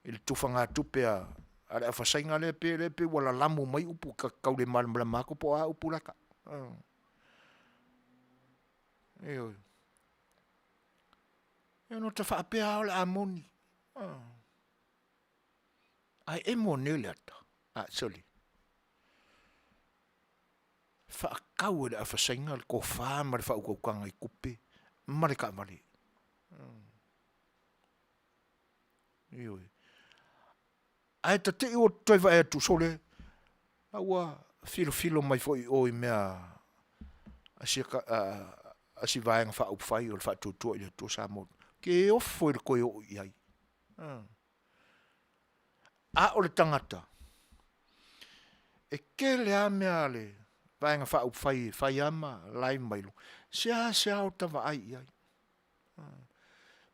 A: i le tufagatupe a le afa Saina lea pei ua lalamu mai upu ta te tau le malamalama atu po o a upu la e tau. Ioe. Ia ona ota faapea lava o le a moni. Ae emo nei le ata, sole, faatau e le afa Saina le tofa ma le faautautaga i tupe ma le taavale. Ioe. Ae ta te i ua toe vaai atu, sole, la ua filofilo mai foi i o i mea a si Vaega Faaupufai o le Faatuatua i le Atua Samoa, ke ofo i le toe oo i ai. A o le tagata, e tele lava mea a le Vaega Faaupufai e fai lava ma live mai luga, e seasea ota vaai i ai.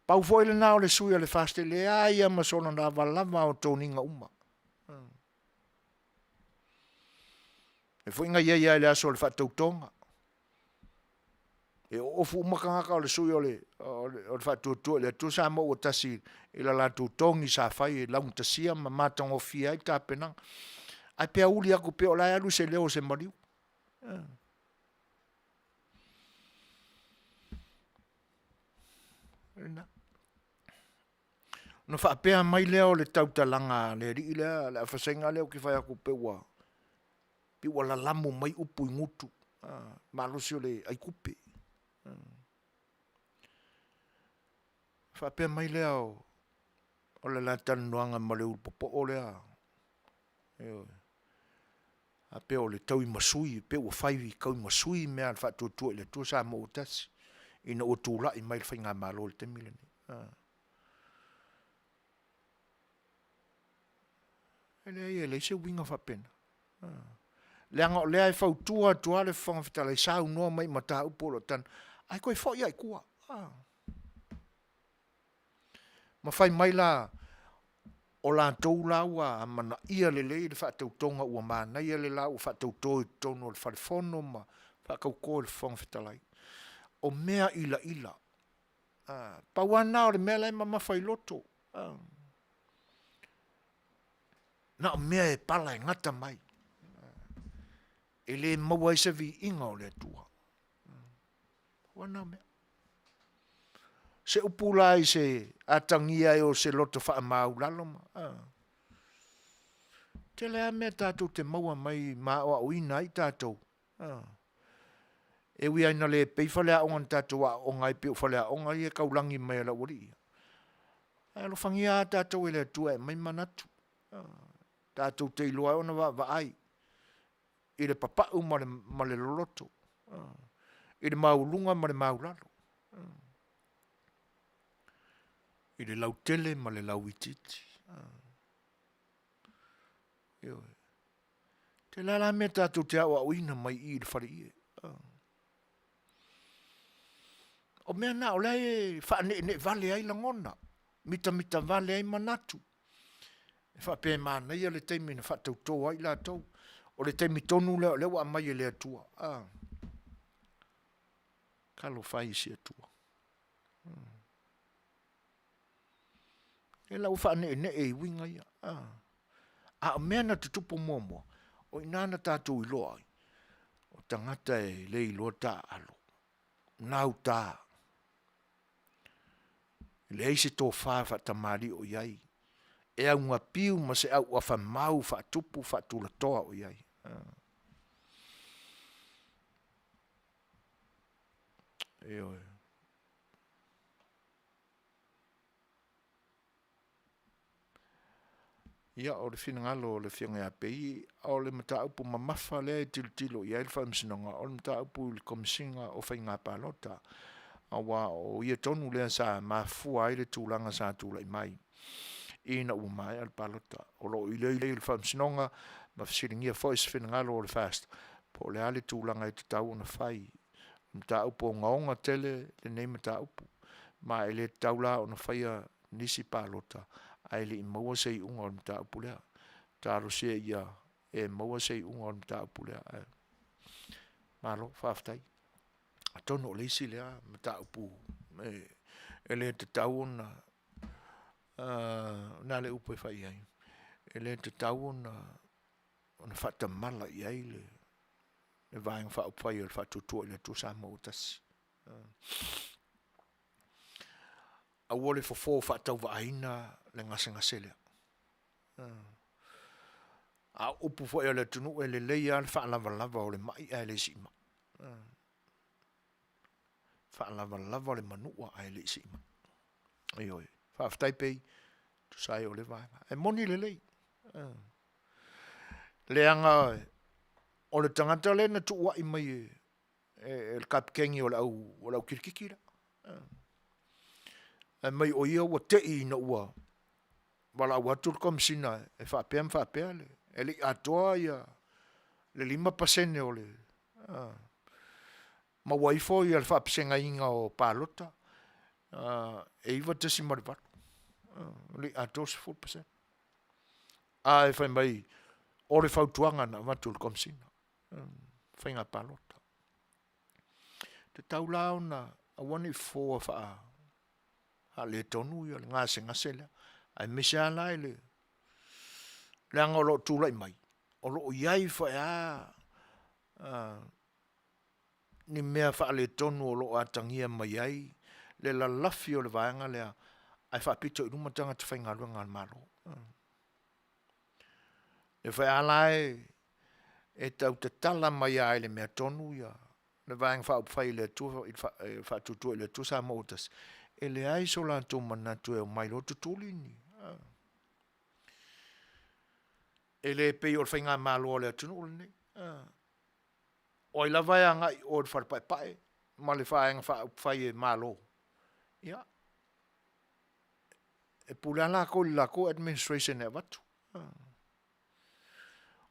A: Pau foi lena o le sui o le FAST e leai lava ma sona lavalava o toniga uma. Lea foi na i ai lava i le aso o le faatautoga. E oofu uma tagata o le sui o le, o le, o le Faatuatua i le Atua Samoa ua tasi i la latou togi sa fai e laugatasia ma matagofie ai tapenaga. Ae pe auli atu pea o la e alu i se leo o se maliu. Lena. Ona faapea mai lea o le tautalaga a le alii lea, le afasaiga lea ou te fai atu pe ua, pei ua lalamo mai upu i gutu, malosi o le aitupe. Faapea mai lea o le la talanoaga ma le ulu popo'o lea, ioe, faapea o le tauimasui pei ua fai tauimasui mea a le Faatuatua i le Atua Samoa ua Tasi ina ua tulai mai le Faigamalo i le taimi lenei. E leai e leai se uiga faapena. Leaga o lea e fautua atu lava le Fofoga Fetalai, saunoa mai i mataupu o lo o talanoaina, ae toe foi lava i tua. Ma fai mai la, o latou la ua amanaia lelei le faatautoga ua manaia le la ua faatauto i totonu o le Fale Fono ma faatauto e le Fofoga Fetalai. O mea ilaila, pau lava lena o le mea la e mamafa i loto, na o mea e pala e gata mai, e le maua ai se viiga o le Atua. Pau lava lena o mea. Se upu la i se atagia ai o se loto faamaulalo ma, a. Tele lava mea tatou te maua mai ma aoaoina ai tatou, a. E ui lava ina le pei faleaoga na tatou aooga ai pei o faleaoga ia e taulagi mai e le aualii ia, ae alofagia lava tatou e le Atua e aumai manatu, tatou te iloa ai ona vaavaai i le papau ma le loloto, i le maualuga ma le maualalo, i le lautele ma le lauitiiti. Ioe. E tele lava la mea tatou te aoaoina mai i i i le faleie. O mea na o lea e faaneenee vale ai lagona, mitamitavale ai manatu, e faapea e manaia le taimi na faatauto ai latou, o le taimi tonu lea o lea ua aumai e le Atua. Talofa e i si Atua. O lea la ua faaneenee i uiga ia. A o mea na tutupu muamua, o i ina na tatou iloa ai, o tagata e le iloa taaalo, gauta, leai se tofa faatamalii o i ai, e augapiu ma se auafa mau faatupu faatulatoa o i ai. Ioe. Ia, o le finagalo o le Afioga ia Pei, o le mataupu mamafa lea e tilotilo i ai le Faamasinoga, o le mataupu i le Komesina o Faiga Palota, aua o ia tonu lea sa mafua ai le tulaga sa tulai mai ina ua maea le palota. O lo o iloilo e le Faamasinoga ma fesiligia foi se finagalo o le FAST po o le a le tulaga e tatau ona fai. O le mataupu ogaoga tele lenei mataupu, ma e le tatau la ona faia nisi palota ae le i maua se iuga o le mataupu lea. Talosia ia e maua se iuga o le mataupu lea, ae malo faafetai. Atonu o le isi lea mataupu e le tatau ona, o le a le upu e fai i ai, e le tatau ona faatamala i ai le Vaega Faaupufai o le Faatuatua i le Atua Samoa ua Tasi. Aua le fofo faatauvaaina le gasegase lea. A o upu foi a le atunuu, e lelei lava le faalavalava o le mai ae le siimai. Faalavalava le manua ae le i siimai. Ioe. Faafetai Pei, tusa ai o lea vaega. E moni lelei, leaga o le tagata lea na tuuai mai e le kapikeni o le au kilikiti lea. Fai mai o ia ua te i ina ua valaau atu le Komesina e faapea ma faapea, e le i atoa le 5% o le maua ifo le faapesegaina o palota e 9.8, e le i atoa le 10%. Ae fai mai o le fautuaga na avatu e le Komesina o Faiga Palota. Tatau la ona aua ne i fofoa faa faaletonu ia le gasegase lea, aemaise lava la i le leaga o lo o tulai mai, o lo o i ai foi lava ni mea faaletonu o lo o atagia mai ai le lalafi o le vaega lea ae faapito i luma tagata faigaluega a le Malo. Lea foi lava la e tau tatala mai lava i le amiotonu ia le Vaega Faaupufai a le Atua Faatuatua i le Atua Samoa ua Tasi, e leai so latou manatu e omai loa tutuli ni e le pei o le faigamalo a le atunuu lenei. O ai lava e agai i o i le Fale Paepae ma le Vaega Faaupufai e Malo, ia, e pule lava latou i le latou administration e avatu.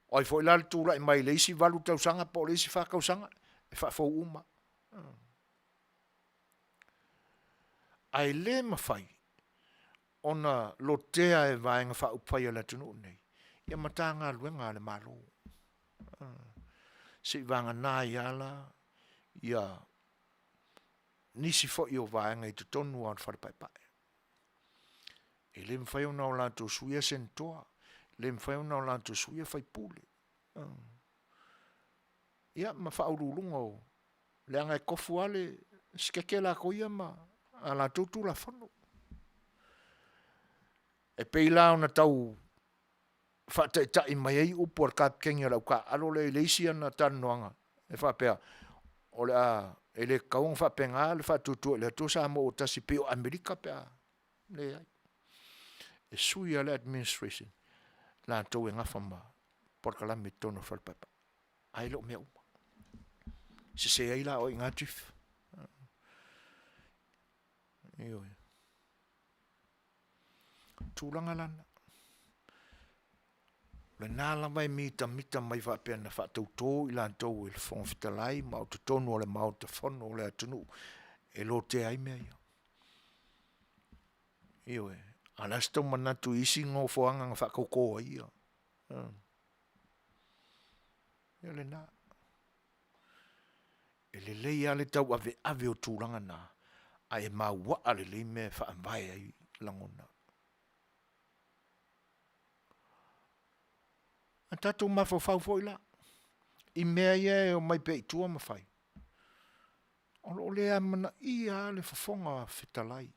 A: O ai foi la le tulai mai i le isi 8 tausaga po o le isi 4 tausaga, e faafou uma lava. Ae le mafai ona lotea e Vaega Faaupufai a le atunuu lenei ia Matagaluega a le Malo, seivagana ai lava la ia nisi foi o vaega i totonu lava o le Fale Paepae. E le mafai ona o latou suia Senatoa, le mafai ona latou suia sui usufono, ia ma faauluuluga o leaga e tofu lava le sikeke latou ia ma a latou Tulafono. E pei la ona tau faataitai mai ai upu a le kapeteni a le autaaalo lea i le isi ana talanoaga e faapea, o le a, e le tatau ona faapena le Faatuatua i le Atua Samoa ua Tasi pei o Amerika pe a, leai. E sui lava le administration, latou e nafa ma polokalame i totonu o le Fale Paepae, ae le o mea uma. E sese ai la oe i ina Chief. Ioe. O le tulaga la lena. O lena lava e mitamita mai faapea na faatauto i latou e le Fofoga Fetalai ma o totonu o le Maota Fono o le atunuu e lotea ai mea ia. Ioe. A o le a se tou manatu i isi nofoaga na faatauto ai ia? Ia o lena. E lelei lava le tauaveave o tulaga na, ae maua lelei mea e faavae ai lagona. A tatou mafaufau foi la i mea ia e omai pea i tua ma fai, o lo o le amanaia lava le Fofoga Fetalai.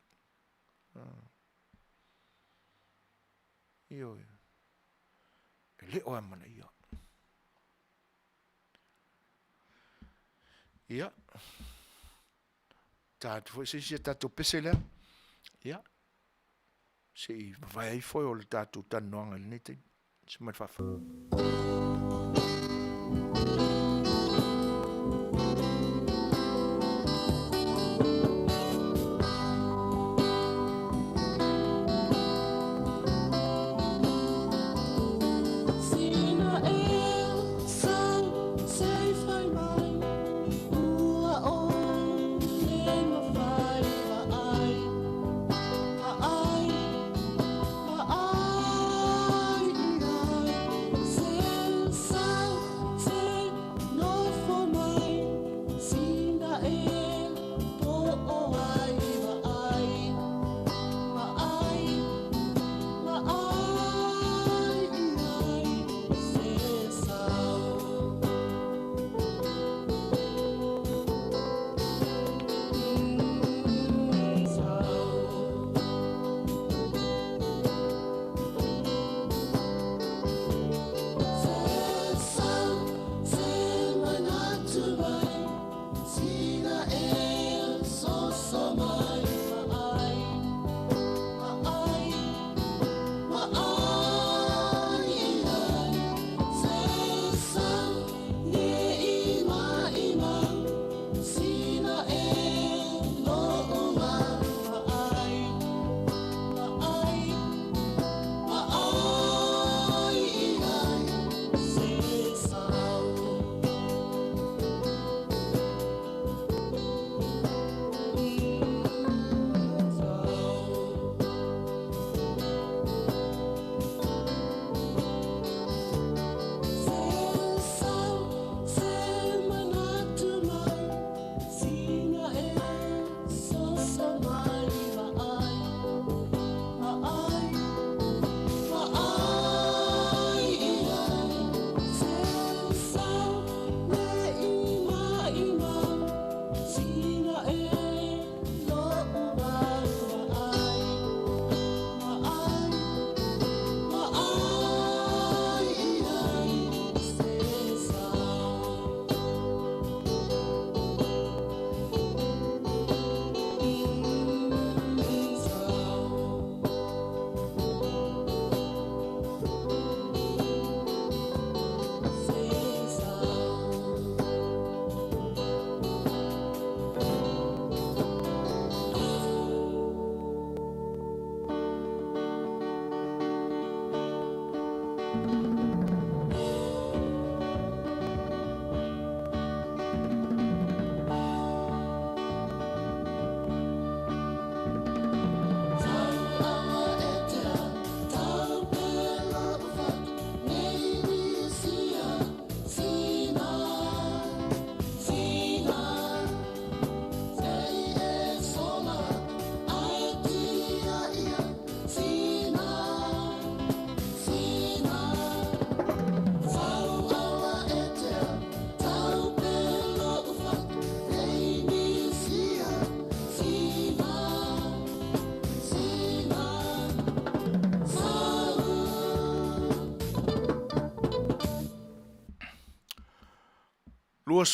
A: Ioe. E le o amanaia. Ia, ta atu foi se isi a tatou pese lea, ia, se i vavae ai foe o le tatou talanoaga i lenei taimi.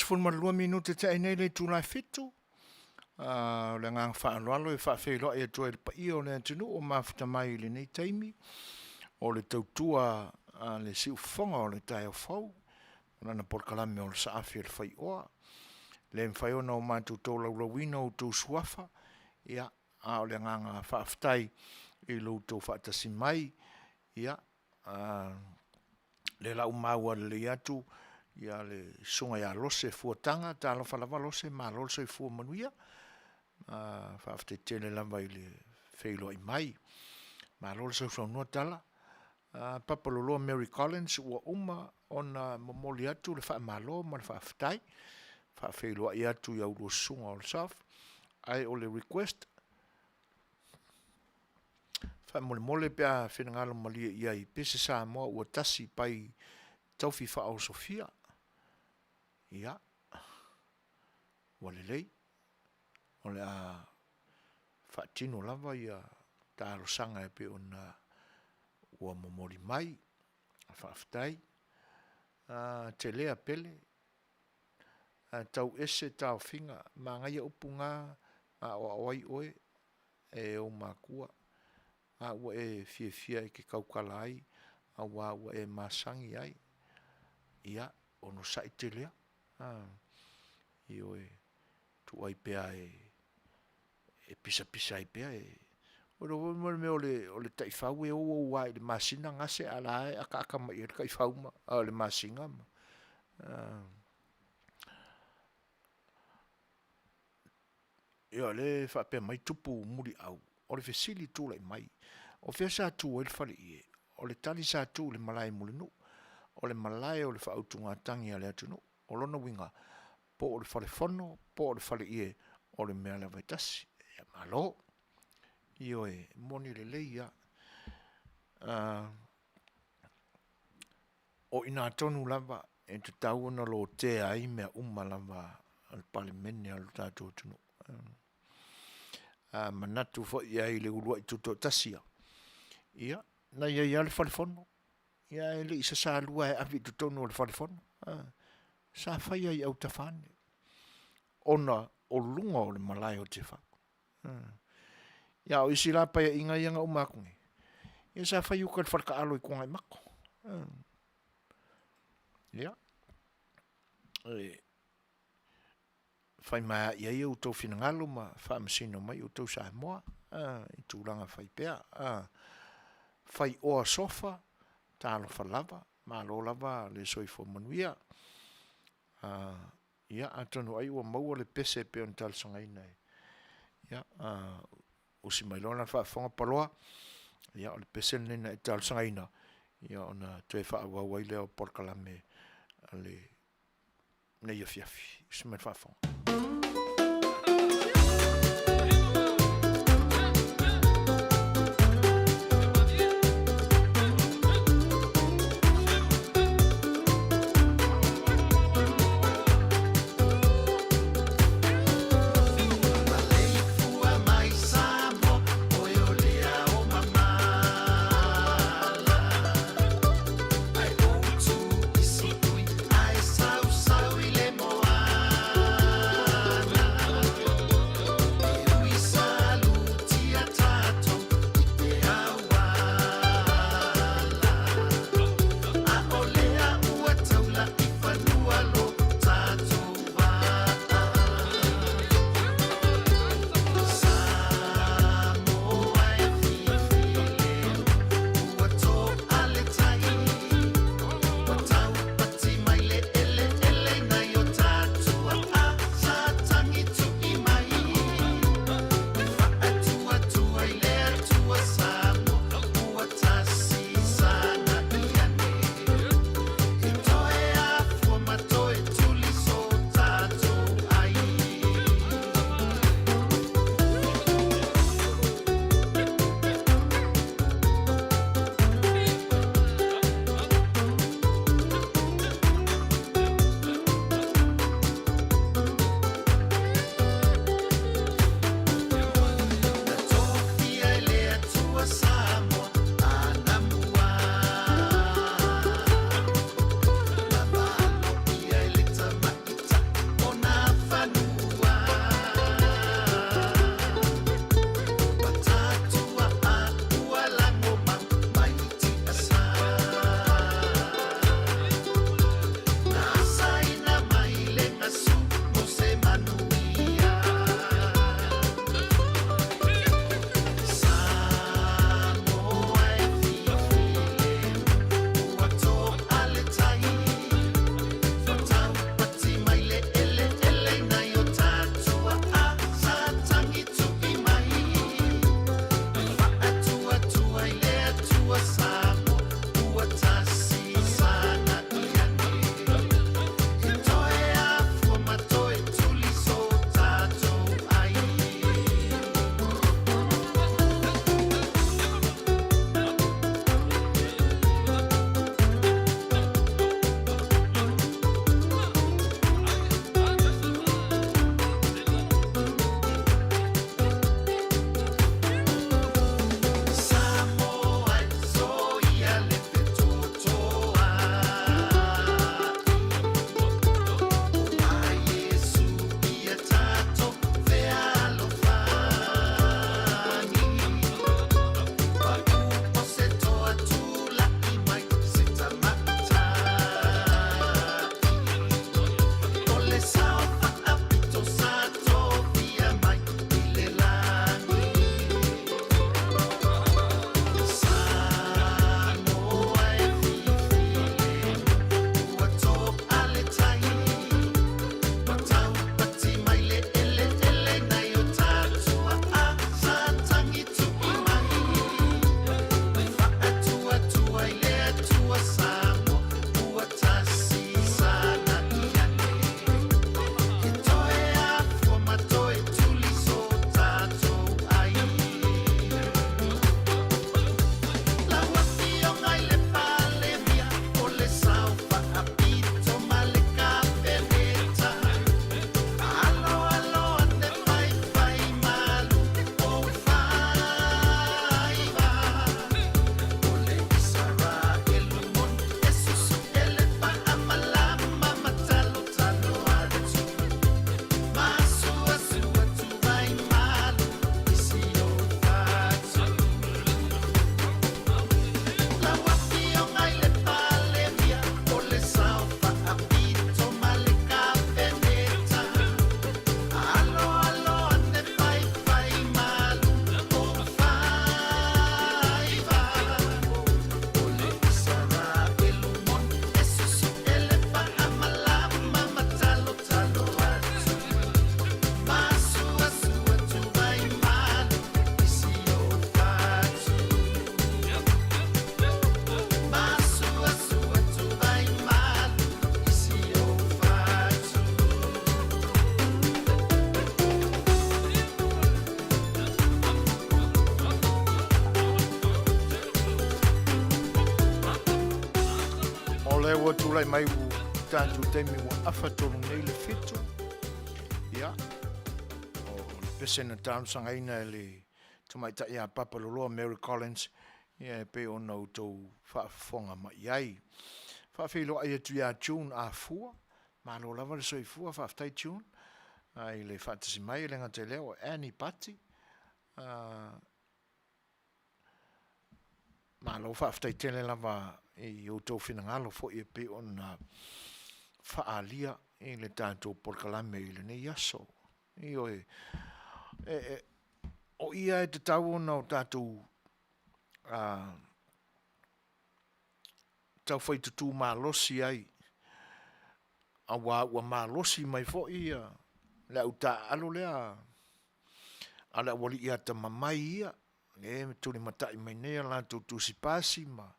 A: 22 minute tea nei le itula e fitu. O le agaga faaaloalo e faafeiloai atu ai i le paia o le atunuu o mafuta mai i lenei taimi o le tautua a le siufofoga o le taeao fou ma lana polokalame o le Saafi a le Faioa. E le mafai ona o matou tolaulauina o outou suafa, ia, a o le agaga faafetai i lo outou faatasi mai, ia, lea la ua maua lelei atu ia le susuga ia Lose Fuataga, talofa lava Lose, malo le soifua manuia. Faafetai tele lava i le feiloai mai. Malo le sausaunoa Tala. Papaloloa Mary Collins ua uma ona momoli atu le faamalo ma le faafetai, faafeiloai atu i a oulua susuga o le SOF, ae o le request, faamolemole pe a finagalo malie i ai pe se Samoa ua tasi pai taufi faaosofia. Ia, ua lelei, o le a faatino lava ia talosaga e pei ona ua momoli mai. Faafetai. Telea Pele, tau ese taofiga, manaia upu na, na aoao ai oe e ou matua, a ua e fiafia e te tautala ai, aua ua e masani ai. Ia, onosai Telea, ioe, tuu ai pea e pisapisa ai pea. Ua iloa foi le mea o le taifau e ou ou lava i le masina gase a o la e akaaka mai i ai le taifau ma le masina. Ia o lea e faapea mai Tupu Muliau, o le fesili tulai mai, o fea sa tu ai le faleie? O le tali sa tu i le malae i Mulinuu, o le malae o le faautugatagi a le atunuu. O lona uiga, po o le falefono po o le faleie, o le mea lava e tasi. Ia malo. Ioe, e moni lelei lava. O i ina tonu lava e tatau ona lotea ai mea uma lava a le Palemene a lo tatou atunuu. A manatu foi i ai i le uluai tutoatasi, ia, na i ai lava le falefono, ia ae le i sasalua e ave i totonu o le falefono. Sa fai lava i autafa ane, ona o luga o le malae o Tiafau. Ia a o isi la Paeaiga ia na uma atu nei, ia sa fai uta i le fale taalo i Tuanaimato. Ia, e fai maea i ai outou finagalo ma faamasino mai outou Samoa i tulaga fai pea. Fai oa sofa, talofa lava, malo lava le soifua manuia. Ia, atonu ai ua maua le pese e pei ona talosagaina e, ia, usi mai loa lana faafofoga Paloa, ia o le pese lenei na e talosagaina, ia ona toe faaauau ai lea o polokalame a lenei afiafi. Usi mai le faafofoga. Lea ua tulai mai ua tatou taimi ua afa tonu nei le fitu. Ia, o le pese na talosagaina e le tamaitai ia Papa Loloa Mary Collins, ia e pei ona outou faafofoga mai i ai. Faafeiloai atu ia June Afua, malo lava le soifua, faafetai June i le faatasi mai, e le gata i lea o Annie Pati, Malo faafetai tele lava i outou finagalo foi e pei ona faaalia i le tatou polokalame i lenei aso. Ioe, o ia e tatau ona o tatou taufai tutu malosi ai, aua ua malosi mai foi le au taaalo lea a le aualii atamamai ia, lea e tulimatai mai nei a latou tusi pasi ma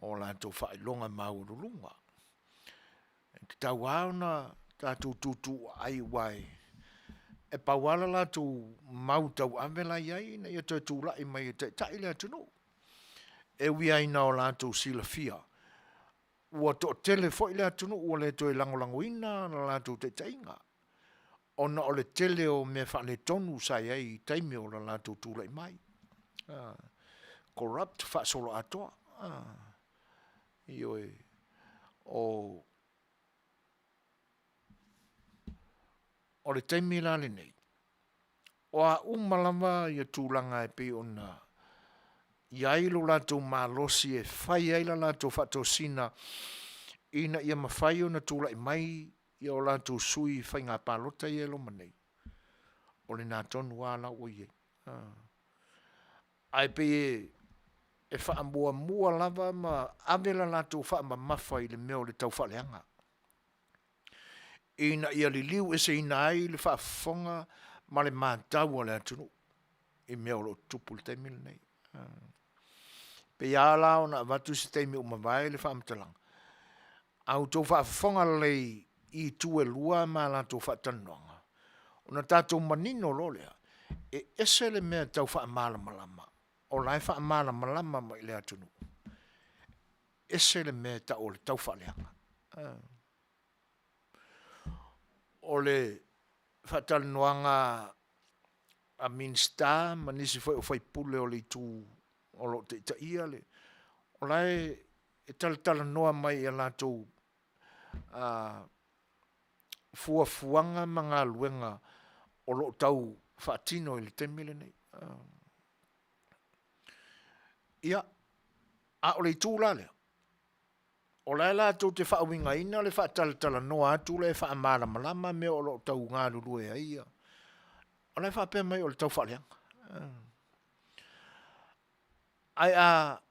A: o latou faailoga maualuluga. E tatau lava ona tatou tutuaai aua e pau lava le latou mau tauave la e i ai ina ia toe tulai mai e taitai le atunuu. E ui lava ina o latou silafia ua toatele foi le atunuu ua le toe lagolagoina le latou taitaiga ona o le tele o mea faaletonu sa i ai i taimi o le latou tulai mai. Corrupt faasoloatoa. Ioe. O le taimi la lenei, o a uma lava tulaga e pei ona i ai lo latou malosi e fai ai le latou faatosina ina ia mafai ona tulai mai o latou sui i faiga palota ia e loma nei, o lena tonu lava la ua i ai. Ae pei e faamuamua lava ma ave le latou faamamafa i le mea o le taufaaleaga, ina ia liliu eseina ai le faafofoga ma le matau a le atunuu i mea o lo o tutupu i le taimi lenei. E pei lava la ona avatu i se taimi ua mavae le faamatalaga, a outou faafofoga lelei i itu e lua ma latou faatalanoaga, ona tatou manino loa lea, e ese le mea tau faamalamalama o la e faamalamalama mai i le atunuu, ese le mea e tau o le taufaaleaga. O le faatalanoaga a Minisita ma nisi foi o sui usufono o le itu o lo o taitaia le… o la e talatalanoa mai i a latou fuafuaga ma galuega o lo o tau faatino i le taimi lenei. Ia, a o le itu la lea, o la e latou te faauigaina le faatalatalanoa atu lea e faamalamalama mea o lo o tau galulue ai, o la e faapea mai o le taufaaleaga. Ae a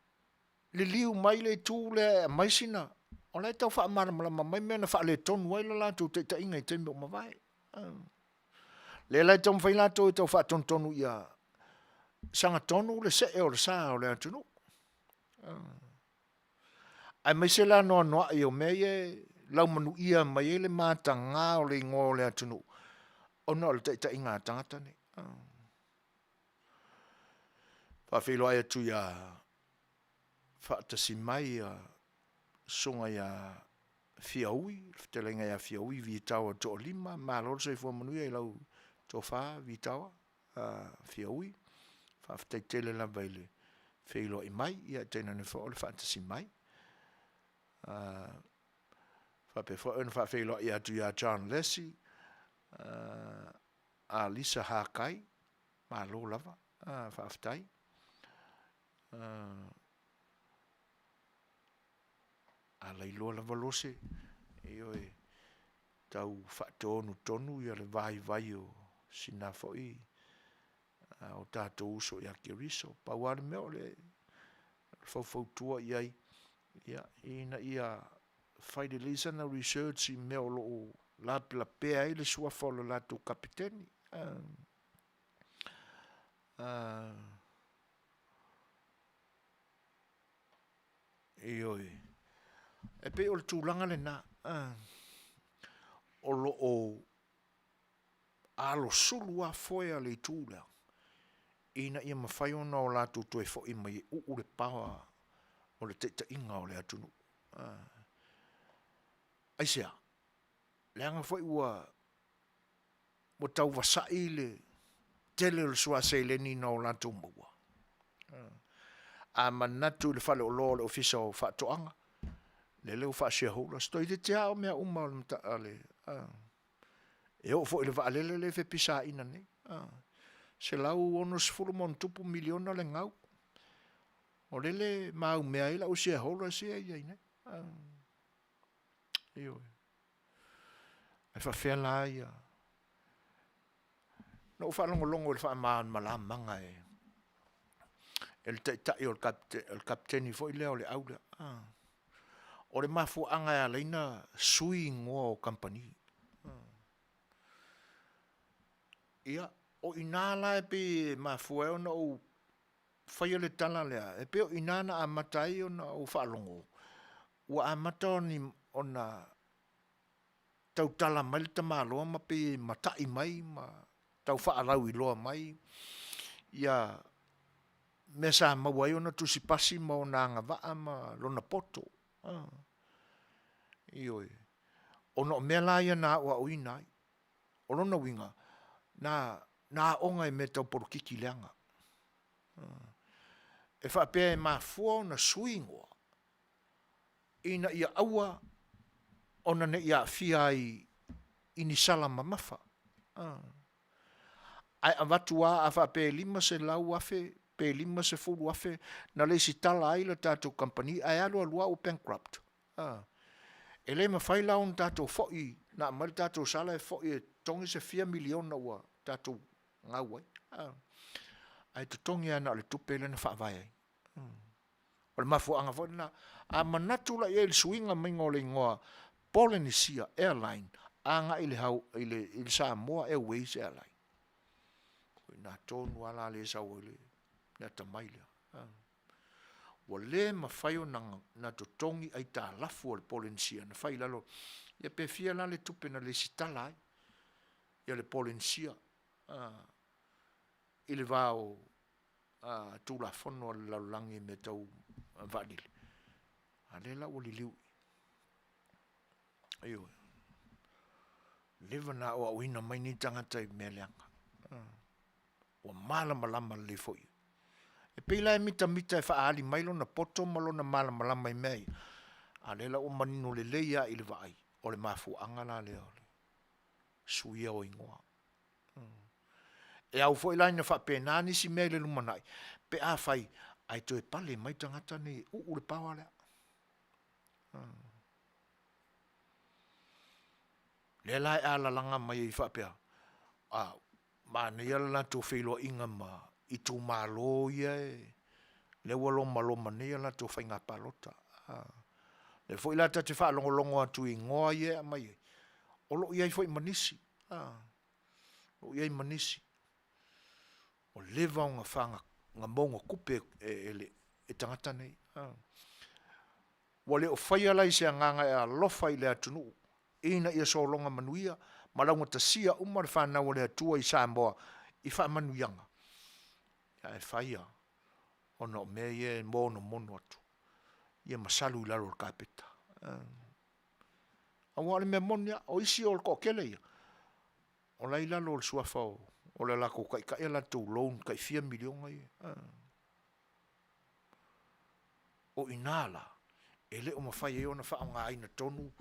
A: liliu mai le itu lea e aumai sina… o la e tau faamalamalama mai mea na faaletonu ai le latou taitaiga i taimi ua mavae. Lea la e taumafai latou e tau faatonutonu ia sagatonu le see o le sa o le atunuu, aemaise le anoanoai o mea ia e laumanuia mai ai le mataga o le igoa o le atunuu ona o le taitaiga a tagata nei. E faafeiloai atu ia faatasi mai le Susuga ia Fiaui, le fetalaiga ia Fiaui Vitaoa Toalima, malo le soifua manuia i lau tofa Vitaoa Fiaui. Faafetai tele lava i le feiloai mai, ae tainane foi o le faatasi mai. E faapea foi ona faafeiloai atu ia John Lesi, Alisa Hakai, malo lava faafetai. A lailoa lava Rose, ioe, tau faatonutonu le vaivai o sina foi o tatou uso ia Keriso. Pau lava le mea o le faufautua i ai ina ia fai lelei sana research i mea o lo o lapelapea ai le suafa o le latou Kapeteni. Ioe. E pei o le tulaga lena, o lo o alosulu lava foe a le itu lea, ina ia mafai ona latou toe foi mai e uu le power o le taitaiga o le atunuu. Aisea? Leaga foi ua ua tau vasa'i le tele o le suā seleni na o latou maua. A manatu i le faleoloa o le Ofisa o Faatoaga, lele ua faa-shareholders, toeitiiti lava o mea uma o le, e oo foi i le vaalele lea e fepisāina nei, $160+ miliona le gau, o lele e maumea ai le au shareholders ia e i ai nei. Ioe. Ae faapefea la ia? Na ou faalogologo i le faamalamalamaga e le taitai o le kapeteni foi lea o le au lea, o le mafuaaga e ala ai ona sui igoa o kamupani. Ia, o i ina la e pei e mafua ai ona ou faia le tala lea, e pei o i ina na amata ai ona ou faalogo ua amata ona tautala mai le tamaloa ma pei e matai mai ma tau faalauiloa mai ia mea sa maua ai ona tusipasi ma ona agavaa ma lona poto. Ioe. Ona o mea la ia na aoaoina ai. O lona uiga, na aoga i mea tau polokiki leaga. E faapea e mafua ona sui igoa, ina ia aua ona ne i aafia ai i ni sala mamafa. Ae avatu lava a faapea e $500,000 pe $50,000 na lesitala ai le tatou kamupani ae alu alu lava ua bankrupt, e le mafai la ona tatou foi na aumai le tatou sala e foi e totogi se fia miliona ua tatou gau ai, ae totogi lava na o le tupe lea na faavae ai. O le mafuaaga foi lena. A manatu la i ai i le suiga mai o le igoa Polenisia Airline agai i le Samoa Airways Airline, o i ina tonu lava la lea e sau ai le atamai lea. Ua le mafai ona totogi aitalafu a le Polenisia na fai i lalo, ia pe fia la le tupe na lesitala ai le Polenisia i le va o Tulafono a le lalolagi i mea tau vaalele, a lea la ua liliu i i. Ioe. Leva ona aoaoina mai nei tagata i mea leaga. Ua malamalama lelei foi. E pei la e mitamita e faaali mai lona poto ma lona malamalama i mea ia, a o lea la ua manino lelei lava i le vaai, o le mafuaaga la lea o le suia o igoa. E au foi la ina faapena nisi mea i le lumanai pe afai ae toe pale mai tagata nei e uu le power lea. Lea la e alalaga mai ai faapea, a, manaia le latou feiloaiga ma itumalo ia e, lea ua lomaloma nei a latou faiga palota. O lea foi la ta te faalogologo atu i igoa ia e aumai ai, o lo o i ai foi ma nisi, o lo o i ai ma nisi ua leva ona maugatupe e tagata nei. Ua le o faia la i se agaga e alofa i le atunuu ina ia sologa manuia ma laugatasia uma le fanau a le Atua i Samoa i faamanuiaga, ae fai lava ona o mea ia e monomono atu ia ma salu i lalo o le kapeta. Aua o le mea moni lava, o isi o le toatele ia, o la e i lalo o le suafa o le latou taitai a latou loan tai fia miliona ia. O i ina la e le o mafai ai ona faaaogaina tonu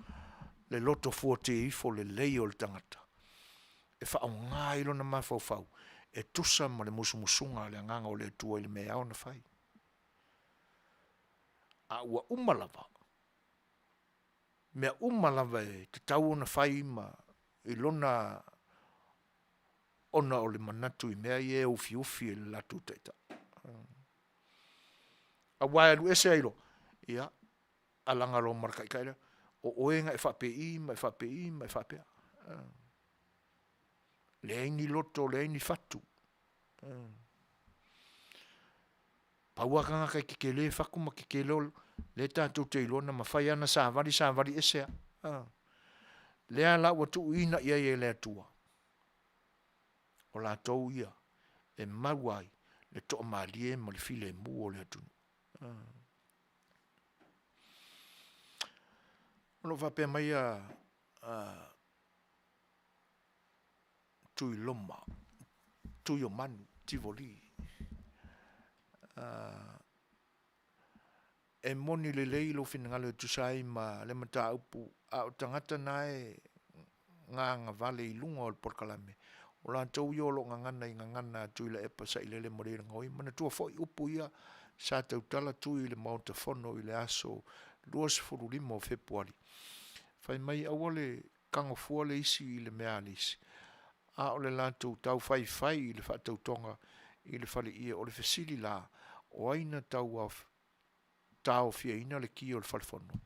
A: le loto fuateifo lelei o le tagata e faaaoga ai lona mafaufau e tusa ma le musumusuga a le Agaga o le Atua i le mea e ao ona fai. A ua uma lava, mea uma lava e tatau ona fai ma i lona ona o le manatu i mea ia e ufiufi e le latou taitai. Aua e alu ese ai loa, ia, alaga loa ma le taitai lea, o oe na e faapei ma e faapei ma e faapea. Leai ni loto, leai ni fatu. Pau lava tagata e tetele fatu ma tetele, lea tatou te iloa na mafai lava ona savali, savali ese lava. Lea la ua tuuina i ai e le Atua, o latou ia e mau ai le toamalie ma le filemu o le atunuu. O lo o faapea mai a Tuiloma, Tuiomanu Tivoli, e moni lelei lou finagalo e tusa ai ma le mataupu, a o tagata na e gagavale i luga o le polokalame, o latou ia o lo o gagana i gagana a Tuilaepa Sailele Malielegaoi. Manatua foi upu ia sa tautala Tui i le Maota Fono i le aso 25 o Fepuari, fai mai aua le tago fua le isi i le mea a le isi, a o le latou taufaifai i le faatautoga i le faleie. O le fesili la, o ai na taofiaina le ki o le Fale Fono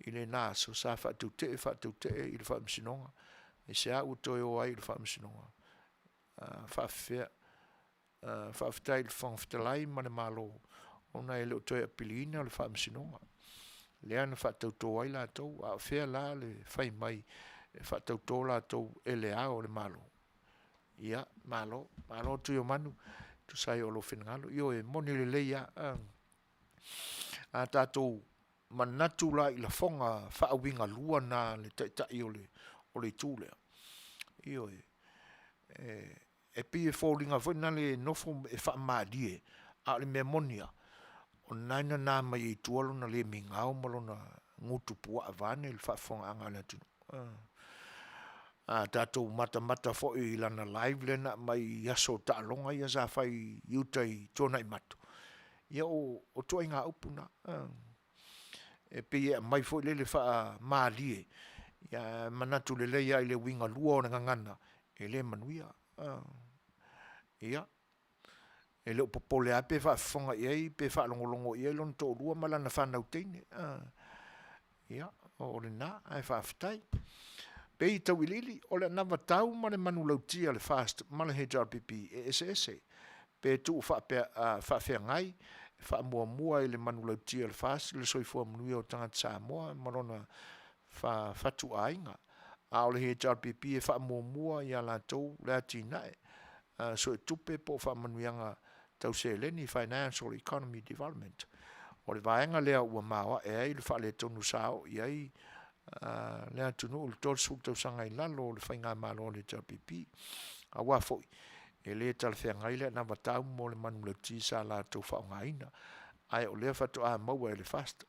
A: i lena aso sa faatautee faatautee i le Faamasinoga? Aisea ua toe o ai i le Faamasinoga? Faafefea? Faafetai i le Fofoga Fetalai ma le Malo ona e le o toe apiliina le Faamasinoga lea na faatauto ai latou, a o fea la le fai mai e faatauto latou e Le Ao o le Malo? Ia, malo, malo Tuiomanu e tusa ai o lou finagalo. Ioe, e moni lelei lava. A tatou manatu la i lafoga faauigalua na a le Taitai o le Itu lea, ioe, e pei e foliga foi lena e nofo e faamalie, a o le mea moni lava, o lena e nana mai ai i tua lona le migao ma lona gutu puaa vaeane le faafofogaaga a le atunuu. A tatou matamata foi i lana live lea na aumai i aso o taaloga ia sa fai i uta i Tuanaimato, ia o ituaiga upu na, e pei e aumai foi lele faamalie, ae manatu lelei lava i le uiga lua o le gagana, e le manuia. Ia, e le o popole lava pe faafofoga i ai pe faalogologo i ai lona toalua ma lana fanau teine. Ia, o lena, ae faafetai. Pei Tauiliili, o le anavatau ma le manulauti a le FAST ma le HRPP e eseese. Pe tuu faafeagai, e faamuamua i le manulauti a le FAST le soifua manuia o tagata Samoa ma lona fatuaiga, a o le HRPP e faamuamua ia latou le atinae suetupe po o faamanuiaga tau seleni, financial economy development. O le vaega lea ua maoae ai le faaletonu sa oo i ai le atunuu i le 30 tausaga i lalo o le faigamalo a le HRPP, aua foi e le talafeagai le anavatau mo le manulauti sa latou faaaogaina, ae o lea faatoa maua e le FAST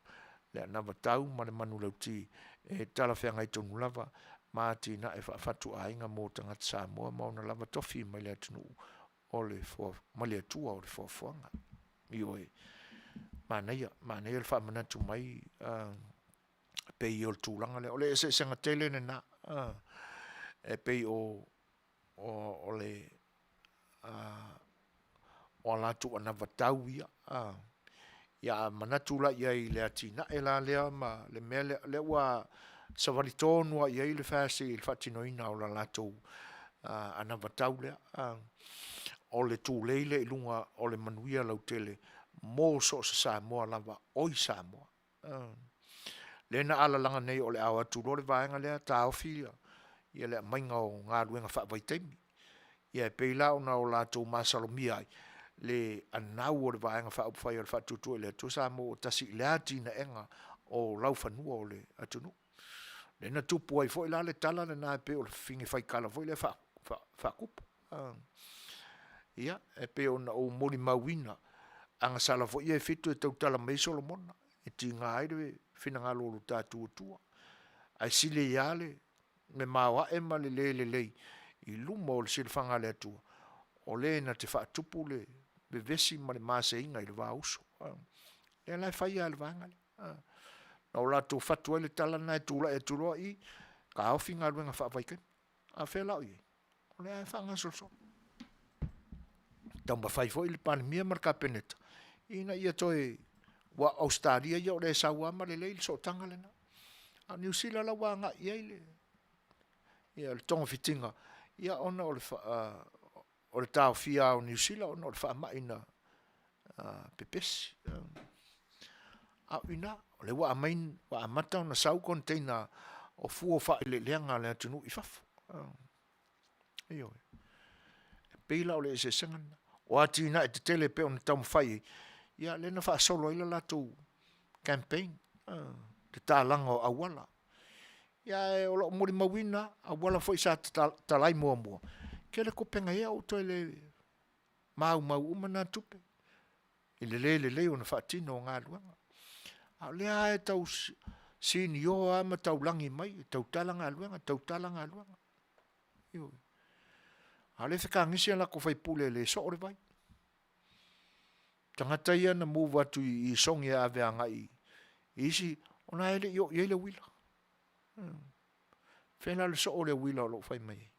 A: le anavatau ma le manulauti e talafeagai tonu lava ma atinae faafatuaiga mo tagata Samoa ma ona lava tofi mai le atunuu o le mai le Atua o le foafoaga. Ioe, manaia, manaia le faamanatu mai pei o le tulaga lea. O le eseesega tele lena e pei o le o a latou anavatau ia, ia a manatu la i ai i le atinae la lea ma le mea lea, lea ua savali tonu lava i ai le FAST i le faatinoina o le latou anavatau lea, o le tulei lea i luga o le manuia lautele mo so o se Samoa lava o i Samoa. Lea na alalaga nei o le a o atu loa le vaega lea taofi le aumaiga o galuega faavaitaimi. Ia e pei la ona o latou masalomia ai le anau o le Vaega Faaupufai a le Faatuatua i le Atua Samoa ua Tasi i le atinaega o laufanua o le atunuu. Lea na tupu ai foi la le tala lena e pei o le fafine faitala foi lea faatupu. Ia, e pei ona ou molimauina agasala foi ia e fitu e tautala mai ai Solomona, e tiga ai le finagalo o lo tatou Atua, ae sili ai lava le maoae ma le le lelei i luma o le silafaga a le Atua, o le na te faatupu le vevesi ma le maseiga i le va o uso. Lea la e fai lava e le vaega lea. Na o latou fatu ai le tala lena e tulai atu loa i, taofi galuega faavaitaimi. A o fea la o i ai? O lea lava e faagasolosolo. Taumafai foi le Palemia ma le Kapeneta ina ia toe, aua o Ausetalia ia o lea e sau lava ma lelei le sootaga lena. A o Niu Sila la ua agai i ai le togafitiga ona o le taofia lava o Niu Sila ona o le faamai na pepesi. A o i ina, o lea ua aumai, ua amata ona sau container o fua o faaeleeleaga a le atunuu i fafo. Ioe. E pei la o le eseesega lena. O atinae tetele e pei ona taumafai ai, ia lea na faasolo ai le latou campaign, tatalaga o auala. Ia ae o lou molimauina auala foi sa talai muamua, tele topega ia ua toe le maumau uma na tupe i le le lelei ona faatino o galuega. A o lea lava e tau sinioa ma taulagi mai e tautala galuega, tautala galuega. Ioe. A o lea e fetagisi a latou faipule e le soo le vai. Tagata ia na move atu i Sogi e ave agai i isi, o la e le i oo i ai le uila. Fea la le soo o le uila o lo o fai mai ai?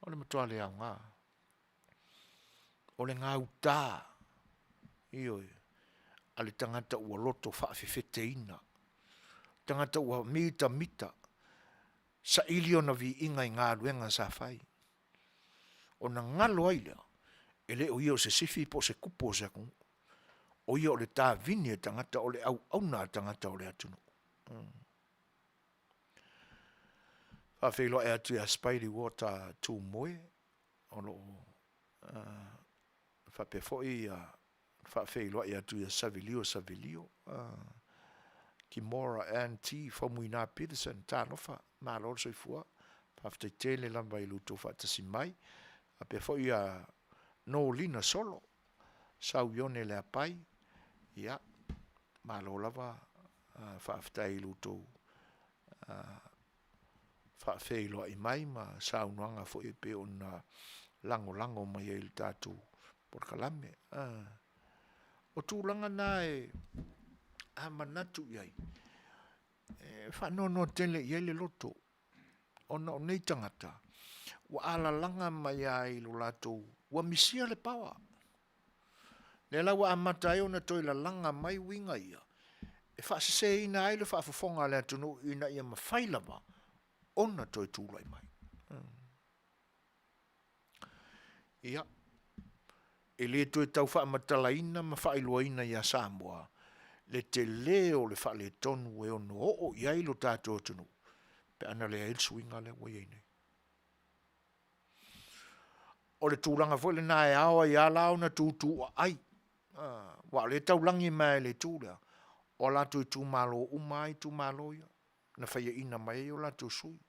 A: O le matua le aoga. O le gauta, ioe, a le tagata ua loto faafefeteina, tagata ua mitamita, saili ona viiga i galuega sa fai, ona galo ai lea, e le o ia o se sifi po o se tupu o se atunuu, o ia o le tavini a tagata, o le auauna a tagata o le atunuu. Faafeiloai atu ia Spidey Water Tumoe o lo o faapea foi faafeiloai atu ia Savelio Savelio, Kimora Ann T Faumuina Peterson, talofa, malo le soifua, faafetai tele lava i lo outou faatasi mai. Faapea foi ia Nolina Solo, Sauione Leapai, ia, malo lava faafetai i lo outou faafeiloai mai ma saunoaga foi e pei ona lagolago mai ai i le tatou polokalame. O tulaga na e a manatu i ai, e faanoanoa tele i ai le loto, ona o nei tagata ua alalaga mai lava i lo latou, ua misia le power. Lea la ua amata ai ona toe lalaga mai uiga ia e faaseseina ai le faafofoga a le atunuu ina ia mafai lava ona toe tulai mai. Ia, e le toe tau faamatalaina ma faailoaina ia Samoa le tele o le faaletonu e ono oo i ai lo tatou atunuu pe ana leai le suiga lea ua i ai nei. O le tulaga foi lena e ao ai lava la ona tutuaai, aua o lea e taulagi mai lava i le itu lea, o latou itumalo uma lava itumalo ia na faiaina mai ai o latou sui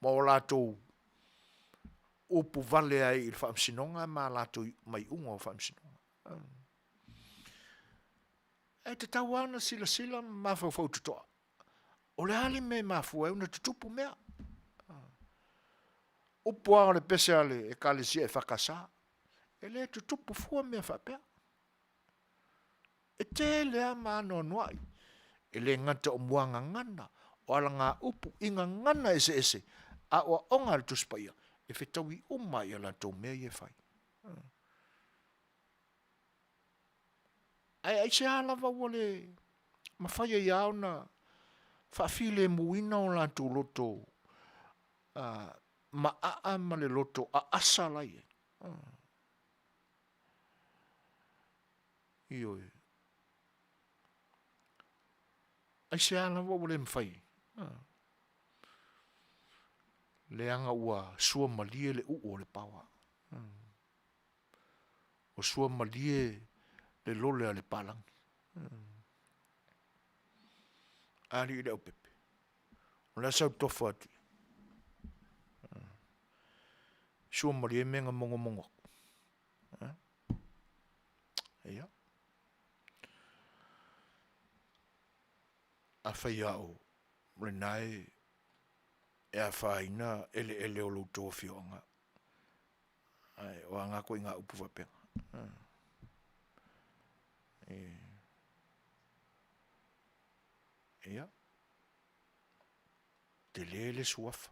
A: ma o latou upu vale ai i le faamasinoga ma latou ma iuga o faamasinoga. E tatau lava ona silasila ma mafaufau totoa, o le a le mea e mafua ai ona tutupu mea? Upu lava o le pese a le Ekalesia EFKS, e le tutupu fua mea faapea. E tele lava ma anoanoai, e le gata o muagagana, o alagaupu i gagana eseese, aoaoga a le Tusi Paia, e fetaui uma lava i a latou mea ia e fai. Ae aisea lava ua le mafai ai lava ona faafilemuina o latou loto maaa ma le loto aasa la e i ai? Ioe. Aisea lava ua le mafai ai? Leaga ua suamalie le uu o le paoa. Ua suamalie le lole a le palagi. Alii Leaupepe, o le a sau tofa atu i ai? Suamalie mea na mogomogo atu. Ia. Afai lava o lena e afaina eleele o lo outou afioaga, ae o a na ituaiga upu faapena? Ia, tele le suafa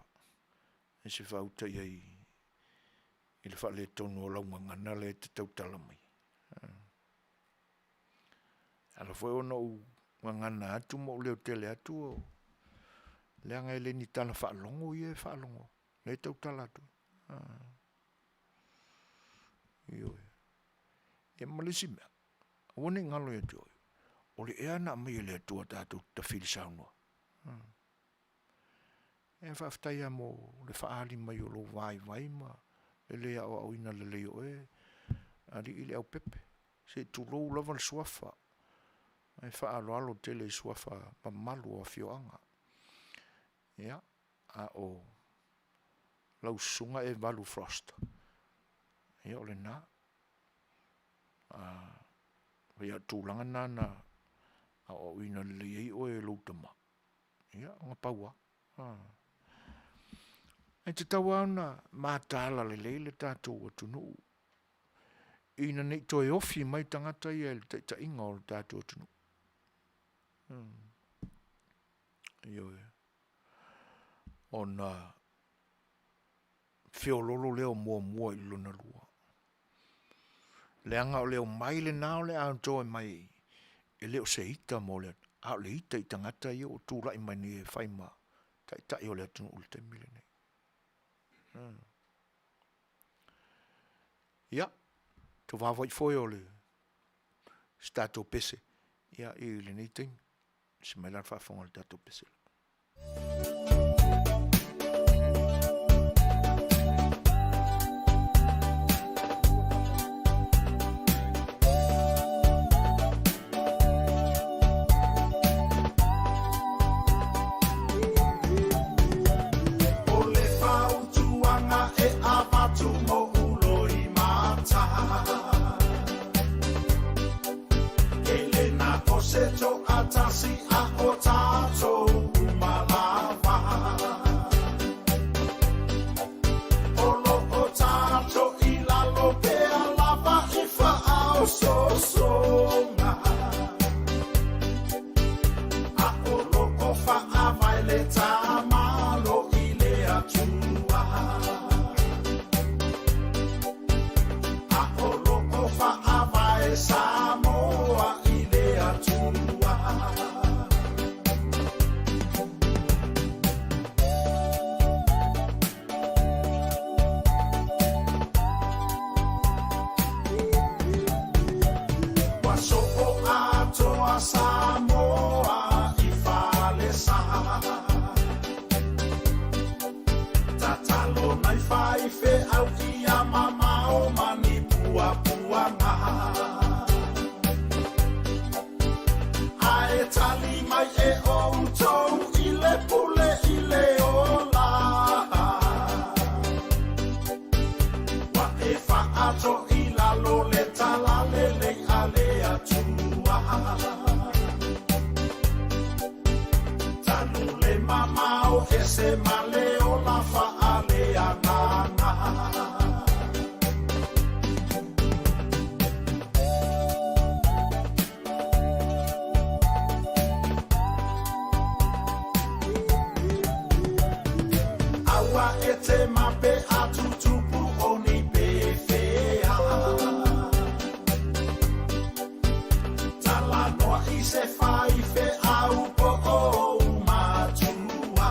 A: e se faauta i ai i le faaletonu o lau gagana lea e te tautala mai ai. E ala foi ona ou gagana atu ma ou leotele atu, leaga e le ni tala faalogo ia e faalogo, lea e tautala atu ai. Ioe. Ia ma le isi mea, aua ne i galo ia te oe, o le ea na aumai e le Atua tatou te tafilisaunoa ai. E faafetai lava mo le faaali mai o lou vaivai ma le le aoaoina lelei o oe Alii Leaupepe, se i tulou lava le suafa. E faaaloalo tele i suafa mamalu o afioaga. Ia, a o lau susuga e Valu Frost. Ia, o lena. A, ia, o tulaga na na aoaoina lelei ai oe e lou tama. Ia, ona pau lava. E tatau lava ona mataala lelei le tatou atunuu ina ne i toe ofi mai tagata ia i le taitaiga o le tatou atunuu. Ioe. Ona feololo lea o muamua i le lona lua. Leaga o le omai lena o le a toe mai e le o se ita mo le a o le ita i tagata ia ua tulai mai nei e fai ma taitai o le atunuu i le taimi lenei. Ia, to vaavaai foi o le se tatou pese ia i lenei taimi. Se mai la le faafofoga o le tatou pese.
J: O le fautuaga e avatu mo Uloimata Kele na o se toatasi a o tatou uma lava O lo o tatou i lalo pea lava i faaosoosoga A o lo o faavae le tamalo i le Atua. A o lo o faavae Samoa i le Atua. Ua soo atoa Samoa i falesa. Tatalo nai faifeau ia mamao ma ni puapuaga. Ae tali mai e outou i le pule i le ola. Ua e faato i lalo le talalelei a le Atua. Tanu le mamao ese ma le ola faaleagaga. Aua e te mape a tutupu o ni pefea. Talanoa i se faifeau po o ou matua.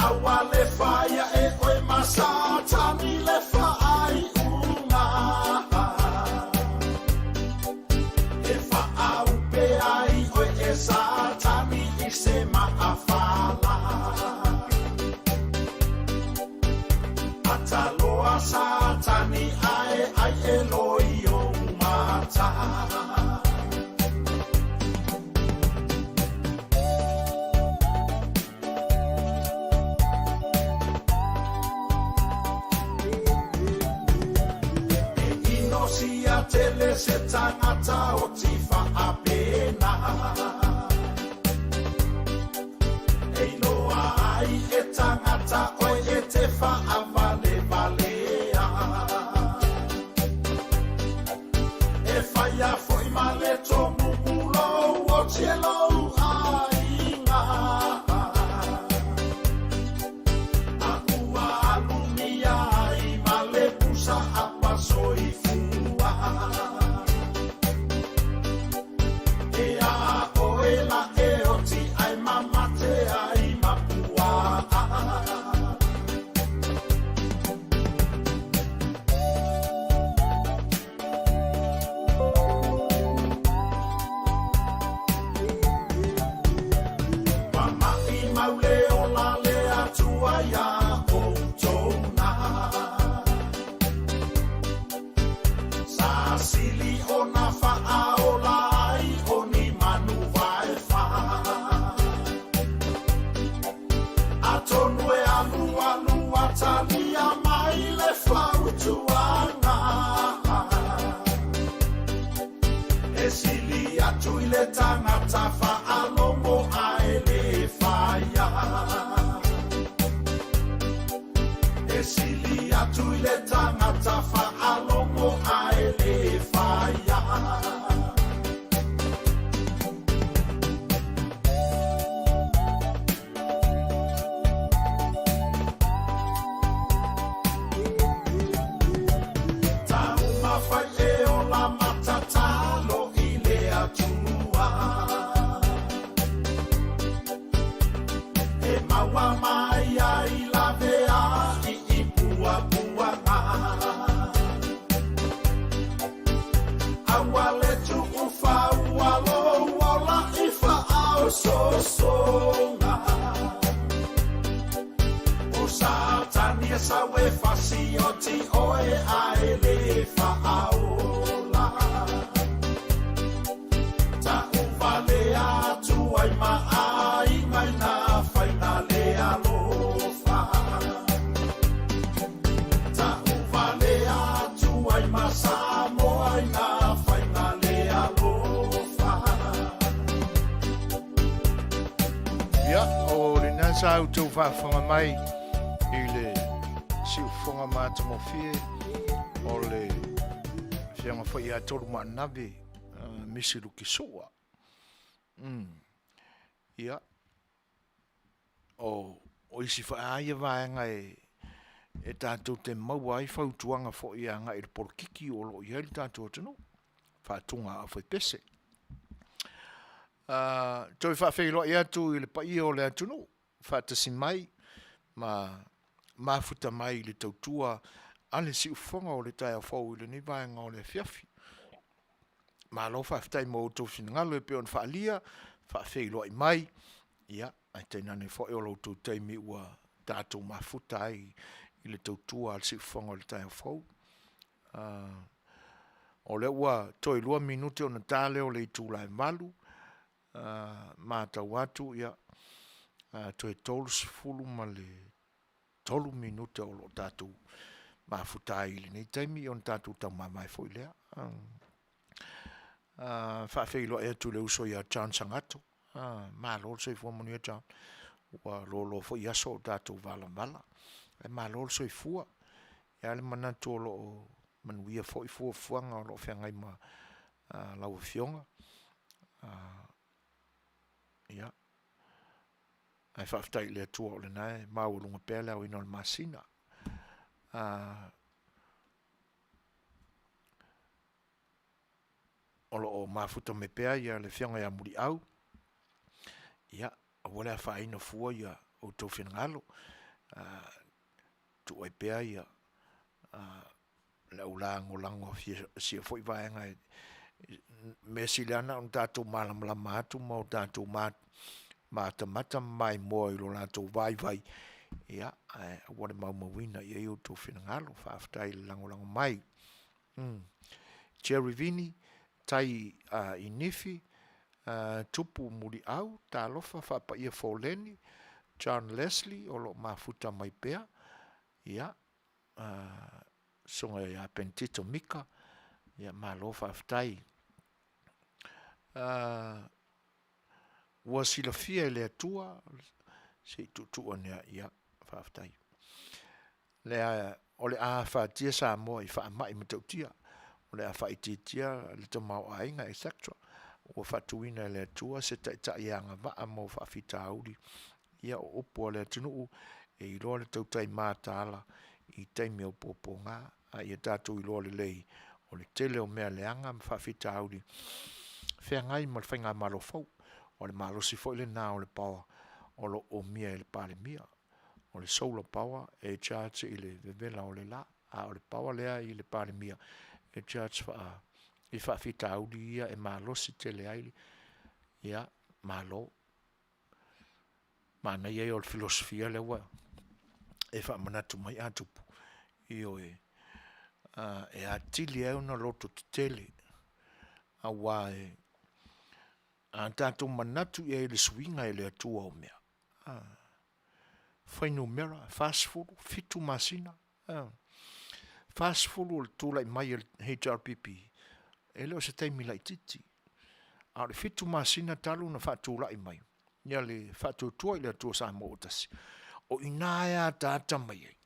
J: Aua le faia e oe ma Satani le faaiuga. E faaupe ai oe e Satani i se maafala. Ataloa Satani ae ai e loi ou mata. E inosia tele se tangata o Tifaapena. E iloa ai e tangata oe e te faavalevalea. E faia foi ma le tomumulou o tielou aiga. A ua alumia ai ma le pusa apa soifua. E sili atu i le tagata faalogo ae le faia. E sili atu i le tagata faalogo ae le faia. Taumafai e ola matatalo i le Atua. E maua mai ai laveai i puapuaga. Aua le tuufaua lou ola i faaosoosoga. O Satani e sau e fasioti oe ae le faaola. Tauvalea atu ai ma aiga i nā faiga le alofa. Tauvalea atu ai ma Samoa i nā faiga le alofa.
A: Ia, o lena sa outou faafofoga mai i le siufofoga matagofie o le Afioga foi ia Tolumaanave Misi Lukisua. Ia, o isi foi lava ia vaega e tatou te maua ai fautuaga foi agai i le polokiki o lo o i ai le tatou atunuu, faatuga a aufaipese. Toe faafeiloai atu i le paia o le atunuu, faatasi mai ma mafuta mai i le tautua a le siufofoga o le taeao fou i lenei vaega o le afiafi. Malo faafetai mo outou finagalo e pei ona faaalia, faafeiloai mai, ia, ae tainane foi o lo outou taimi ua tatou mafuta ai i le tautua a le siufofoga o le taeao fou. O lea ua toe 2 minute ona ta lea o le itula e 8, matau atu, ia, toe 33 minute o lo o tatou mafuta ai i lenei taimi ona tatou taumamae foi lea. Faafeiloai atu i le uso ia John Sagato. Malo le soifua manuia John. Ua loaloa foi aso o tatou valavala. Ae malo le soifua. E i ai le manatu o lo o manuia foi fuafuaga o lo o feagai ma lau Afioga. Ia, ae faafetai i le Atua o lena e maualuga pea le aoina o le masina. O lo o mafuta mai pea ia le Afioga ia Muliau. Ia, aua le afaina fua ia outou finagalo. Tuu ai pea ia le au lagolago a sia foi vaega e mea sili lava na ona tatou malamalama atu ma o tatou matamata ma maimoa i lo latou vaivai, ia, ae aua le maumauina i ai outou finagalo. Faafetai le lagolago mai. Jerry Vini, tai i Nifi, Tupu Muliau, Talofa Faapaia Foleni, John Leslie o lo o mafuta mai pea, ia, Susuga ia Pentito Mika, ia malo faafetai. Ua silafia e le Atua, se i tuutuu ane a, ia, faafetai. Lea, o le a afatia Samoa i faamai matautia, o le a faaitiitia le tamaoaiga, etc. Ua faatuina e le Atua se taitai e agavaa mo faafitauli. Ia, o upu a le atunuu, e iloa le tautai mataala i taimi o puapuaga, a ia tatou iloa lelei o le tele o mea leaga ma faafitauli feagai ma le faigamalo fou. O le malosi foi lena o le power o lo o omia e le Palemia. O le solar power e charge i le vevela o le la, a o le power lea i le Palemia e charge faa i faafitauli ia e malosi tele ai ia malo. Manaia ia o le filosofia lea ua e faamanatu mai a tupu, ioe, e atili ai ona loto tetele, aua e a tatou manatu i ai i le suiga e le Atua o mea, fuainumera 40, 7 masina, 40 o le tulai mai o le HRPP, e le o se taimi laitiiti. A o le 7 masina talu ona faatulai mai ia le Faatuatua i le Atua Samoa ua Tasi, o i ina e ataata mai ai,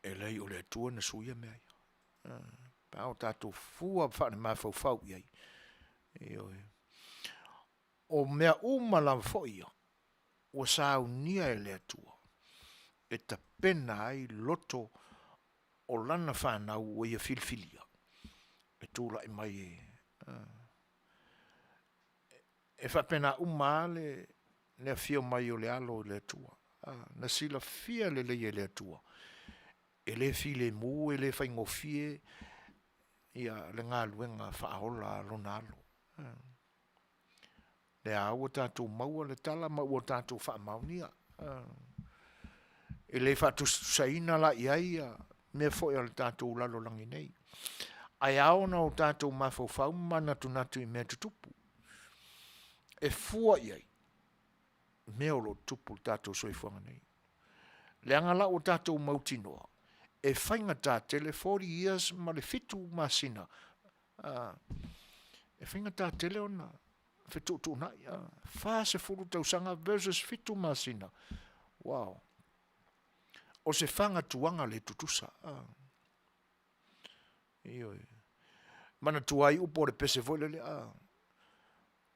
A: e leai o le Atua na suia mea ia. Pe a o tatou fua faale-mafaufau i ai, ioe. O mea uma lava foi ia, ua saunia e le Atua e tapena ai loto o lana fanau ua ia filifilia e tulai mai e, e faapena uma lava le, le afio mai o le Alo o le Atua. Na silafia lelei e le Atua, e le filemu e le faigofie ia le galuega faaola a lona Alo. Lea ua tatou maua le tala ma ua tatou faamaonia. E le faatusatusaina la i ai ia mea foi a le tatou lalolagi nei. Ae ao ona o tatou mafaufau ma manatunatu i mea tutupu. E fua i ai mea o lo o tutupu i le tatou soifuaga nei. Leaga la ua tatou mautinoa, e faigata tele 40 years ma le 7 masina, e faigata tele ona fetuutuunai, 40 tausaga versus 7 masina. Wow. O se fagatuaga le tutusa. Ioe. Manatua ai upu o le pese foi lele,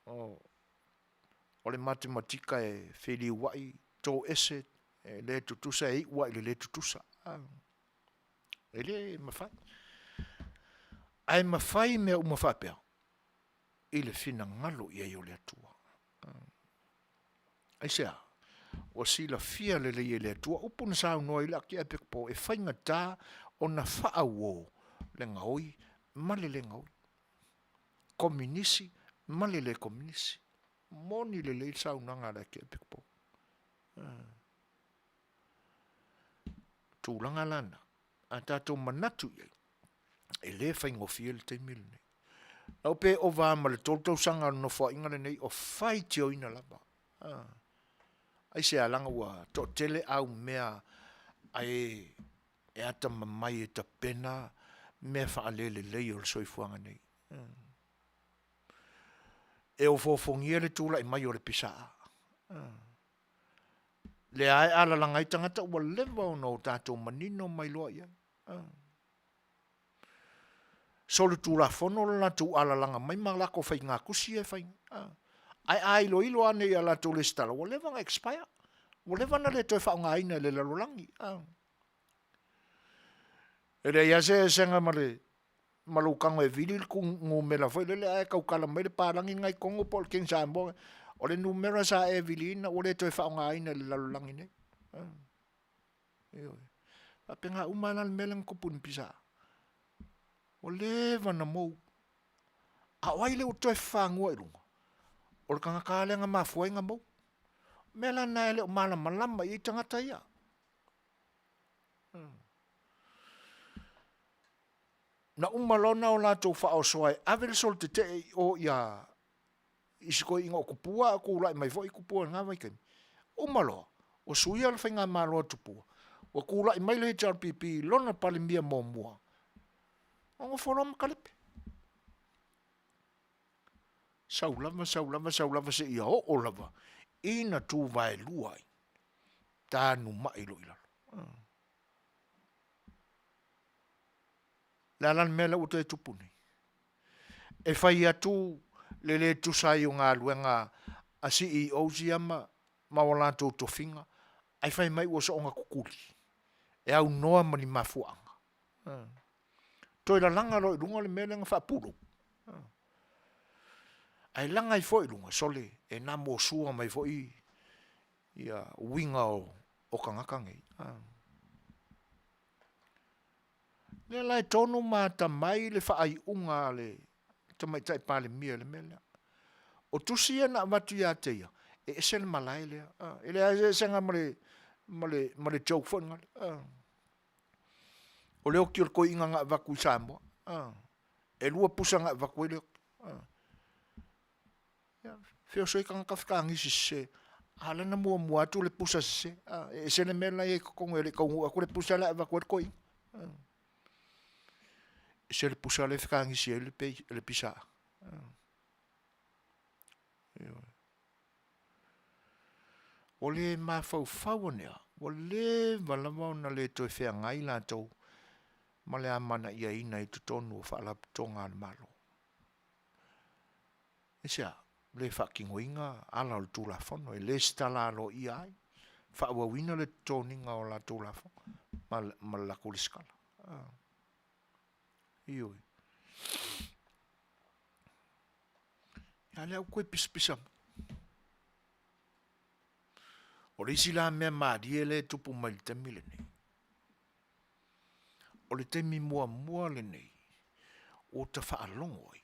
A: o le matematika e feliuai, toese, e le tutusa, e iu lava i le le tutusa. E le mafai. Ae mafai mea uma faapea i le finagalo i ai o le Atua. Aisea? Ua silafia lelei e le Atua upu na saunoa ai le Akiepikopo e faigata ona faauo le gaoi ma le le gaoi. Kominisi ma le le kominisi. Moni lelei le saunoaga a le Akiepikopo. Tulaga la na, a tatou manatu i ai, e le faigofie le taimi lenei. Lau pe ova ma le 3 tausaga o le nofoaiga lenei o faitioina lava. Aisea? Leaga ua toatele au mea a e e atamamai e tapena mea faalelelei o le soifuaga nei. E ofoofogia le tulai mai o le pisa. Lea e alalaga ai tagata ua leva ona o tatou manino ma iloa i ai. Solitulafono le latou alalaga mai ma lako faigatusi ia e fai. Ae a iloilo ane i a latou lesitala, ua leva ona expire. Ua leva ona le toe faaaogaina e le lalolagi. E leai lava se eseesega ma le ma lou tago e vili le numera foi lele ae tautala mai le palagi lena i totonu po o le King Samoa. O le numera sa e viliina ua le toe faaaogaina e le lalolagi nei. Ioe. Faapena uma lava la le mea lea na tupu i le pisa. Ua leva ona mou. A o ai lea ua toe fafanua i luga? O le tagata lava lea na mafua ai ona mou. O mea la na e le o malamalama i ai tagata ia. Na uma loa ona o latou faaosoa e ave le solo tetee i o ia i si toeaina o Tupua a o tulai mai foi Tupua i lena vaitaimi. Uma loa, ua suia le faigamalo a Tupua, ua tulai mai le HRPP i lona Palemia muamua, ua nofo loa ma talepe. Sau lava, sau lava, sau lava seia oo lava ina tuvaelua ai, tanumai loa i lalo. Le a la le mea lea ua toe tupu nei? E fai atu le le tusa ai o galuega a CEOs ia ma ma o latou tofiga, ae fai mai ua soona tutuli, e aunoa ma ni mafuaaga. Toe lalaga loa i luga le mea lea na faapulou. Ae laga ai foi i luga, sole, e na mosua mai foi ia uiga o tagata nei. Lea la e tonu ma atamai le faaiuga a le Tamaitai Palemia i le mea lea. O tusi ia na avatu ia te ia, e ese le malae lea, e leai se eseesega ma le, ma le, ma le joke foi lena. O le oti o le toeaina na avatu i Samoa, e 2 pusa na avatu ai le oti. Ia, feoso ai tagata fetagisi sese, a o lea na muamua atu le pusa sese. E ese le mea la e i ai i totonu e le i taunuu atu le pusa la e avatu ai le toeaina. Ese le pusa lea e fetagisi ai le pisa. Ioe. Ua le mafaufau ane a, ua leva lava ona le toe feagai latou ma le amanaiaina i totonu o Faalapotopotoga a le Malo. Aisea? Le faatinoina ala o le Tulafono e lesitala aloaia ai, faaauauina le totogiina o latou lafoga ma le latou lesitala. Ioe. A lea ua toe pisapisa mai. O le isi la mea malie lea e tupu mai i le taimi lenei, o le taimi muamua lenei ua ta faalogo ai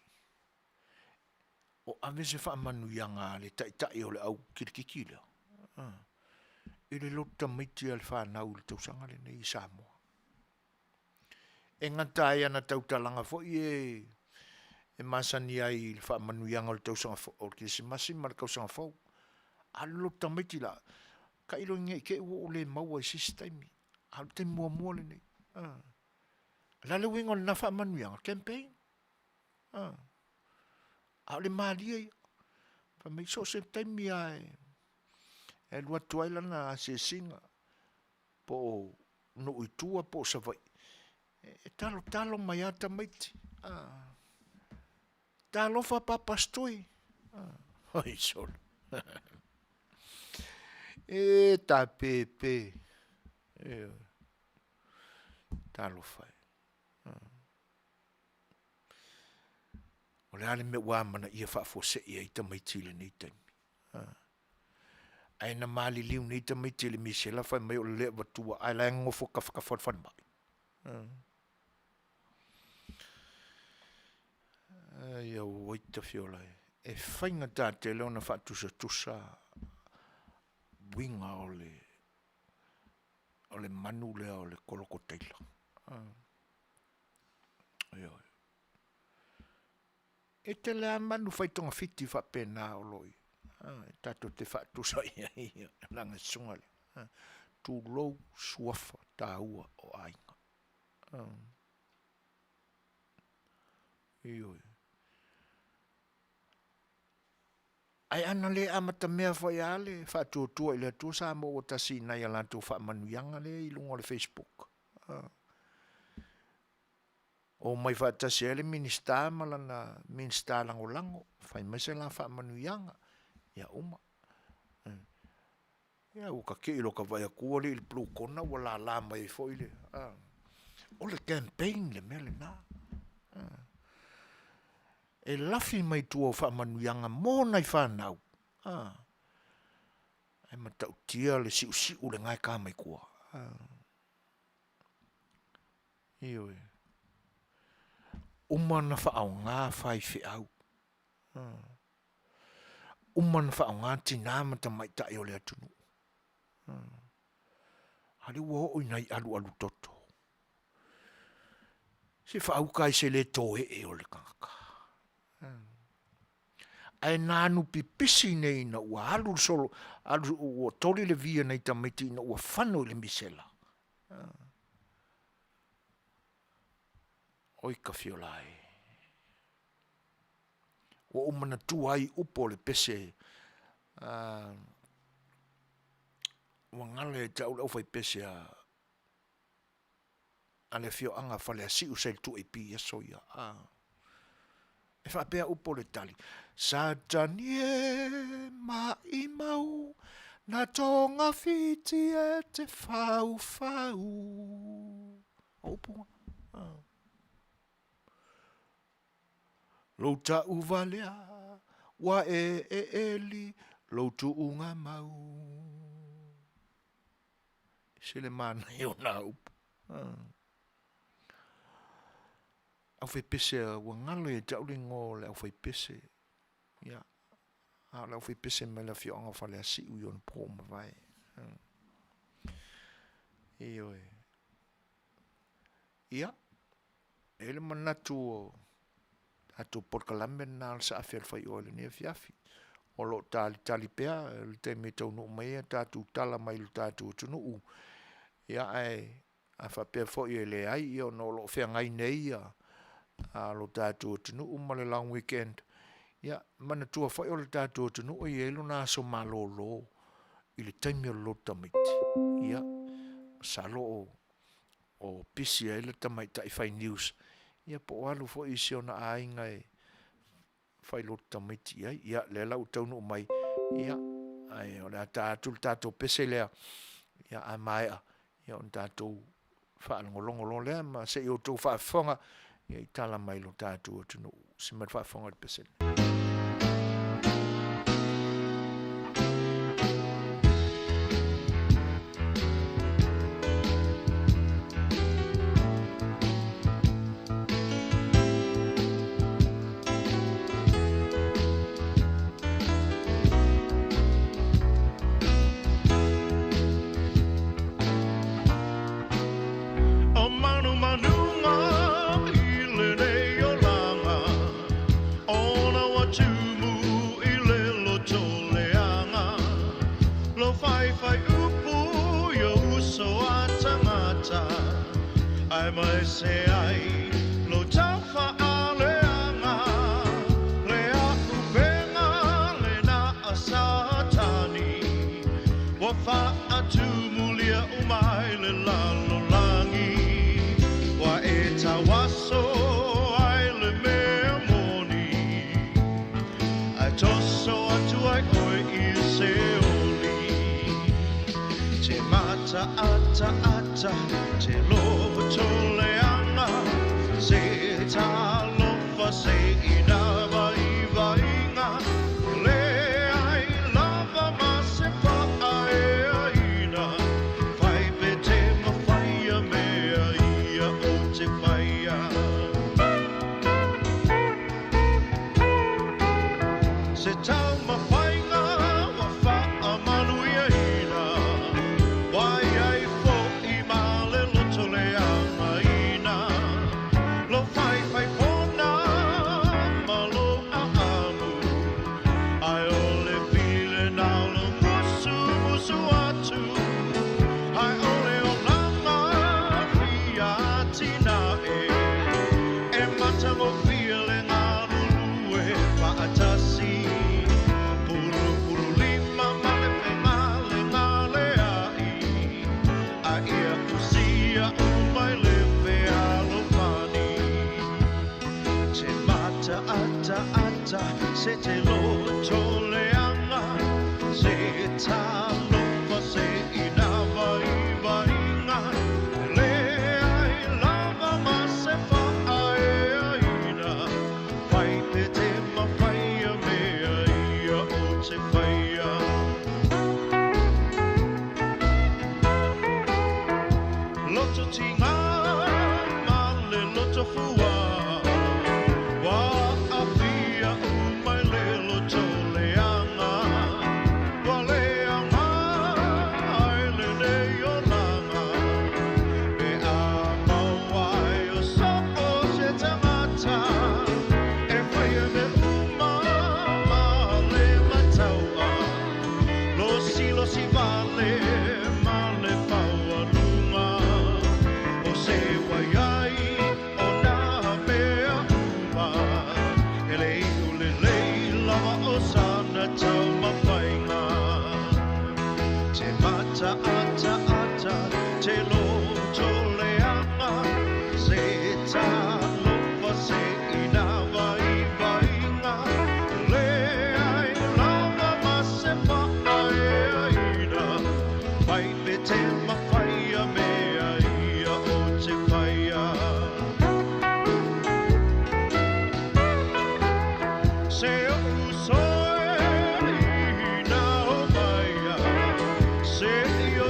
A: o ave se faamanuiaga a le taitai o le au kilikiti lea i le lotu tamaiti a le fanau i le tausaga lenei i Samoa. E gata ai ana tautalaga foi e masani ai i le faamanuiaga o le tausaga o le Kerisimasi ma le tausaga fou. A o le lotu tamaiti la, tailo ne i te i ua ou le maua i se isi taimi, a o le taimi muamua lenei. O le a le uiga o lena faamanuiaga? Campaign. A o le malie ia. Fai mai so o se taimi lava e alu atu ai lana asiasiga po o nuu i tua po o Savaii, e talotalo mai lava tamaiti. Talofa Papa Stui. Oi solo. E tapepe. Ioe. Talofa e. O le a le mea ua amanaia faafuasei ai tamaiti i lenei taimi? Ae na maliliu nei tamaiti i le misela fai mai o le le avatua ae la e nonofo tafatafa o le falemai. Ai auai tafiola e. E faigata tele ona faatusatusa uiga o le o le manu lea o le kolokotaila. Ioe. E tele lava manu fai togafiti faapena o lo o i ai, tatou te faatusa i ai lana susuga lea. Tulou suafa taua o aiga. Ioe. Ae ana le amatamea foi lava le Faatuatua i le Atua Samoa ua tasi i nai a latou faamanuiaga lea i luga o le Facebook. Omai faatasi ai le Minisita ma lana Minisita Lagolago, fai mai se la faamanuiaga, ia uma. Ia ua ta tei loa ua ta vaai atu ua alii le blue corner ua lala mai ai foi le, o le campaign le mea lena. E lafi mai tua o faamanuiaga mo nai fanau, ae matautia le siusiu o lena e ta mai tua. Ioe. Uma ona faaaoga faifeau, uma ona faaaoga tina ma tamaitai o le atunuu, a o lea ua oo i nai alualu toto. Se faauka ai se le toe'e o le tagata. Ae na anu pipisi nei ina ua alu le solo, alu, ua toli le vi a nai tamaiti ina ua fano i le misela. Oi ka fiola e. Ua ou manatua ai upu o le pese ua galo ia te au le aufaipese a a le afioaga Faleasiu sa i le 2AP i aso ia. E faapea upu o le tali, Satani e maimau na togafiti e te faufau. O upu na. Lou tauvalea ua e eeli lou tuuga mau. Ese le manaia o na upu. Aufaipese ua galo ia te au le igoa o le aufaipese. Ia, a o le aufaipese mai le afioaga o Faleasiu i ona po ua mavae. Ioe. Ia, e i ai le manatu o tatou polokalame lena o le saafi a le faioe i lenei afiafi. O lo o talitali pea le taimi e taunuu mai ai tatou tala mai lo tatou atunuu. Ia ae a faapea foi e leai, ia ona o lo o feagai nei ia lo tatou atunuu ma le long weekend. Ia, manatua foi o le tatou atunuu e i ai lona aso malolo i le taimi o le lotu tamaiti. Ia, masalo o o pisi ai le tamaitai fai news, ia po o alu foi i si ona aiga e fai lotu tamaiti i ai. Ia, lea la ua taunuu mai, ia, ae o le a ta atu le tatou pese lea, ia a maea, ia ona tatou faalogologo loa lea ma se i outou faafofoga ia i tala mai lo tatou atunuu. Se mai le faafofoga i le pese lea.
J: O manumanuga i lenei olaga, Ona ua tumu i le loto leaga, Lo faifai upu i ou uso a tagata, Aemaise ai lo taufaaleaga, Le a'upega lena a Satani, Ua faatumulia uma ai le lalolagi, Ua e tauaso ai le mea moni, Ae toso atu ai oe i Seoli. Te mataataata, te loto leaga, Se talofa se i nā vaivaiga, Leai lava ma se faaeaina, Fai pe te mafaia mea ia ou te faia. Se taumafaiga ua faamanuiaina, Ua i ai foi ma le loto leagaina, Lo faifai pona ma lo aamu, Ae o le pili lena o lo musumusu atu, Ae o le olaga fia atinae, E matagofie le galulue faatasi, Pulupulu lima ma le fegalegaleai, A ia usia uma i le fealofani. Te mataataata, se te loto leaga, Se talofa se i nā vaivaiga, Leai lava ma se faaeaina, Fai pe te mafaia mea ia ou te faia. Loto tiga ma le loto fua, Ua aafia uma i le loto leaga, Ua leaga ai lenei olaga, Pe a maua ai o soo se tagata, E faia mea uma ma le mataua, Losilosi vale ma le faualuga, O se uai ai o nā mea uma, E le iu lelei lava o sana taumafaiga. Te mataataata, te loto leaga, Se talofa se i nā vaivaiga, Leai lava ma se faaeaina, Fai pe te mafaia mea ia ou te faia. Se ou uso e ina o maia, Se i o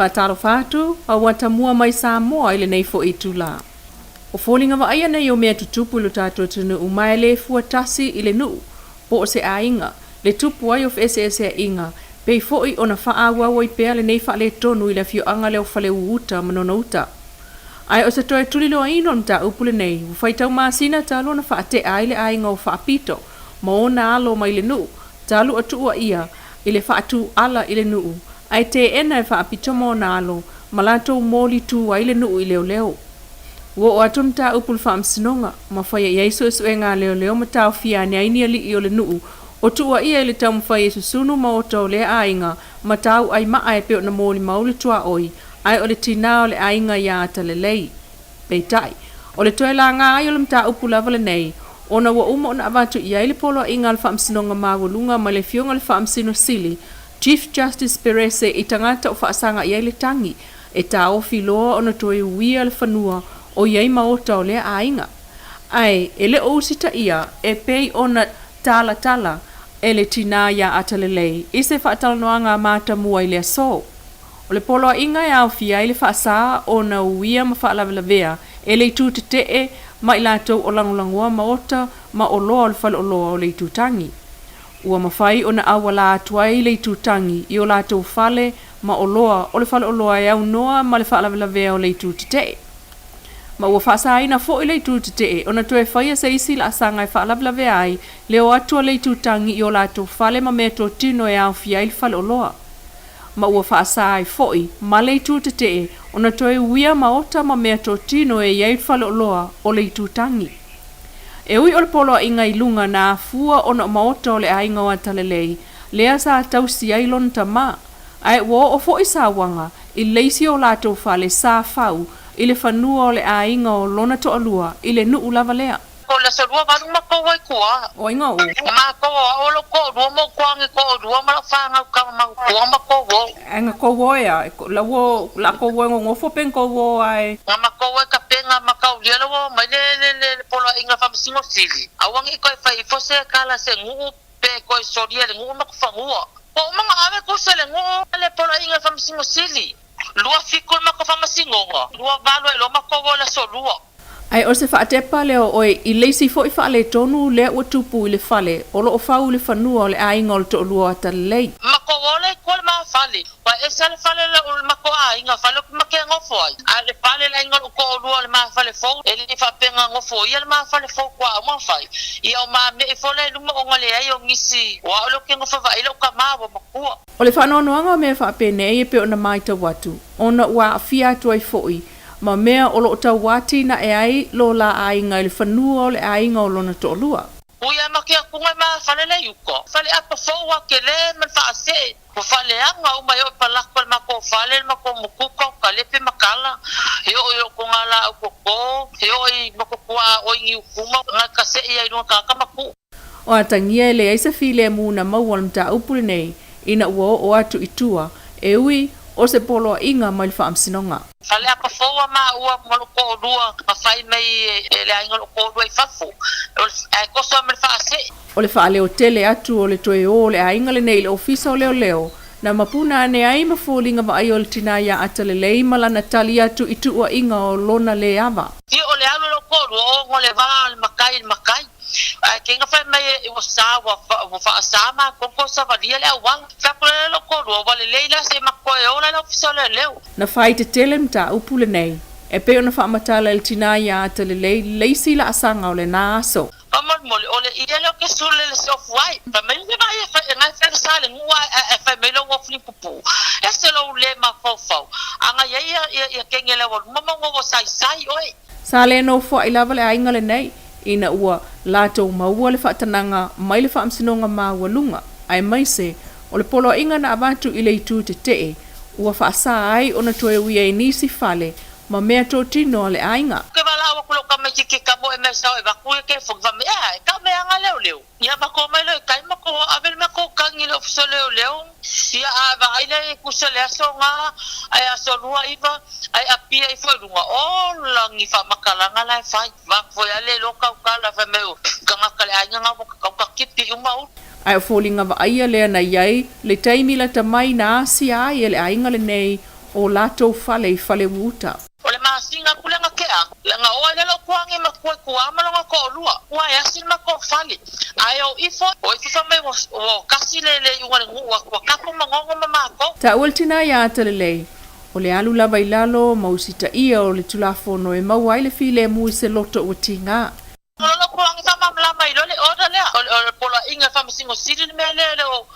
K: Faatalofa atu a ua tamua mai Samoa i lenei foi itulā. O foliga vaaia nei o mea tutupu i lo tatou atunuu ma e le fua tasi i le nuu po o se aiga le tupu ai o feeseeseaiga pei foi ona faaauau ai pea lenei faaletonu i le afioaga lea o Faleu-uta ma Nonouta. Ae o se toe tuliloaina o le mataupu lenei ua faitau masina talu ona faatea ai le aiga o Faapito ma ona alo mai le nuu talu o tuuaia i le faatūala i le nuu ae teena e Faapito ma ona alo ma latou moli tu ai le nuu i leoleo. Ua oo atu le mataupu i le Faamasinoga ma faia i ai suesuega a leoleo ma taofia ane ai ni alii o le nuu o tuuaia i le taumafai e susunu maota o lea aiga ma tauai maa e pei ona molimau le tuaoi ae o le tinā o le aiga iā Atalelei. Peitai, o le toe laga ai o le mataupu lava lenei, ona ua uma ona avatu i ai le poloaiga a le Faamasinoga Maualuga mai le Afioga i le Faamasino Sili, Chief Justice Perese i tagata o faasaga i ai le tagi e taofi loa ona toe uia le fanua o i ai maota o lea aiga. Ae, e le o usitaia e pei ona talatala e le tinā iā Atalelei i se faatalanoaga matamua i le aso. O le poloaiga e aofia ai le faasā ona uia ma faalavelavea e le itu tetee ma i latou o lagolagoa maota ma oloa o le faleoloa o le itutagi. Ua mafai ona auala atu ai le itutagi i o latou fale ma oloa o le faleoloa e aunoa ma le faalavelavea o le itu tetee. Ma ua faasaina foi le itu tetee ona toe faia se isi laasaga e faalavelavea ai le o atu a le itutagi i o latou fale ma meatotino e aofia ai le faleoloa. Ma ua faasa ai foi ma le itu tetee ona toe uia maota ma meatotino e i ai le faleoloa o le itutagi. E ui o le poloaiga i luga na afua ona o maota o le aiga o Atalelei lea sa tausi ai lona tamā, ae ua oo foi sauaga i le isi o latou fale sa fau i le fanua o le aiga o lona toalua i le nuu lava lea.
L: Ko le aso 28 matou ai tua.
K: O aiga o.
L: Matou o au o lou toalua ma ou toagi toalua ma lau fanau tama mautua ma tou o.
K: Aiga tou o ea, la ua la tou o e nonofo pe tou o ae.
L: Na matou ai tapena ma taulia la ua omai le le poloaiga faamasino sili. Aua ne i toe fai ifo se tala se nuu pe toe solia le nuu ma fanua. Ua uma ona ave tusa le nuu le poloaiga faamasino sili. 27 le matou faamasinoga, 28 ai loa matou o i le aso lua.
K: Ae o se faatepa lea o oe i le isi foi faaletonu lea ua tupu i le fale o lo o fau i le fanua o le aiga o le toalua o Atalelei.
L: Matou ola i tua le ma fale, ua ese le fale o le matou aiga, fale ou te make nofo ai, a o le fale le aiga o lou toalua o le ma fale fou, e le faapea na nofo ia le ma fale fou tua uma fai, ia o ma mea ifo la i luma ona leai o nisi, o au lea ou te nofo vaai lou tama ua matua.
K: O le faanoanoaga o mea faapenei e pei ona matau atu, ona ua aafia atu ai foi ma mea o lo o tauatinae ai lo la aiga i le fanua o le aiga o lona toalua.
L: Ui a ma ke atunga ma fale le uka, fale apa fou a kele ma le faasee, ua faaleaga uma e oo i palako le matou fale, le matou mukuka o kalepe ma kala, e oo i lou toga laau toto, e oo i matou tuaa oi niukuma, na kasee ai luga tagata ma tuu.
K: O atagia e leai se filemu na maua o le mataupu lenei ina ua oo atu i tua, e ui o se poloaiga mai le Faamasinoga.
L: Fale apa fou a maua ma lou toalua na fai mai e le aiga o lou toalua i fafo, ae toso ai ma le faasee.
K: O le faaleo tele atu o le toe o o le aiga lenei i le Ofisa o Leoleo, na mapuna ane ai ma foliga vaaia o le tinā iā Atalelei ma lana tali atu i tuuaiga o lona lē ava.
L: Ia o le alu e lou toalua, o ona le va o le matai i le matai. Ae kei na fai mai e ua sa ua ua faasa matou toe savalia le auala. Fai atu lea lou toalua ua lelei la se ma toe ola le ofisa o leoleo.
K: Na fai tetele le mataupu lenei, e pei ona faamatala e le tinā iā Atalelei le isi laasaga o lenā aso.
L: Faamolemole, o le ie lea o ke sule le seofu ai. Fai mai le vai e fai e ngai fai sa le nuu ae fai mai lou ofu ni pupu. Ese lou le mafaufau. A ngai ai ia ia ia kenge le ua luma ma ua saisai oe.
K: Sa le nofoai lava le aiga lenei ina ua latou maua le faatanaga mai le Faamasinoga Maualuga, aemaise o le poloaiga na avatu i le itu tetee ua faasa ai ona toe uia i nisi fale ma meatotino a le aiga.
L: Ke valaau aku lou tamaititi ka moe mea sao e vaku ia telefoni fai mai ea e tau mea anga leoleo ia ma ko mai leo i tai ma ko ave le mea ko tangi le ofisa leoleo ia a vaai le kusa le aso nga ae aso 29 ae apia ifo i luga o lagi faamatalaga la e fai vaku foi a le iloa tautala fai mai o tagata le aiga nga ua tatau ta kipi uma ulu.
K: Ae o foliga vaaia lea na i ai le taimi lata mai na asia ai e le aiga lenei o latou fale i Faleu-uta.
L: O le masina atu lea na tea, na oo ai lea lou tuaagi matua i tua ma lona toalua, ua e asi le matou fale. Ae o ifo, o ifo fai mai ua ua tasi le le iuga le nuu atu ua tapu manono ma matou.
K: Taua le tina ia Atalelei, o le alu lava i lalo ma usitaia o le Tulafono e maua ai le filemu i se loto ua tiga.
L: O lou tuaagi faamalamalama ai loa le order lea, o le poloaiga e Faamasino Sili le mea lea e le o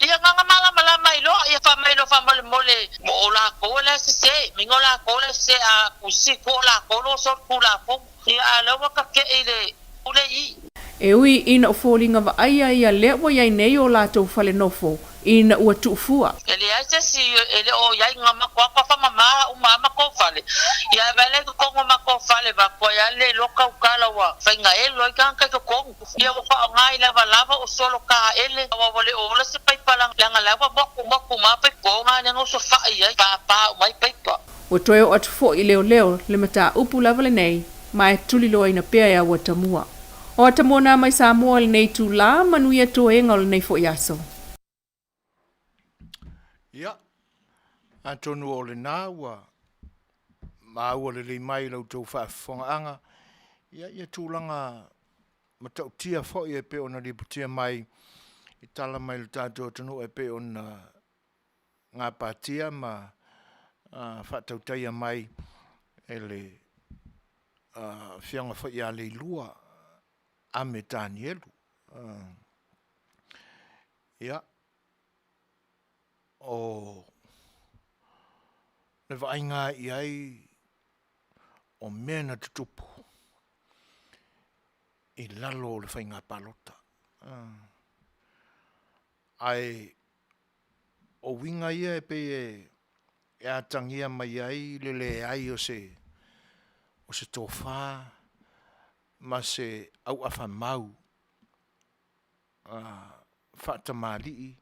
L: ia na ona malamalama ai loa, ia fai mai loa faamolemole o latou la e sese, mingo latou la e sese a tusi atu o latou lo solitulafono, ia a o lea ua tate'i le pule i.
K: E ui ina o foliga vaaia ia lea ua i ai nei o latou fale nofo ina ua tuufua.
L: E leai se isi e le o i ai na matou atu a faamama uma a matou fale, ia ae vaai la i totonu o matou fale vaeatu ai a le iloa tautala ua faigaelo ai tagata i totonu. Ia ua faaaoga i lavalava o solo taele aua ua le o ola se paipa leaga la ua motu motu uma a paipa o na lea na osofai ai papa uma ai paipa.
K: Ua toe oo atu foi i leoleo le mataupu lava lenei ma e tuliloaina pea e Auatamua. O Atamua nā mai Samoa i lenei itulā, manuia toega o lenei foi aso.
A: Ia, atonu o lena ua maua lelei mai i la outou faafofogaaga, ia, ia tulaga matautia foi e pei ona lipotia mai i tala mai lo tatou atunuu e pei ona gapatia ma faatautaia mai e le Afioga foi ia Leilua Ame Tanielu. Ia, o le vaaiga i ai o mea na tutupu i lalo o le faiga palota. Ae o uiga ia e pei e atagia mai ai le leai o se o se tofa ma se auafa mau faatamalii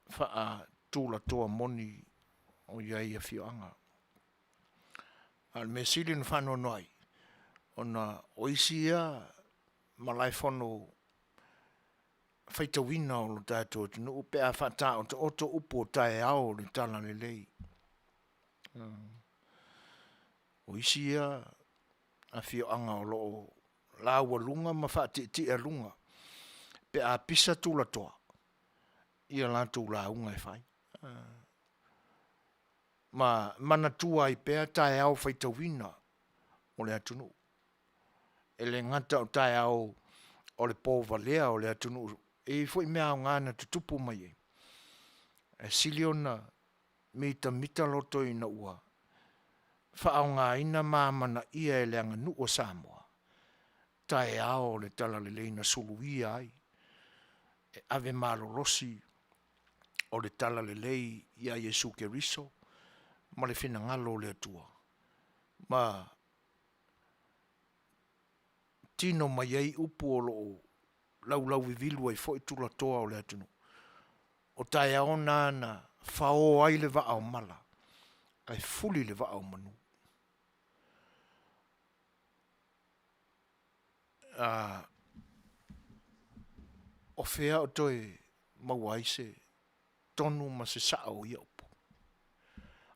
A: faatulatoa moni o i ai afioaga. A o le mea sili ona faanoanoa ai, ona o isi ia malaefono faitauina o lo tatou atunuu pe a faataotooto upu o taeao o le Talalelei. O isi ia afioaga o lo o laualuga ma faatietialuga pe a pisa tulatoa i a latou lauga e fai. Ma manatua ai pea taeao faitauina o le atunuu. E le gata o taeao o le povalea o le atunuu, e i ai foi mea aoga na tutupu mai ai, ae sili ona mitamita loto ina ua faaaogaina ma amanaia e le aganuu a Samoa taeao o le talalelei na suluia ai e ave malolosi o le talalelei ia Iesu Keriso ma le finagalo o le Atua ma tino mai ai upu o lo o laulauvivilu ai foi tulatoa o le atunuu. O taeao na na fao ai le vaa o mala ae fuli le vaa o manu. A o fea o toe maua ai se tonu ma se sao o ia upu?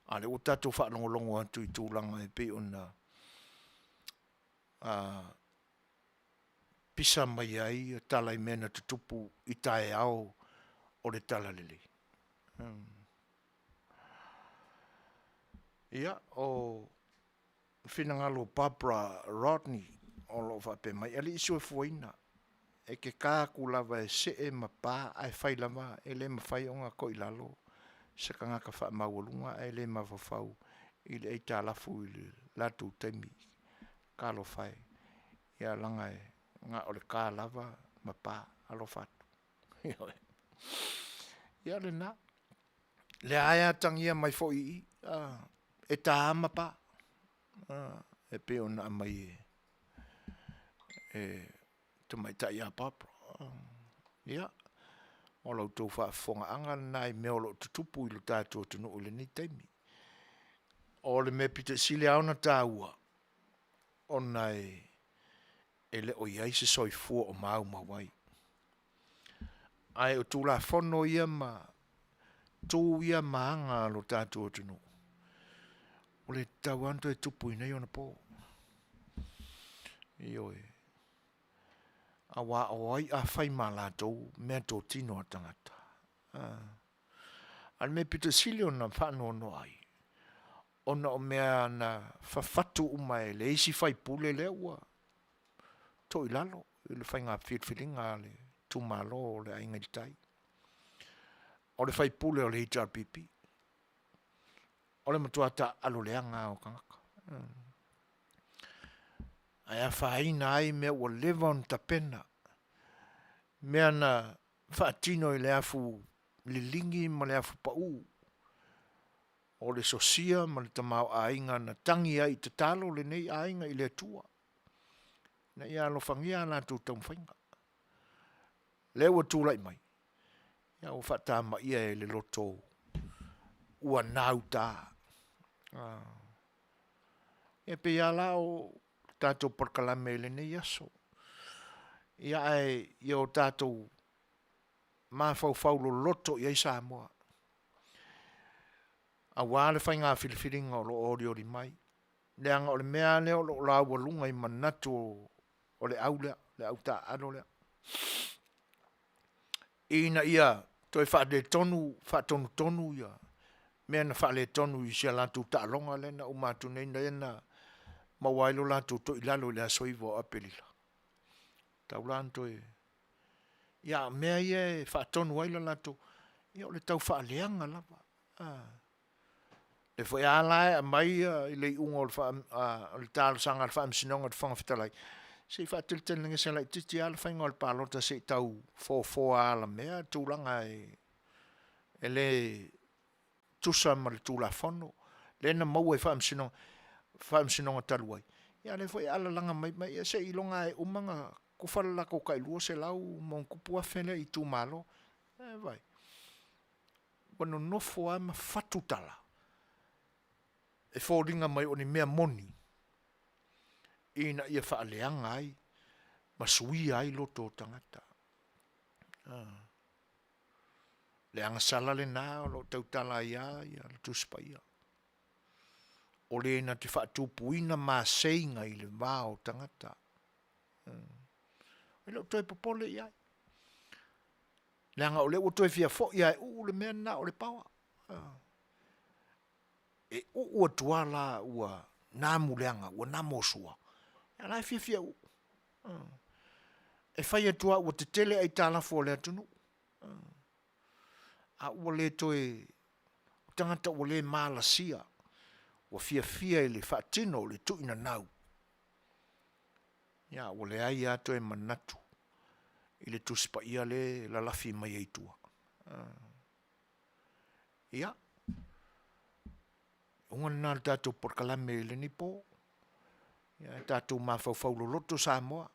A: A lea ua tatou faalogologo atu i tulaga e pei ona pisa mai ai tala i mea na tutupu i taeao o le Talalelei. Ia, o finagalo o Barbara Rodney o lo o faapea mai, Alii soifuaina, e te ta atu lava e see ma pa ae fai lava e le mafai ona toilalo se tagata faamaualuga ae le mafaufau i le aitalafu i le latou taimi. Talofa e, ia leaga e na o le ta lava ma pa. Alofa atu. Ioe. Ia lena. Lea e atagia mai foi i i, e ta ma pa. E pei ona aumai e, e tamaitai ia Barbara. Ia, o la outou faafofogaaga lena i mea o lo o tutupu i lo tatou atunuu i lenei taimi. O le mea pito i sili lava ona taua, ona e, e le o i ai se soifua o maumau ai. Ae o Tulafono ia ma tu ia ma aga a lo tatou atunuu, ua le tatau lava ona toe tupu i nei ona po. Ioe. Aua o ai a fai ma latou meatotino a tagata. A o le mea pito sili ona faanoanoa ai, ona o mea na fafatu uma e le isi faipule lea ua toilalo i le faiga filifiliga a le itumalo o le Aiga i le Tai. O le faipule o le HRPP. O le matua taaalo leaga lava o tagata. Ae afaina ai mea ua leva ona tapena, mea na faatino i le afu liligi ma le afu pau, o le sosia ma le tamaoaiga na tagi ai i tatalo lenei aiga i le Atua, ina ia alofagia a latou taumafaiga. Lea ua tulai mai, ia ua faatamaia e le loto ua nauta. Ia pei lava la o tatou polokalame i lenei aso. Ia ae ia o tatou mafaufau loloto i ai Samoa, aua le faiga filifiliga o lo o olioli mai, leaga o le mea lava lea o lo o laualuga i manatu o le au lea, le au taaalo lea, ina ia toe faaletonu, faatonutonu ia mea na faaletonu i si a latou taaloga lea na uma atu nei, lea na maua ai lo latou toilalo i le aso 9 o Aperila. Tau la ona toe... Ia a o mea ia e faatonu ai le latou, ia o le tau faaleaga lava. Lea foi lava la e aumai i le iuga o le talosaga a le Faamasinoga i le Fofoga Fetalai, se i faateletelegese laitiiti lava le faiga o le palota se i tau foafoa alamea tulaga e le tusa ma le Tulafono lea na maua i Faamasinoga talu ai, ia a o lea foi e alalaga mai, ia seiloga lava e uma ona tufa le latou tai 200+ afe lea i itumalo. Ae vaai, ua nonofo lava ma fatu tala, e foliga mai o ni mea moni ina ia faaleaga ai ma suia ai loto o tagata. Le agasala lena o lo o tautala ai lava le Tusi Paia. O le na te faatupuina maseiga i le va o tagata. E le o toe popole i ai. Leaga o lea ua toe fia foi lava e uu le mea lena o le power. E uu atu lava la ua namu leaga, ua namosua, a o la e fiafia e uu. E fai atu lava ua tetele aitalafu a le atunuu, a ua le toe, o tagata ua le malasia, ua fiafia i le faatino o le tuuinanau, a ua leai lava toe manatu i le Tusi Paia lea e lalafi mai ai i tua. Ia, o le iuga lena o le tatou polokalame i lenei po. Ia tatou mafaufau loloto Samoa,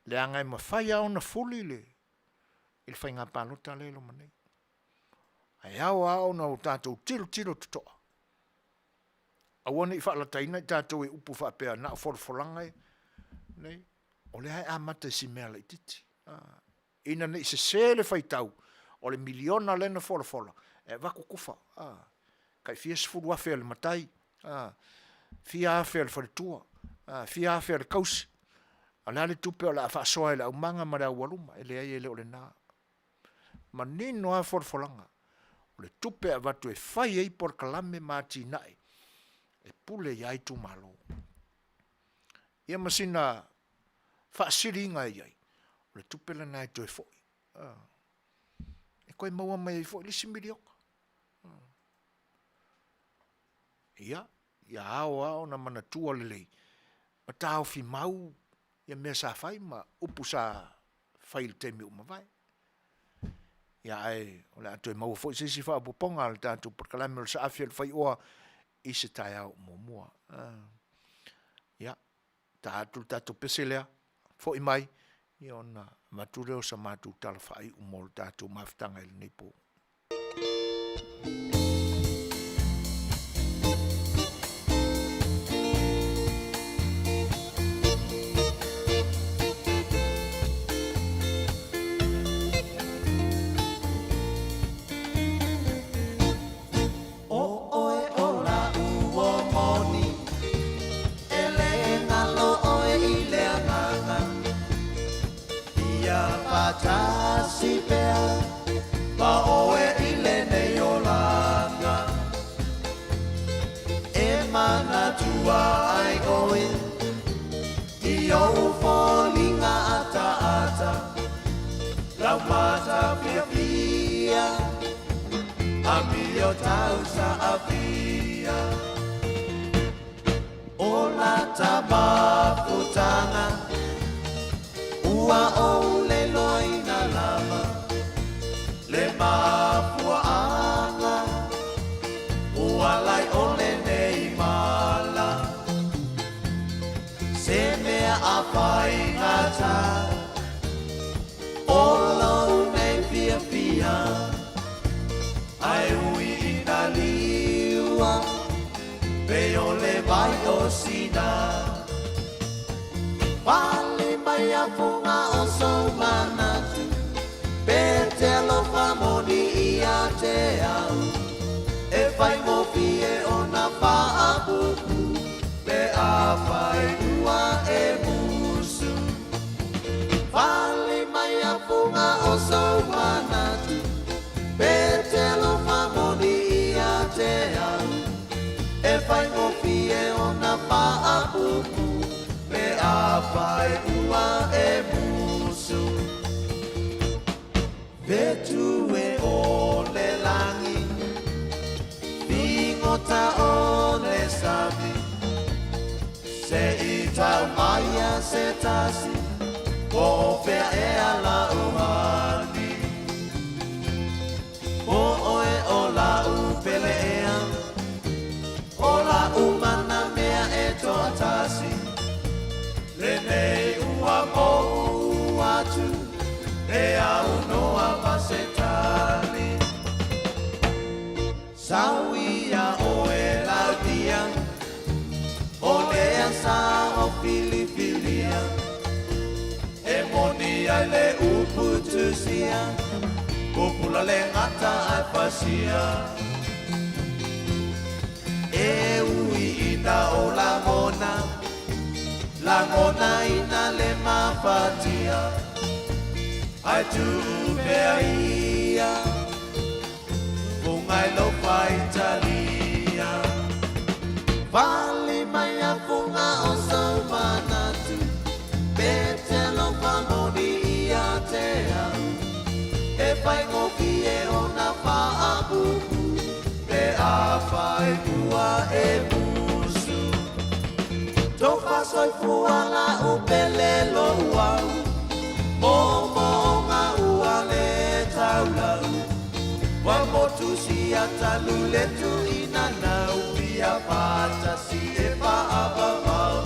A: leaga e mafai lava ona fuli le faiga palota lea e loma nei. Ae ao lava ona o tatou tilotilo totoa, aua ne i faalataina i tatou e upu faapea na o folafolaga ia, leai, o lea e amata i si mea laitiiti. Ina ne i sese le faitau, o le miliona lea na folafola e avatu tufa, tai fia sefulu afe a le matai, fia afe a le faletua, fia afe a le tausi, a o le a le tupe o le a faasoa e le aumaga ma le aualuma? E leai e le o lena. Manino lava folafolaga, o le tupe e avatu e fai ai polokalame ma atinae e pule ai lava itumalo. Ia ma sina faasiliga e i ai, o le tupe lena e toe foi, e toe maua mai ai foi le isi miliona. Ia, ia ao lava ona manatua lelei ma taofi mau ia mea sa fai ma upu sa fai i le taimi ua mavae. Ia ae o le a toe maua foi se isi faaopoopoga a le tatou polokalame o le Saafi a le Faioa i se taeao o muamua. Ia, ta atu le tatou pese lea, foi mai, ia ona avatu lea o sa matou tala faaiu mo le tatou mafutaga i lenei po.
M: Ia faatasi pea ma oe i lenei olaga E manatua ai oe i ou foliga ataata Lau mata fiafia amio tau saafia O lata mafutaga ua ou leloina lava le mafuaaga ua lae o lenei mala Se mea a faigata o lou nei fiafia Ae ui ina liua pei o le vai o Sina Pale mai afuga o sou manatu Pe te alofa moni ia te au E faigofie ona faapupu Pe afai ua e musu Fale mai afuga o sou manatu Pe te alofa moni ia te au E faigofie ona faapupu Pe afai ua e musu Fetu e o le lagi Figota o le sami Se i tau mai a se tasi Po o fea ea lau hani Po oe o lau pele ea O lau mana mea e toatasi Lenei ua mou atu E aunoa ma se tali Sau ia oe Laudia O lea sa o filifilia E moni ai le upu tusia Pupula le gata ae fasia E ui ina o lagona Lagona ina le mafatia Ae tuu pea ia Fuga i lou faitalia Fale mai afuga o sou manatu Pe te alofa moni ia te au E faigofie ona faapupu Pe afai ua e musu Tofa soifua lau pele lou au Moomooga ua le taulau Ua motu siatalu le tuuina nau Fia faatasi e faavavau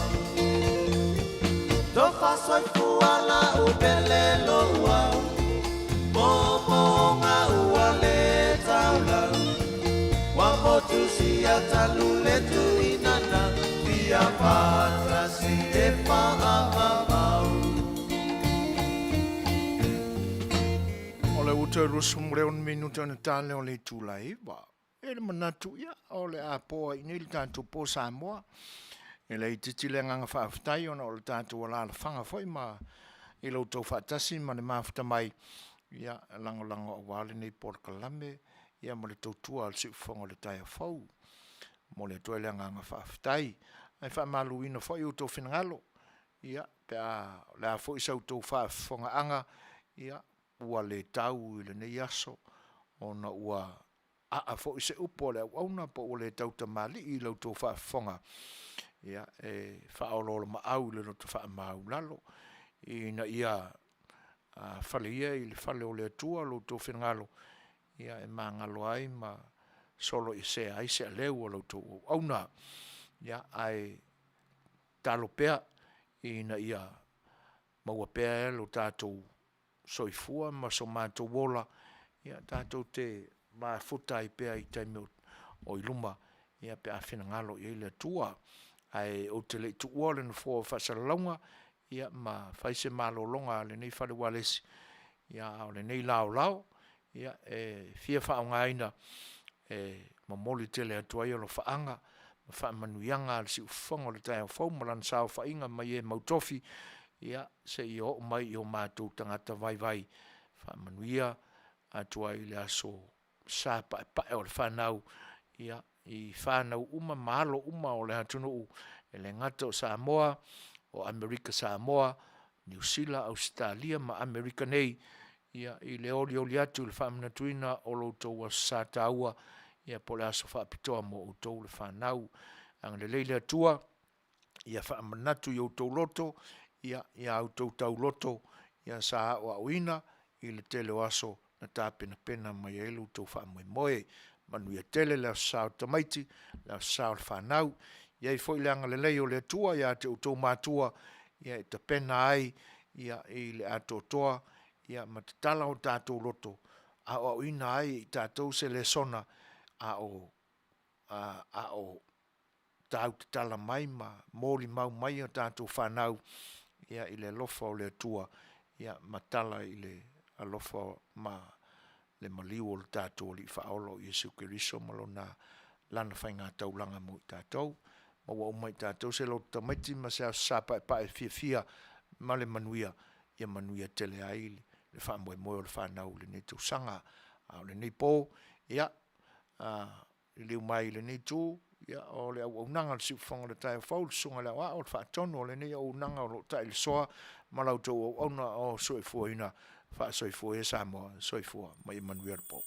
M: Tofa soifua lau pele lou au Moomooga ua le taulau Ua motu siatalu le tuuina nau Fia faatasi e faavavau.
A: O le ua toe 26 minute ona ta lea o le itula e 9. E le manatu ia, o le a poa i nei le tatou po Samoa. E le itiiti le agaga faafetai ona o le tatou alaalafaga foi ma i lo outou faatasi ma le mafuta mai, ia, lagolago aua lenei polokalame, ia ma le tautua a le siufofoga o le taeao fou. Momoli atu ai le agaga faafetai. Ae faamaluina foi outou finagalo, ia, pe a o le a foi sa outou faafofogaaga, ia, ua le tau i lenei aso, ona ua aa foi se upu a le auauna po ua le tautamalii i la outou faafofoga, ia, e faaoloolomaau i le loto faamaulalo, ina ia fale ia i le fale o le Atua lo outou finagalo, ia, e magalo ai ma soloesea ai se aleu o la outou auauna. Ia, ae tatalo pea ina ia maua pea e lo tatou soifua ma so matou ola, ia tatou te mafuta ai pea i taimi o i luma, ia pe a finagalo i ai le Atua. Ae ou te le i tuua le nofoa o faasalalauga, ia ma fai se malologa a lenei fale ualesi, ia a o lenei laolao, ia e fia faaaogaina e momoli tele atu ai alofaaga ma faamanuiaga a le siufofoga o le taeao fou ma lana saofaiga mai e mautofi. ia seia oo mai i o matou tagata vaivai, faamanuia atu ai i le aso Sa paepae o le fanau, ia i fanau uma ma alo uma o le atunuu, e le gata o Samoa, o Amerika Samoa, Niu Sila, Ausetalia ma Amerika nei, ia i le olioli atu i le faamanatuina o lo outou aso sa taua, ia po o le aso faapitoa mo outou le fanau. Agalelei le Atua ia faamanatu i outou loto, ia a outou tauloto sa aoaoina i le tele o aso na tapenapena mai ai lo outou faamoemoe. Manuia tele le aso sa o tamaiti, le aso sa o le fanau. Ia i ai foi le agalelei o le Atua ia te outou matua e tapena ai i le atoatoa ma tatala o tatou loto, aoaoina ai e i tatou se lesona a o tau tatala mai ma molimau mai a tatou fanau i le alofa o le Atua ma tala i le alofa ma le maliu o le tatou Alii Faaola o Iesu Keriso ma Lana faigataulaga mo i tatou. Maua uma e i tatou se loto tamaiti ma se Aso Sa paepae fiafia ma le manuia, ia manuia tele ai le faamoemoe o le fanau i lenei tausaga. A o lenei po, ia, liliu mai i lenei itu, ia o le auaunaga a le siufofoga o le taeao fou, le Susuga i le Aoao, o le Faatonu o lenei auaunaga o lo o tailesoa ma la outou auauna o soifuaina. Faasoifua ia Samoa, soifua ma ia manuia le po.